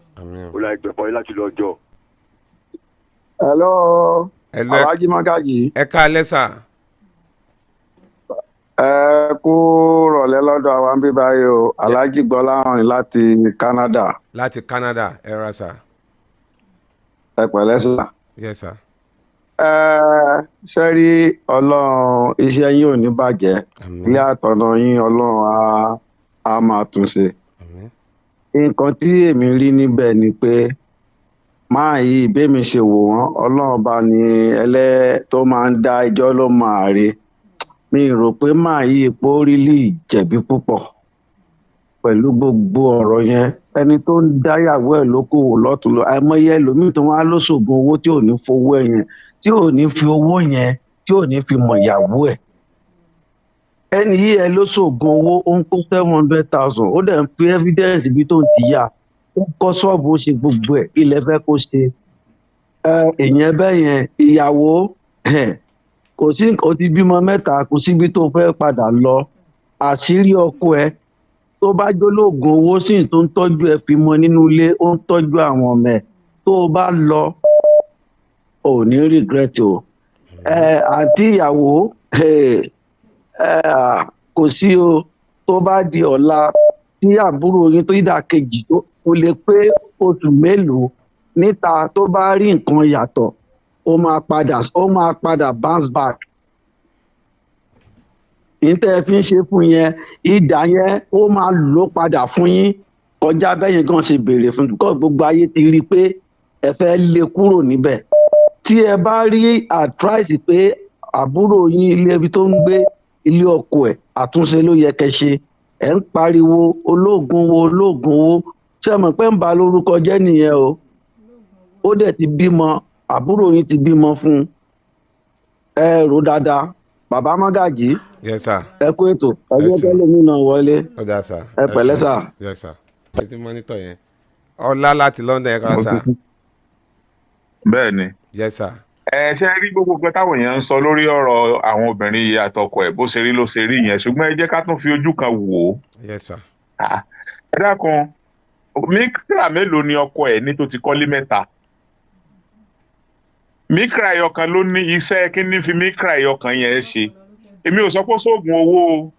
ó láì gbẹ̀pọ̀ yín láti lọ́jọ́. Hello. Alhaji Mọ́gàjì. Ẹ káalẹ́ sà. Ẹ kú rọ̀lẹ́ lọ́dọ̀ àwọn bí báyìí o, Alhaji Gbọ́láhàn láti Canada. Láti Canada, ẹ ra sà. Ẹ pẹ̀lẹ́ sà. Yes sir. Ẹ ṣe rí Ọlọ́run, iṣẹ́ yín ò ní bàjẹ́, ilé àtọ̀nà yín Ọlọ́run á máa tún ṣe. Nǹkan tí èmi rí níbẹ̀ ni pé máa yí bẹ́mi ṣe wò wọ́n, Ọlọ́run bá ní ẹlẹ́ tó máa ń dá ẹjọ́ ló máa rí. Mi rò pé máa yí ipò orílẹ̀ ìjẹ̀bi púpọ̀ pẹ̀lú gbogbo ọ̀rọ̀ yẹn. Ẹni tó ń dáyàwó ẹ̀ lókòwò lọ́tún lọ, àìmọye ẹlòmíì tó wá lóṣogùn owó tí ò ní fowó ẹ̀ yẹn, tí ò ní fi owó yẹn, tí ò ní fi mọ̀ ìyàwó ẹ̀. Ẹni yìí ẹ lóṣogùn owó, ó ń kó 700,000, ó dẹ̀ ń fi evidence ibi tó ń ti yá, ó kọ́ ṣọ́ọ̀bù, ó ṣe gbogbo ẹ̀, ilẹ̀ fẹ́ kó ṣe. Ìyẹn bẹ́ẹ̀ yẹn, ìyàwó kò sí, ó ti bímọ mẹ́ta, kò síbi tó fẹ́ padà lọ. Àṣírí ọkọ ẹ tó bá jólóògùn owó sì tó ń tọ́jú ẹ fi mọ nínú ilé, ó ń tọ́jú àwọn ọmọ ẹ, tó o bá lọ ò ní regret o. Àǹtí ìyàwó kò sí o, tó bá di ọ̀la tí àbúrò yín tó ìdá kejì tó lè pé oṣù mélòó níta tó bá rí nǹkan yàtọ̀, ó máa padà bounce back. Ìtẹ́ ẹ fi ń ṣe fún yẹn, ìdá yẹn ó máa lò padà fún yín kọjá bẹ́yìn gan ṣe béèrè fún kọ́. Gbogbo ayé ti rí i pé ẹ fẹ́ lé kúrò níbẹ̀. Tí ẹ bá rí àtúráìsì pé àbúrò yín ilé ibi tó ń gbé ilé ọkọ ẹ̀, àtúnṣe ló yẹ kẹ́ ṣe. Ẹ̀ ń pariwo olóògùn wo olóògùn wo, ṣé mọ̀ pé ń ba lórúkọ jẹ́ nìyẹn o. Ó dẹ̀ ti bímọ, àbúrò yín ti bímọ fún un. Ẹ rò dáadáa, bàbá Mágàjí. Yes sir. Ẹ kú ètò, ẹ jẹ́ kẹ́lòmínà wọlé. Ó dáa sir. Ẹ pẹ̀lẹ́ sir. Yes sir. Ẹ ti monitor yẹn. Ọlá láti London, ẹ ká sir. Bẹ́ẹ̀ ni. Yes sir. Ẹ ṣe rí gbogbo nǹkan táwọn èèyàn ń sọ lórí ọ̀rọ̀ àwọn obìnrin yìí àtọkọ ẹ̀, bó ṣe rí ló ṣe rí yẹn, ṣùgbọ́n ẹ jẹ́ ká tún fi ojú kan wò ó. Yes sir. Ẹ dákun, Micra mélòó ni ọkọ ẹ̀ ní tó ti kọ́lé mẹ́ta? Micra ẹyọkan ló ní. Iṣẹ́ kí ní fi Micra ẹyọkan yẹn ṣe? Èmi ò sọ pé sóògùn owó o,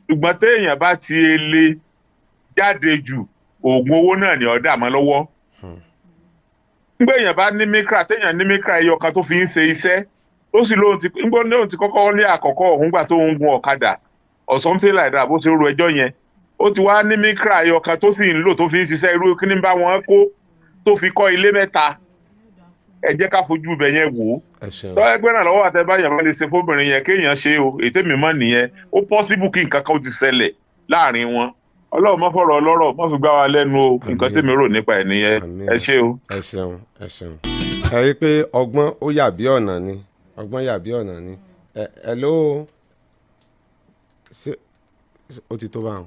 ṣùgbọ́n téèyàn bá ti lè jáde jù, oògùn owó náà ni ọ̀dà mọ́ lọ́wọ́. Ngbé èèyàn bá ní Micra, téèyàn ní Micra ẹyọ kan tó fi ń ṣe iṣẹ́, ó sì lóhun ti ngbó lóhun ti kọ́kọ́ ní àkọ́kọ́ òun gbà tó ń gun ọ̀kadà or something like that, bó ṣe ro ẹjọ́ yẹn, ó ti wá ní Micra ẹyọ kan tó sì ń lò tó fi ń ṣiṣẹ́. Irú kí ní bá wọn kó tó fi kọ́ ilé mẹ́ta? Ẹ jẹ́ ká fojú ibẹ̀ yẹn wò ó. Tọ́ ẹgbẹ́ náà lọ́wọ́ àtẹ̀báyà bá lè ṣe fóbìnrin yẹn, kéèyàn ṣe o. Ètè mi mọ́ nìyẹn, ó possible kí nǹkan kan ó ti ṣẹlẹ̀ láàrin wọn. Ọlọ́run má fọ̀rọ̀ ọlọ́rọ̀ má fi gbá wa lẹ́nu o. Nǹkan tèmi rò nípa ẹ̀ nìyẹn. Ẹ ṣé o. Ẹ ṣeun, ẹ ṣeun. Ẹ rí i pé ọgbọ́n ó yà bí ọ̀nà ni, ọgbọ́n yà bí ọ̀nà ni. Ẹ ẹ ló ṣe ó ti tó báwọn,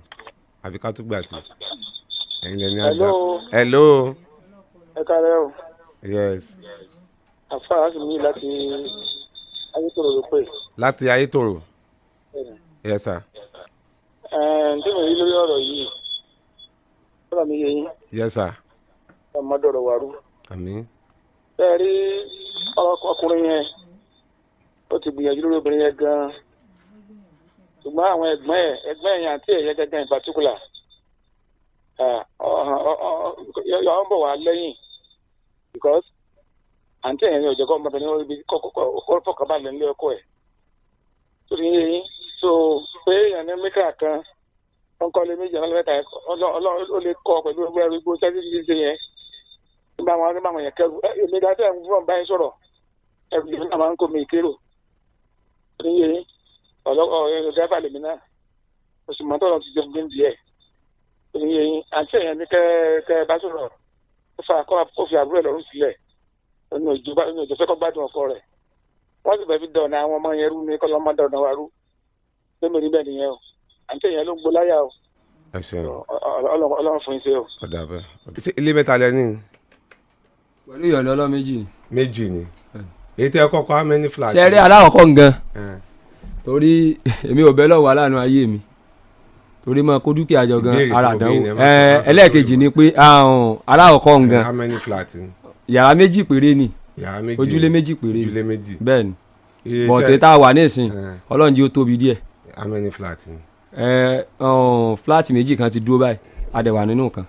àbí ká tún gbà sí ẹ̀yin lẹ́ni àgbà. Hello. Ẹ kálẹ́ o. Yes. Àfa mi láti Ayétòrò ló pè. Láti Ayétòrò. Yes sir. Tí mo rí lórí ọ̀rọ̀ yìí, ọ̀rọ̀ mi yé yín. Yes sir. Ọmọdé ọ̀rọ̀ wàrú. Àmín. Bẹ́ẹ̀ rí ọkùnrin yẹn, ó ti gbìyànjú lórí obìnrin yẹn gan-an, ṣùgbọ́n àwọn ẹ̀gbọ́n ẹ̀, ẹ̀gbọ́n ẹ̀yìn àti ẹ̀yẹ gẹ́gẹ́ in particular, yọ ọ́n bọ̀ wá lẹ́yìn, because àǹtí ẹ̀yìn ò jẹ́ kó ọmọbìnrin ibi kó fọkànbalẹ̀ nílé ọkọ ẹ̀ tó ti yé yín. So pé èèyàn ní mẹ́kà kan, ó ń kọ́lé méjì, ọlọ́run mẹ́ta, ó lè kọ́ pẹ̀lú ẹgbẹ́ gbogbo sẹ́sì ti ṣe yẹn nígbà wọn nígbà wọn yẹn kẹrù. Èmi ga tẹ́ ẹ̀ ń fún báyìí sọ̀rọ̀, ẹ̀rù lèmi náà máa ń kó mi ìkérò tó ti yé yín. Ọ̀rọ̀ dẹ́fà lèmi náà, oṣù mọ́tò ọ̀rọ̀ ti jẹun gbé díẹ̀ tó ti yé yín. Àǹtí ẹ̀yàn ní kẹ́ ẹ bá sọ̀rọ̀, kó fi àbúrò ẹ̀ lọ́rùn sílẹ̀. Inú òjò fẹ́ kọ́ gbádùn ọkọ rẹ̀, wọ́n sì fẹ́ fi dọ̀nà àwọn ọmọ yẹn rú ni, kọ́ lọ́ máa dọ̀nà wa rú. Lẹ́mi rí bẹ́ẹ̀ nìyẹn o, àǹtí yẹn ló ń gbóláyà o. Ẹ ṣeun. Ọlọ́run fún yín ṣe o. Ọ̀dà bẹ́ẹ̀. Ṣé ilé mẹ́ta lẹ ní? Pẹ̀lú ìyọ̀ǹda Ọlọ́run, méjì ni. Méjì ni. Èyí tẹ́ ẹ kọ́kọ́, how many flat? Ṣe rí alákọ̀ọ́kọ́ ngan, torí èmi ò bẹ́ lọ́wọ́ aláàánú ayé mi, torí mo kó dúkìá jọ gan ara àdánwò. Ẹlẹ́ẹ̀kejì ni pé alákọ̀ọ́kọ́ ngan, how many flat ni? Yàrá méjì péré ni. Yàrá méjì. Ojúlé méjì péré. Ojúlé méjì. Bẹ́ẹ̀ ni, bọ̀tẹ́ tá a wà ní ìsìn, Ọlọ́run jẹ́ ó tóbi díẹ̀. How many flat ni? Flat méjì kan ti dúró báyìí, a dẹ̀ wà nínú kan.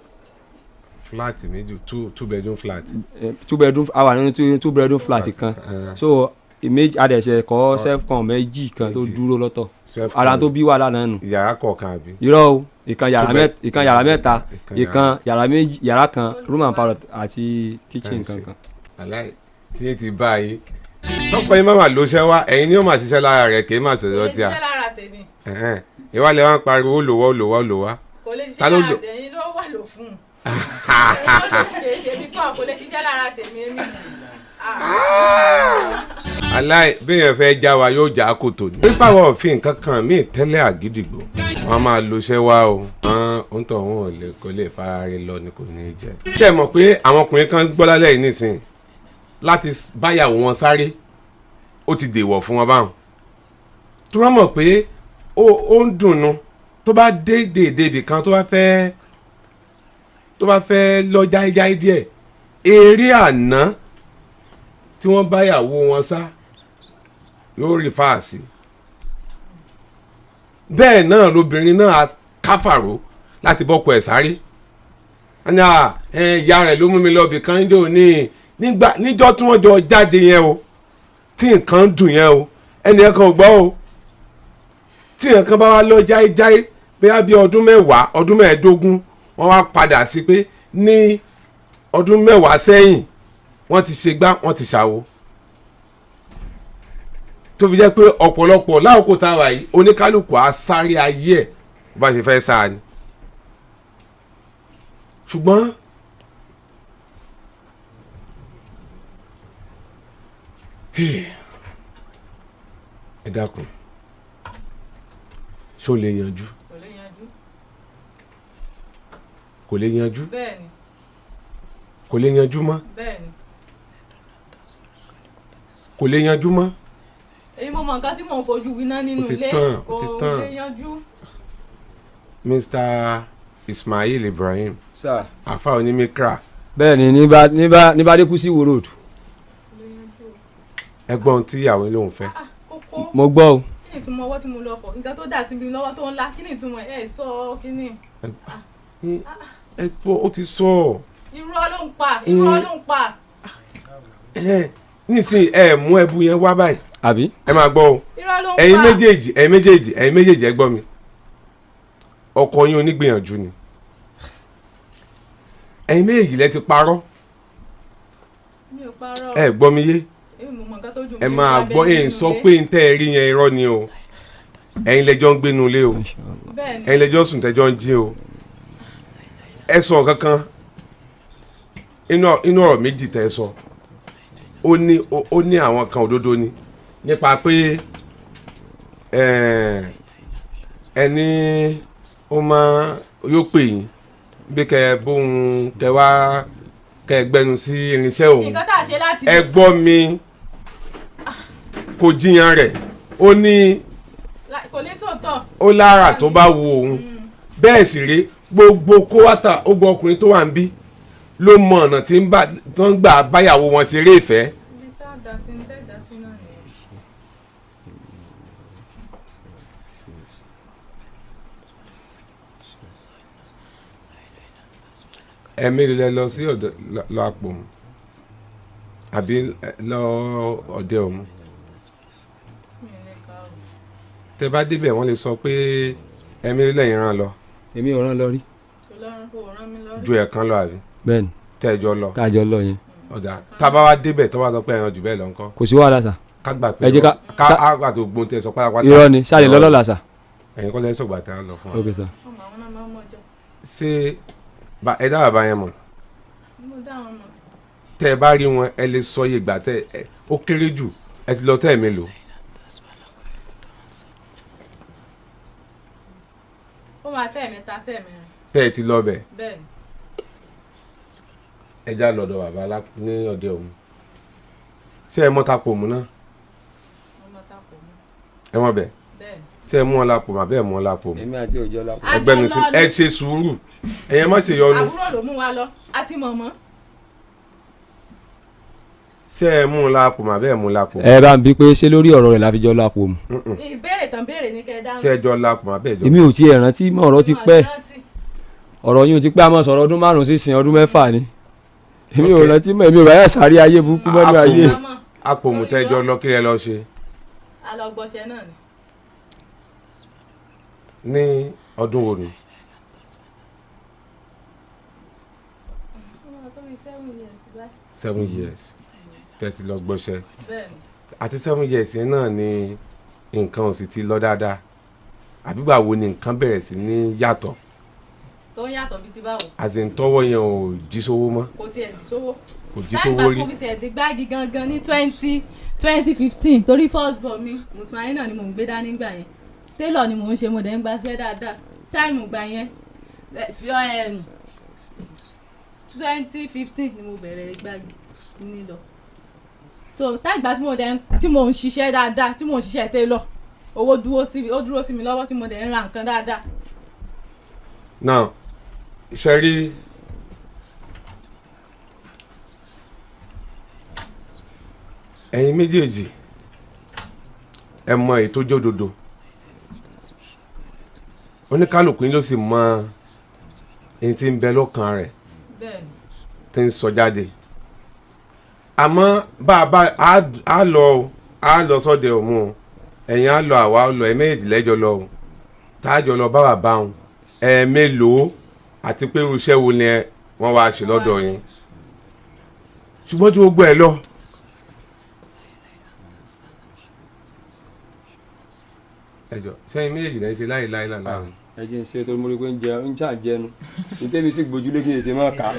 Flat méjì, two bedroom flat. Two bedroom, a wà nínú two bedroom flat kan. So méjì, a dẹ̀ ṣe kọ́ self-con méjì kan tó dúró lọ́tọ̀, ara tó bí wàhálà náà nù. Yàrá kọ̀ọ̀kan àbí? Irọ́ o, ìkan yàrá mẹ́ta, ìkan yàrá méjì, yàrá kan, room and parlour àti kitchen kankan. Aláì tí yé ti bá yín tọkọ yín má máa lóṣẹ́ wá, ẹ̀yin ni ó máa ṣiṣẹ́ lára rẹ̀, kì í máa ṣẹ̀ṣọ́ tí a. Kò lè ṣiṣẹ́ lára tèmi. Ìwà lè wá ń pariwo olùwọ́ olùwọ́ olùwọ́. Kò lè ṣiṣẹ́ lára tèmi, ló wà lò fún un. Kò lè ṣiṣẹ́ lára tèmi èmi. Aláì bíyẹn fẹ́ já wa yóò já kòtò ní. Pípa wọn òfin nǹkan kan míì tẹ́lẹ̀ àgídìgbò, wọ́n máa lóṣẹ́ wá o. Òun tó òun ò lè kó lè fara rẹ̀ lọ ni kò ní í jẹ. Ṣé ẹ mọ̀ pé àwọn ọkùnrin kan gbọ́ lálẹ́ yìí nísìnyí láti báyàwó wọn sáré, ó ti dèwọ̀ fún wọn báwọn, tí wọ́n mọ̀ pé ó ń dùnnú tó bá dé dèdè ibì kan, tó bá fẹ́ lọ jáíjáí díẹ̀, eré àná tí wọ́n báyàwó wọn sá yóò rí fáàsì. Bẹ́ẹ̀ náà lobìnrin náà káfàró láti bọ́kọ ẹ̀ sáré. Ìyá rẹ̀ ló mú mi lọ ibì kan ní òní nígbà níjọ́ tí wọ́n jọ jáde yẹn o, tí nǹkan dùn yẹn o, ẹnì kan ò gbọ́ o. Tí nǹkan bá wá lọ jáíjáí bóyá bí ọdún 10, ọdún 15, wọ́n wá padà sí pé ní ọdún 10 sẹ́yìn wọ́n ti ṣe gbá, wọ́n ti ṣàwo, tó fi jẹ́ pé ọ̀pọ̀lọpọ̀ láòkó tá a wà yìí, oníkálukú á sáré ayé ẹ̀ bó bá ṣe fẹ́ sáà ni. Ṣùgbọ́n Ẹ dákun, ṣó lè yanjú? Kò lè yanjú. Kò lè yanjú. Bẹ́ẹ̀ni. Kò lè yanjú mọ́. Bẹ́ẹ̀ni. Kò lè yanjú mọ́. Èyí mo mọ nǹkan tí mò ń fojú winá nínú Ó ti ilé. tán, ó ti Kò tán. lè yanjú. Mr. Ismail Ibrahim. Sir. Àfa onímíkra. Bẹ́ẹ̀ni, ní bá dé kú sí Ìwó Road. Ẹ̀gbọ́n tí ìyàwó lòun fẹ́. Mo gbọ́ o. Kí ni ìtumọ̀ ọwọ́ tí mo lọ fọ̀? Nǹkan tó dà sí mi lọ́wọ́ tó ńlá, kí ni ìtumọ̀ ẹ̀ sọ kí ni? Ẹ sọ, ó ti sọ ọ. Irọ́ ló ń pa, irọ́ ló ń pa. Ẹ nísìnyí, ẹ mú ẹbu yẹn wá báyìí. Àbí. Ẹ máa gbọ́ o. Irọ́ ló ń pa. Ẹ̀yin méjèèjì, ẹ̀yin méjèèjì, ẹ̀yin méjèèjì, ẹ gbọ́ mi. Ọkọ yín onígbìyànjú ni. Ẹ̀yin méjèèjì lẹ ti parọ́. Mi ò parọ́. Ẹ gbọ́ mi yé. Èmi mo mọ nǹkan tó ju Ẹ mi máa lọ gbọ́ abẹ́ èyí nínú sọ ilé. pé n tẹ́ ẹ rí yẹn irọ́ ni o. Ẹ̀yin lẹjọ́ ń gbénu ilé o. Bẹ́ẹ̀ni. Ẹ̀yin lẹjọ́ sùn tẹ́jọ́ ń jí o. Ẹ sọ kankan inú ọ̀rọ̀ méjì tẹ́ ẹ sọ. Ó ní àwọn kan òdodo ni nípa pé ẹni ó máa yóò pè yín bí kẹ bóun kẹ wá kẹ gbẹnu sí irinṣẹ́ òun. Nǹkan tá a ṣe láti. Ẹ gbọ́ mi, kò jiyàn rẹ̀, ó ní Kò ní sòótọ́. ó lára tó bá wu òun. Bẹ́ẹ̀ sì rí gbogbo kówátà ó gbọ́ ọkùnrin tó wà ń bí ló mọ ọ̀nà tí ń bá tó ń gbà báyàwó wọn ṣeré ìfẹ́. Ibi tá a dà sí ní tẹ́ dà sí náà nìyẹn. Ẹ̀mí lẹ lọ sí ọ̀dọ̀ lọ àpò mu àbí lọ ọ̀dẹ òmu. Tẹ bá débẹ̀, wọ́n lè sọ pé ẹ̀mí lẹ́yìn ràn lọ. Èmi ò rán lọ rí. Ọlọ́run kò rán mi lọ́rùn. Ju ẹ̀kan lọ àbí? Bẹ́ẹ̀ni. Tẹ́ ẹ jọ lọ. Kájọ lọ yẹn. Ọ̀dà tá a bá wá débẹ̀, tó bá sọ pé ẹran jù bẹ́ẹ̀ lọ ńkọ́? Kò sí wàhálà sà. Ká gbà pé Ẹ jẹ́ ká ká gbà pé gbóhùn tẹ sọ pátápátá. Irọ́ ni, ṣáà lè lọ lọ́la sà. Ẹ̀yin kọ́ lẹ́yìn sọ̀gbà tá a lọ fún wa. Ok sà. Ọmọ àwọn náà máa ń mọ̀jọ. Ṣé ẹ dá bàbá yẹn mọ̀? Mo dá wọn mọ̀. Tẹ́ ẹ bá rí wọn, ẹ lè sọ iye ìgbà tẹ́ ẹ ó kéré jù ẹ ti lọ tẹ́ ẹ mélòó? Ó máa tẹ́ ẹ̀mẹ́ta sẹ́ẹ̀mẹ́rin. Tẹ́ ẹ ti lọ bẹ̀? Bẹ́ẹ̀ni. Ẹ já lọ́dọ̀ bàbá ní ọdẹ òun. Ṣé ẹ mọ̀ ta pò mú náà? Mo mọ̀ ta pò mú. Ẹ mọ̀ bẹ̀? Bẹ́ẹ̀ni. Ṣé ẹ mú wọn lápò mọ́ àbẹ́ ẹ mú wọn lápò mọ́? Èmi àti òjò lápò. Ẹgbẹ́nu sí, ẹ ṣe sùúrù, ẹ̀yẹ má ṣe yọnu. Àbúrò ló mú wa lọ àti mọ̀mọ́. Ṣé ẹ mú wọn lápò mọ́ àbẹ́ ẹ mú wọn lápò mọ́? Ẹ bá ń bi pé ṣé lórí ọ̀rọ̀ rẹ̀ la fi jọ lápò mu. Ìbéèrè tán béèrè ní kẹ́ ẹ dáhùn. Ṣé ẹ jọ lápò mọ́ àbẹ́ ẹ jọ? Èmi ò tiẹ̀ rántí mọ́, ọ̀rọ̀ ti pẹ́. Ọ̀rọ̀ yín ò ti pẹ́, àmọ́ sọ̀rọ̀ ọdún 5 sísìn, ọdún 6 ni. Èmi ò rántí mọ́, èmi ò bá yà sáré ayé burúkú mọ́nú ayé. Àpòmù tẹ́ ẹ jọ lọ, kí lẹ lọ ṣe? A lọ gbọ́ṣẹ́ náà ni. Ní ọdún wo ni? Ó máa tó bí 7 years báyìí. 7 years tẹ́ ti lọ gbọ́ṣẹ́? Bẹ́ẹ̀ni. Àti 7 years yẹn náà ni nǹkan ò sì ti lọ dáadáa, àbígbà wo ni nǹkan bẹ̀rẹ̀ sí ní yàtọ̀? Tó ń yàtọ̀ bíi ti báwo? Àti tọ́wọ́ yẹn ò jí sówó mọ́? Kò tiẹ̀ jí sówó. Kò jí Táìgbà sówó tí rí. mo fi ṣe ẹ̀dín gbági gangan ní 2015, torí first born mi Mùsùlùmí náà ni mò ń gbé dání gbà yẹn. Tailor ni mò ń ṣe, mo dẹ̀ ń gbaṣẹ́ dáadáa. Time gbà yẹn, 2015 ni mo bẹ̀rẹ̀ gbági nílọ. So táìgbà tí mo dẹ̀ tí mo ń ṣiṣẹ́ dáadáa, tí mo ń ṣiṣẹ́ tailor, owó dúró sí mi, ó dúró sí mi lọ́wọ́, tí mo dẹ̀ ń ra nǹkan dáadáa. Now, ṣe rí ẹ̀yin méjèèjì, ẹ mọ èyí tó jẹ́ òdodo, oníkálukú yín ló sì mọ èyí tí ń bẹ lọ́kàn rẹ̀ tí ń sọ jáde. Àmọ́ bá a bá a lọ o, a lọ sọ́dẹ̀ òmu o, ẹ̀yin á lọ, àwa á lọ, ẹ̀ méjèèjì lẹ́jọ́ lọ o, tá a jọ lọ bá bàbá òun ẹ̀ẹ́mélòó, àti pé irú iṣẹ́ wo ni wọ́n wá ṣe lọ́dọ̀ yín. Ṣùgbọ́n tí gbogbo ẹ̀ lọ, ẹjọ sẹ́yìn méjèèjì náà ṣe láì láì láì láì. Ẹ jẹ́ ń ṣe torí mo rí i pé ń jẹ ń ṣà jẹnu ní tẹ́mi sì gbójúlé kí n tètè máa kà á.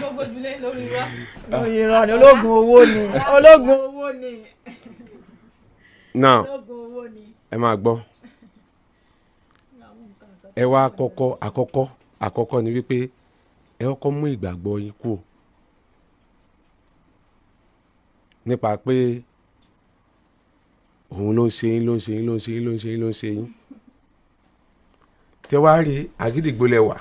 Ó gbójúlé lórí irọ́. Lórí irọ́ ni, ológun owó ni, ológun owó ni. Now ẹ máa gbọ́, ẹ wá kọ́kọ́, àkọ́kọ́ ni wípé ẹ kọ́kọ́ mú ìgbàgbọ́ yín kúrò nípa pé òun ló ń ṣe yín, ló ń ṣe yín, ló ń ṣe yín, ló ń ṣe yín, ló ń ṣe yín. Tí wàá rí àgídìgbò lẹ wà,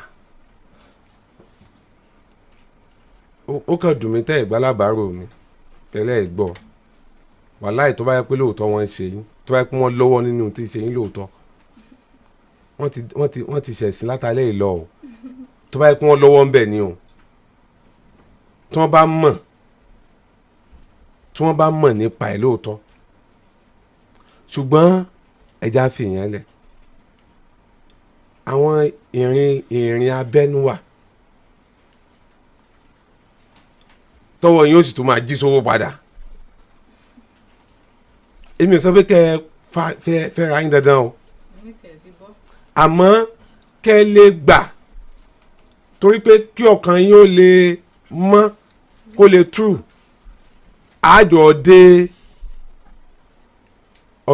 ó kàn dùn mí tẹ́ ìgbàlábàárò mi tẹ́lẹ̀ ẹ̀ gbọ́. Wàláì, tó bá yẹ pé lóòótọ́ wọ́n ń ṣe yín, tó bá yẹ pé wọ́n lọ́wọ́ nínú tí ń ṣe yín lóòótọ́, wọ́n ti ṣẹ̀sìn látàlẹ́ ìlọ o. Tó bá yẹ pé wọ́n lọ́wọ́ ń bẹ̀ ni o, tí wọ́n bá mọ̀ nípa ẹ̀ lóòótọ́. Ṣùgbọ́n ẹja fìyẹn lẹ̀, àwọn ìrìn abẹ́nú wà tọwọ́ yín ó sì tún máa jí sówó padà. Èmi ò sọ pé kẹ́ ẹ fẹ́ ra yín dandan o, àmọ́ kẹ́ ẹ lè gbà, torí pé kí ọkàn yín ó lè mọ́, kó lè true, àjọ dé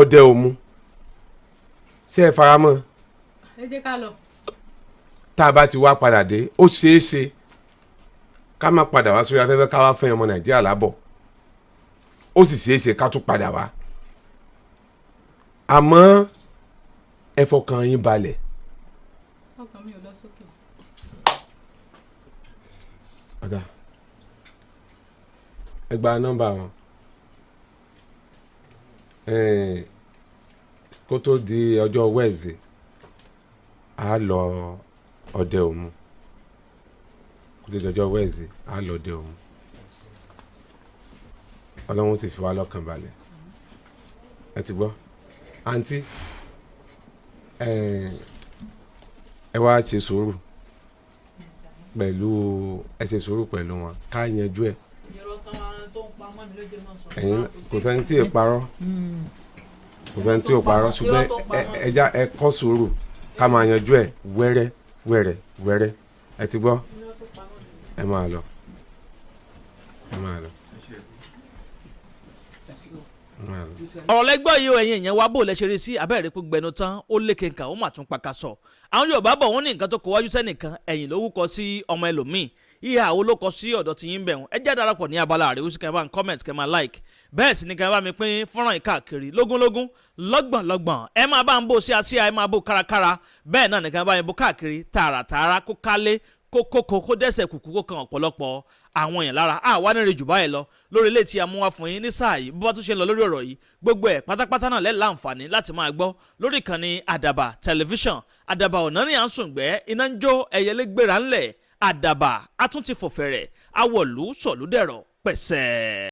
ọdẹ òmu. Ṣé ẹ faramọ́? Ẹ jẹ́ ká lọ. Tá a bá ti wá padà dé, ó ṣeé ṣe ká má padà wá sórí afẹ́fẹ́ ká wá fẹ́ ọmọ Nàìjíríà lábọ̀. Ó sì ṣeé ṣe ká tún padà wá, àmọ́ ẹ fọkàn yín balẹ̀. Ọkàn mi ò lọ sókè. Ọ̀dà, ẹ gba nọ́mbà wọn. Kó tó di ọjọ́ Wednesday, á lọ ọdẹ òmu. Kó tó di ọjọ́ Wednesday, á lọ ọdẹ òmu. Ọlọ́run sì fi wá lọ́kàn balẹ̀. Ẹ ti gbọ́, àǹtí, ẹ wá ṣe sùúrù pẹ̀lú, ẹ ṣe sùúrù pẹ̀lú wọn, ká yanjú ẹ̀. Ẹ̀yin, kò sẹ́ni tí ì parọ́, kò sẹ́ni tí ò parọ́, ṣùgbọ́n ẹ já ẹ kọ́ sùúrù, ká máa yanjú ẹ̀ wẹ́rẹ́ wẹ́rẹ́ wẹ́rẹ́. Ẹ ti gbọ́, ẹ máa lọ, ẹ máa lọ, ẹ máa lọ. Ọ̀rọ̀ lẹ́gbọ́ yìí o. Ẹ̀yin èèyàn wa, bó lẹ ṣe rí sí abẹ́rẹ́ pé gbẹnu tán, ó lékè nǹkan, ó mà tún pakasọ. Àwọn Yorùbá bọ̀, wọ́n ní nǹkan tó kọ wájú sẹ́nìkan, ẹ̀yìn ló wúkọ sí ọmọ ẹlòmíì. Ìhà wo ló kọ sí ọ̀dọ̀ tí yín bẹ̀rùn? Ẹ jẹ́ darapọ̀ ní abala àríwísí, kẹ́ ẹ bá ń comment, kẹ́ ẹ máa like, bẹ́ẹ̀ sì ni kẹ́ ẹ bá mi pín fọ́nrán yìí káàkiri lógúnlógún, lọ́gbọ̀nlọ́gbọ̀n. Ẹ máa bá ń bò sí àsíá, ẹ máa bò kárakára, bẹ́ẹ̀ náà ni kẹ́ ẹ bá mi bò káàkiri tààràtààrà, kó kálé, kó kókó, kó dẹ́sẹ̀ kùkú, kó kan ọ̀pọ̀lọpọ̀ àwọn èèyàn lára. Àwa ní jù báyìí lọ lórí ilé tí a mú wá fún yín ní sáà yìí. Bó bá tún ṣe ń lọ lórí ọ̀rọ̀ yìí, gbogbo ẹ̀ pátápátá náà lẹ́ láǹfààní láti máa gbọ́ lórí ìkànnì Àdàbà Tẹlifíṣàn. Àdàbà ọ̀nà ní à ń sùn gbẹ́, iná ń jó, ẹyẹlé gbéra ńlẹ̀. Àdàbà a tún ti fò fẹ̀rẹ̀, awọ̀lú sọ̀lúdẹ̀rọ̀ pẹ̀sẹ̀.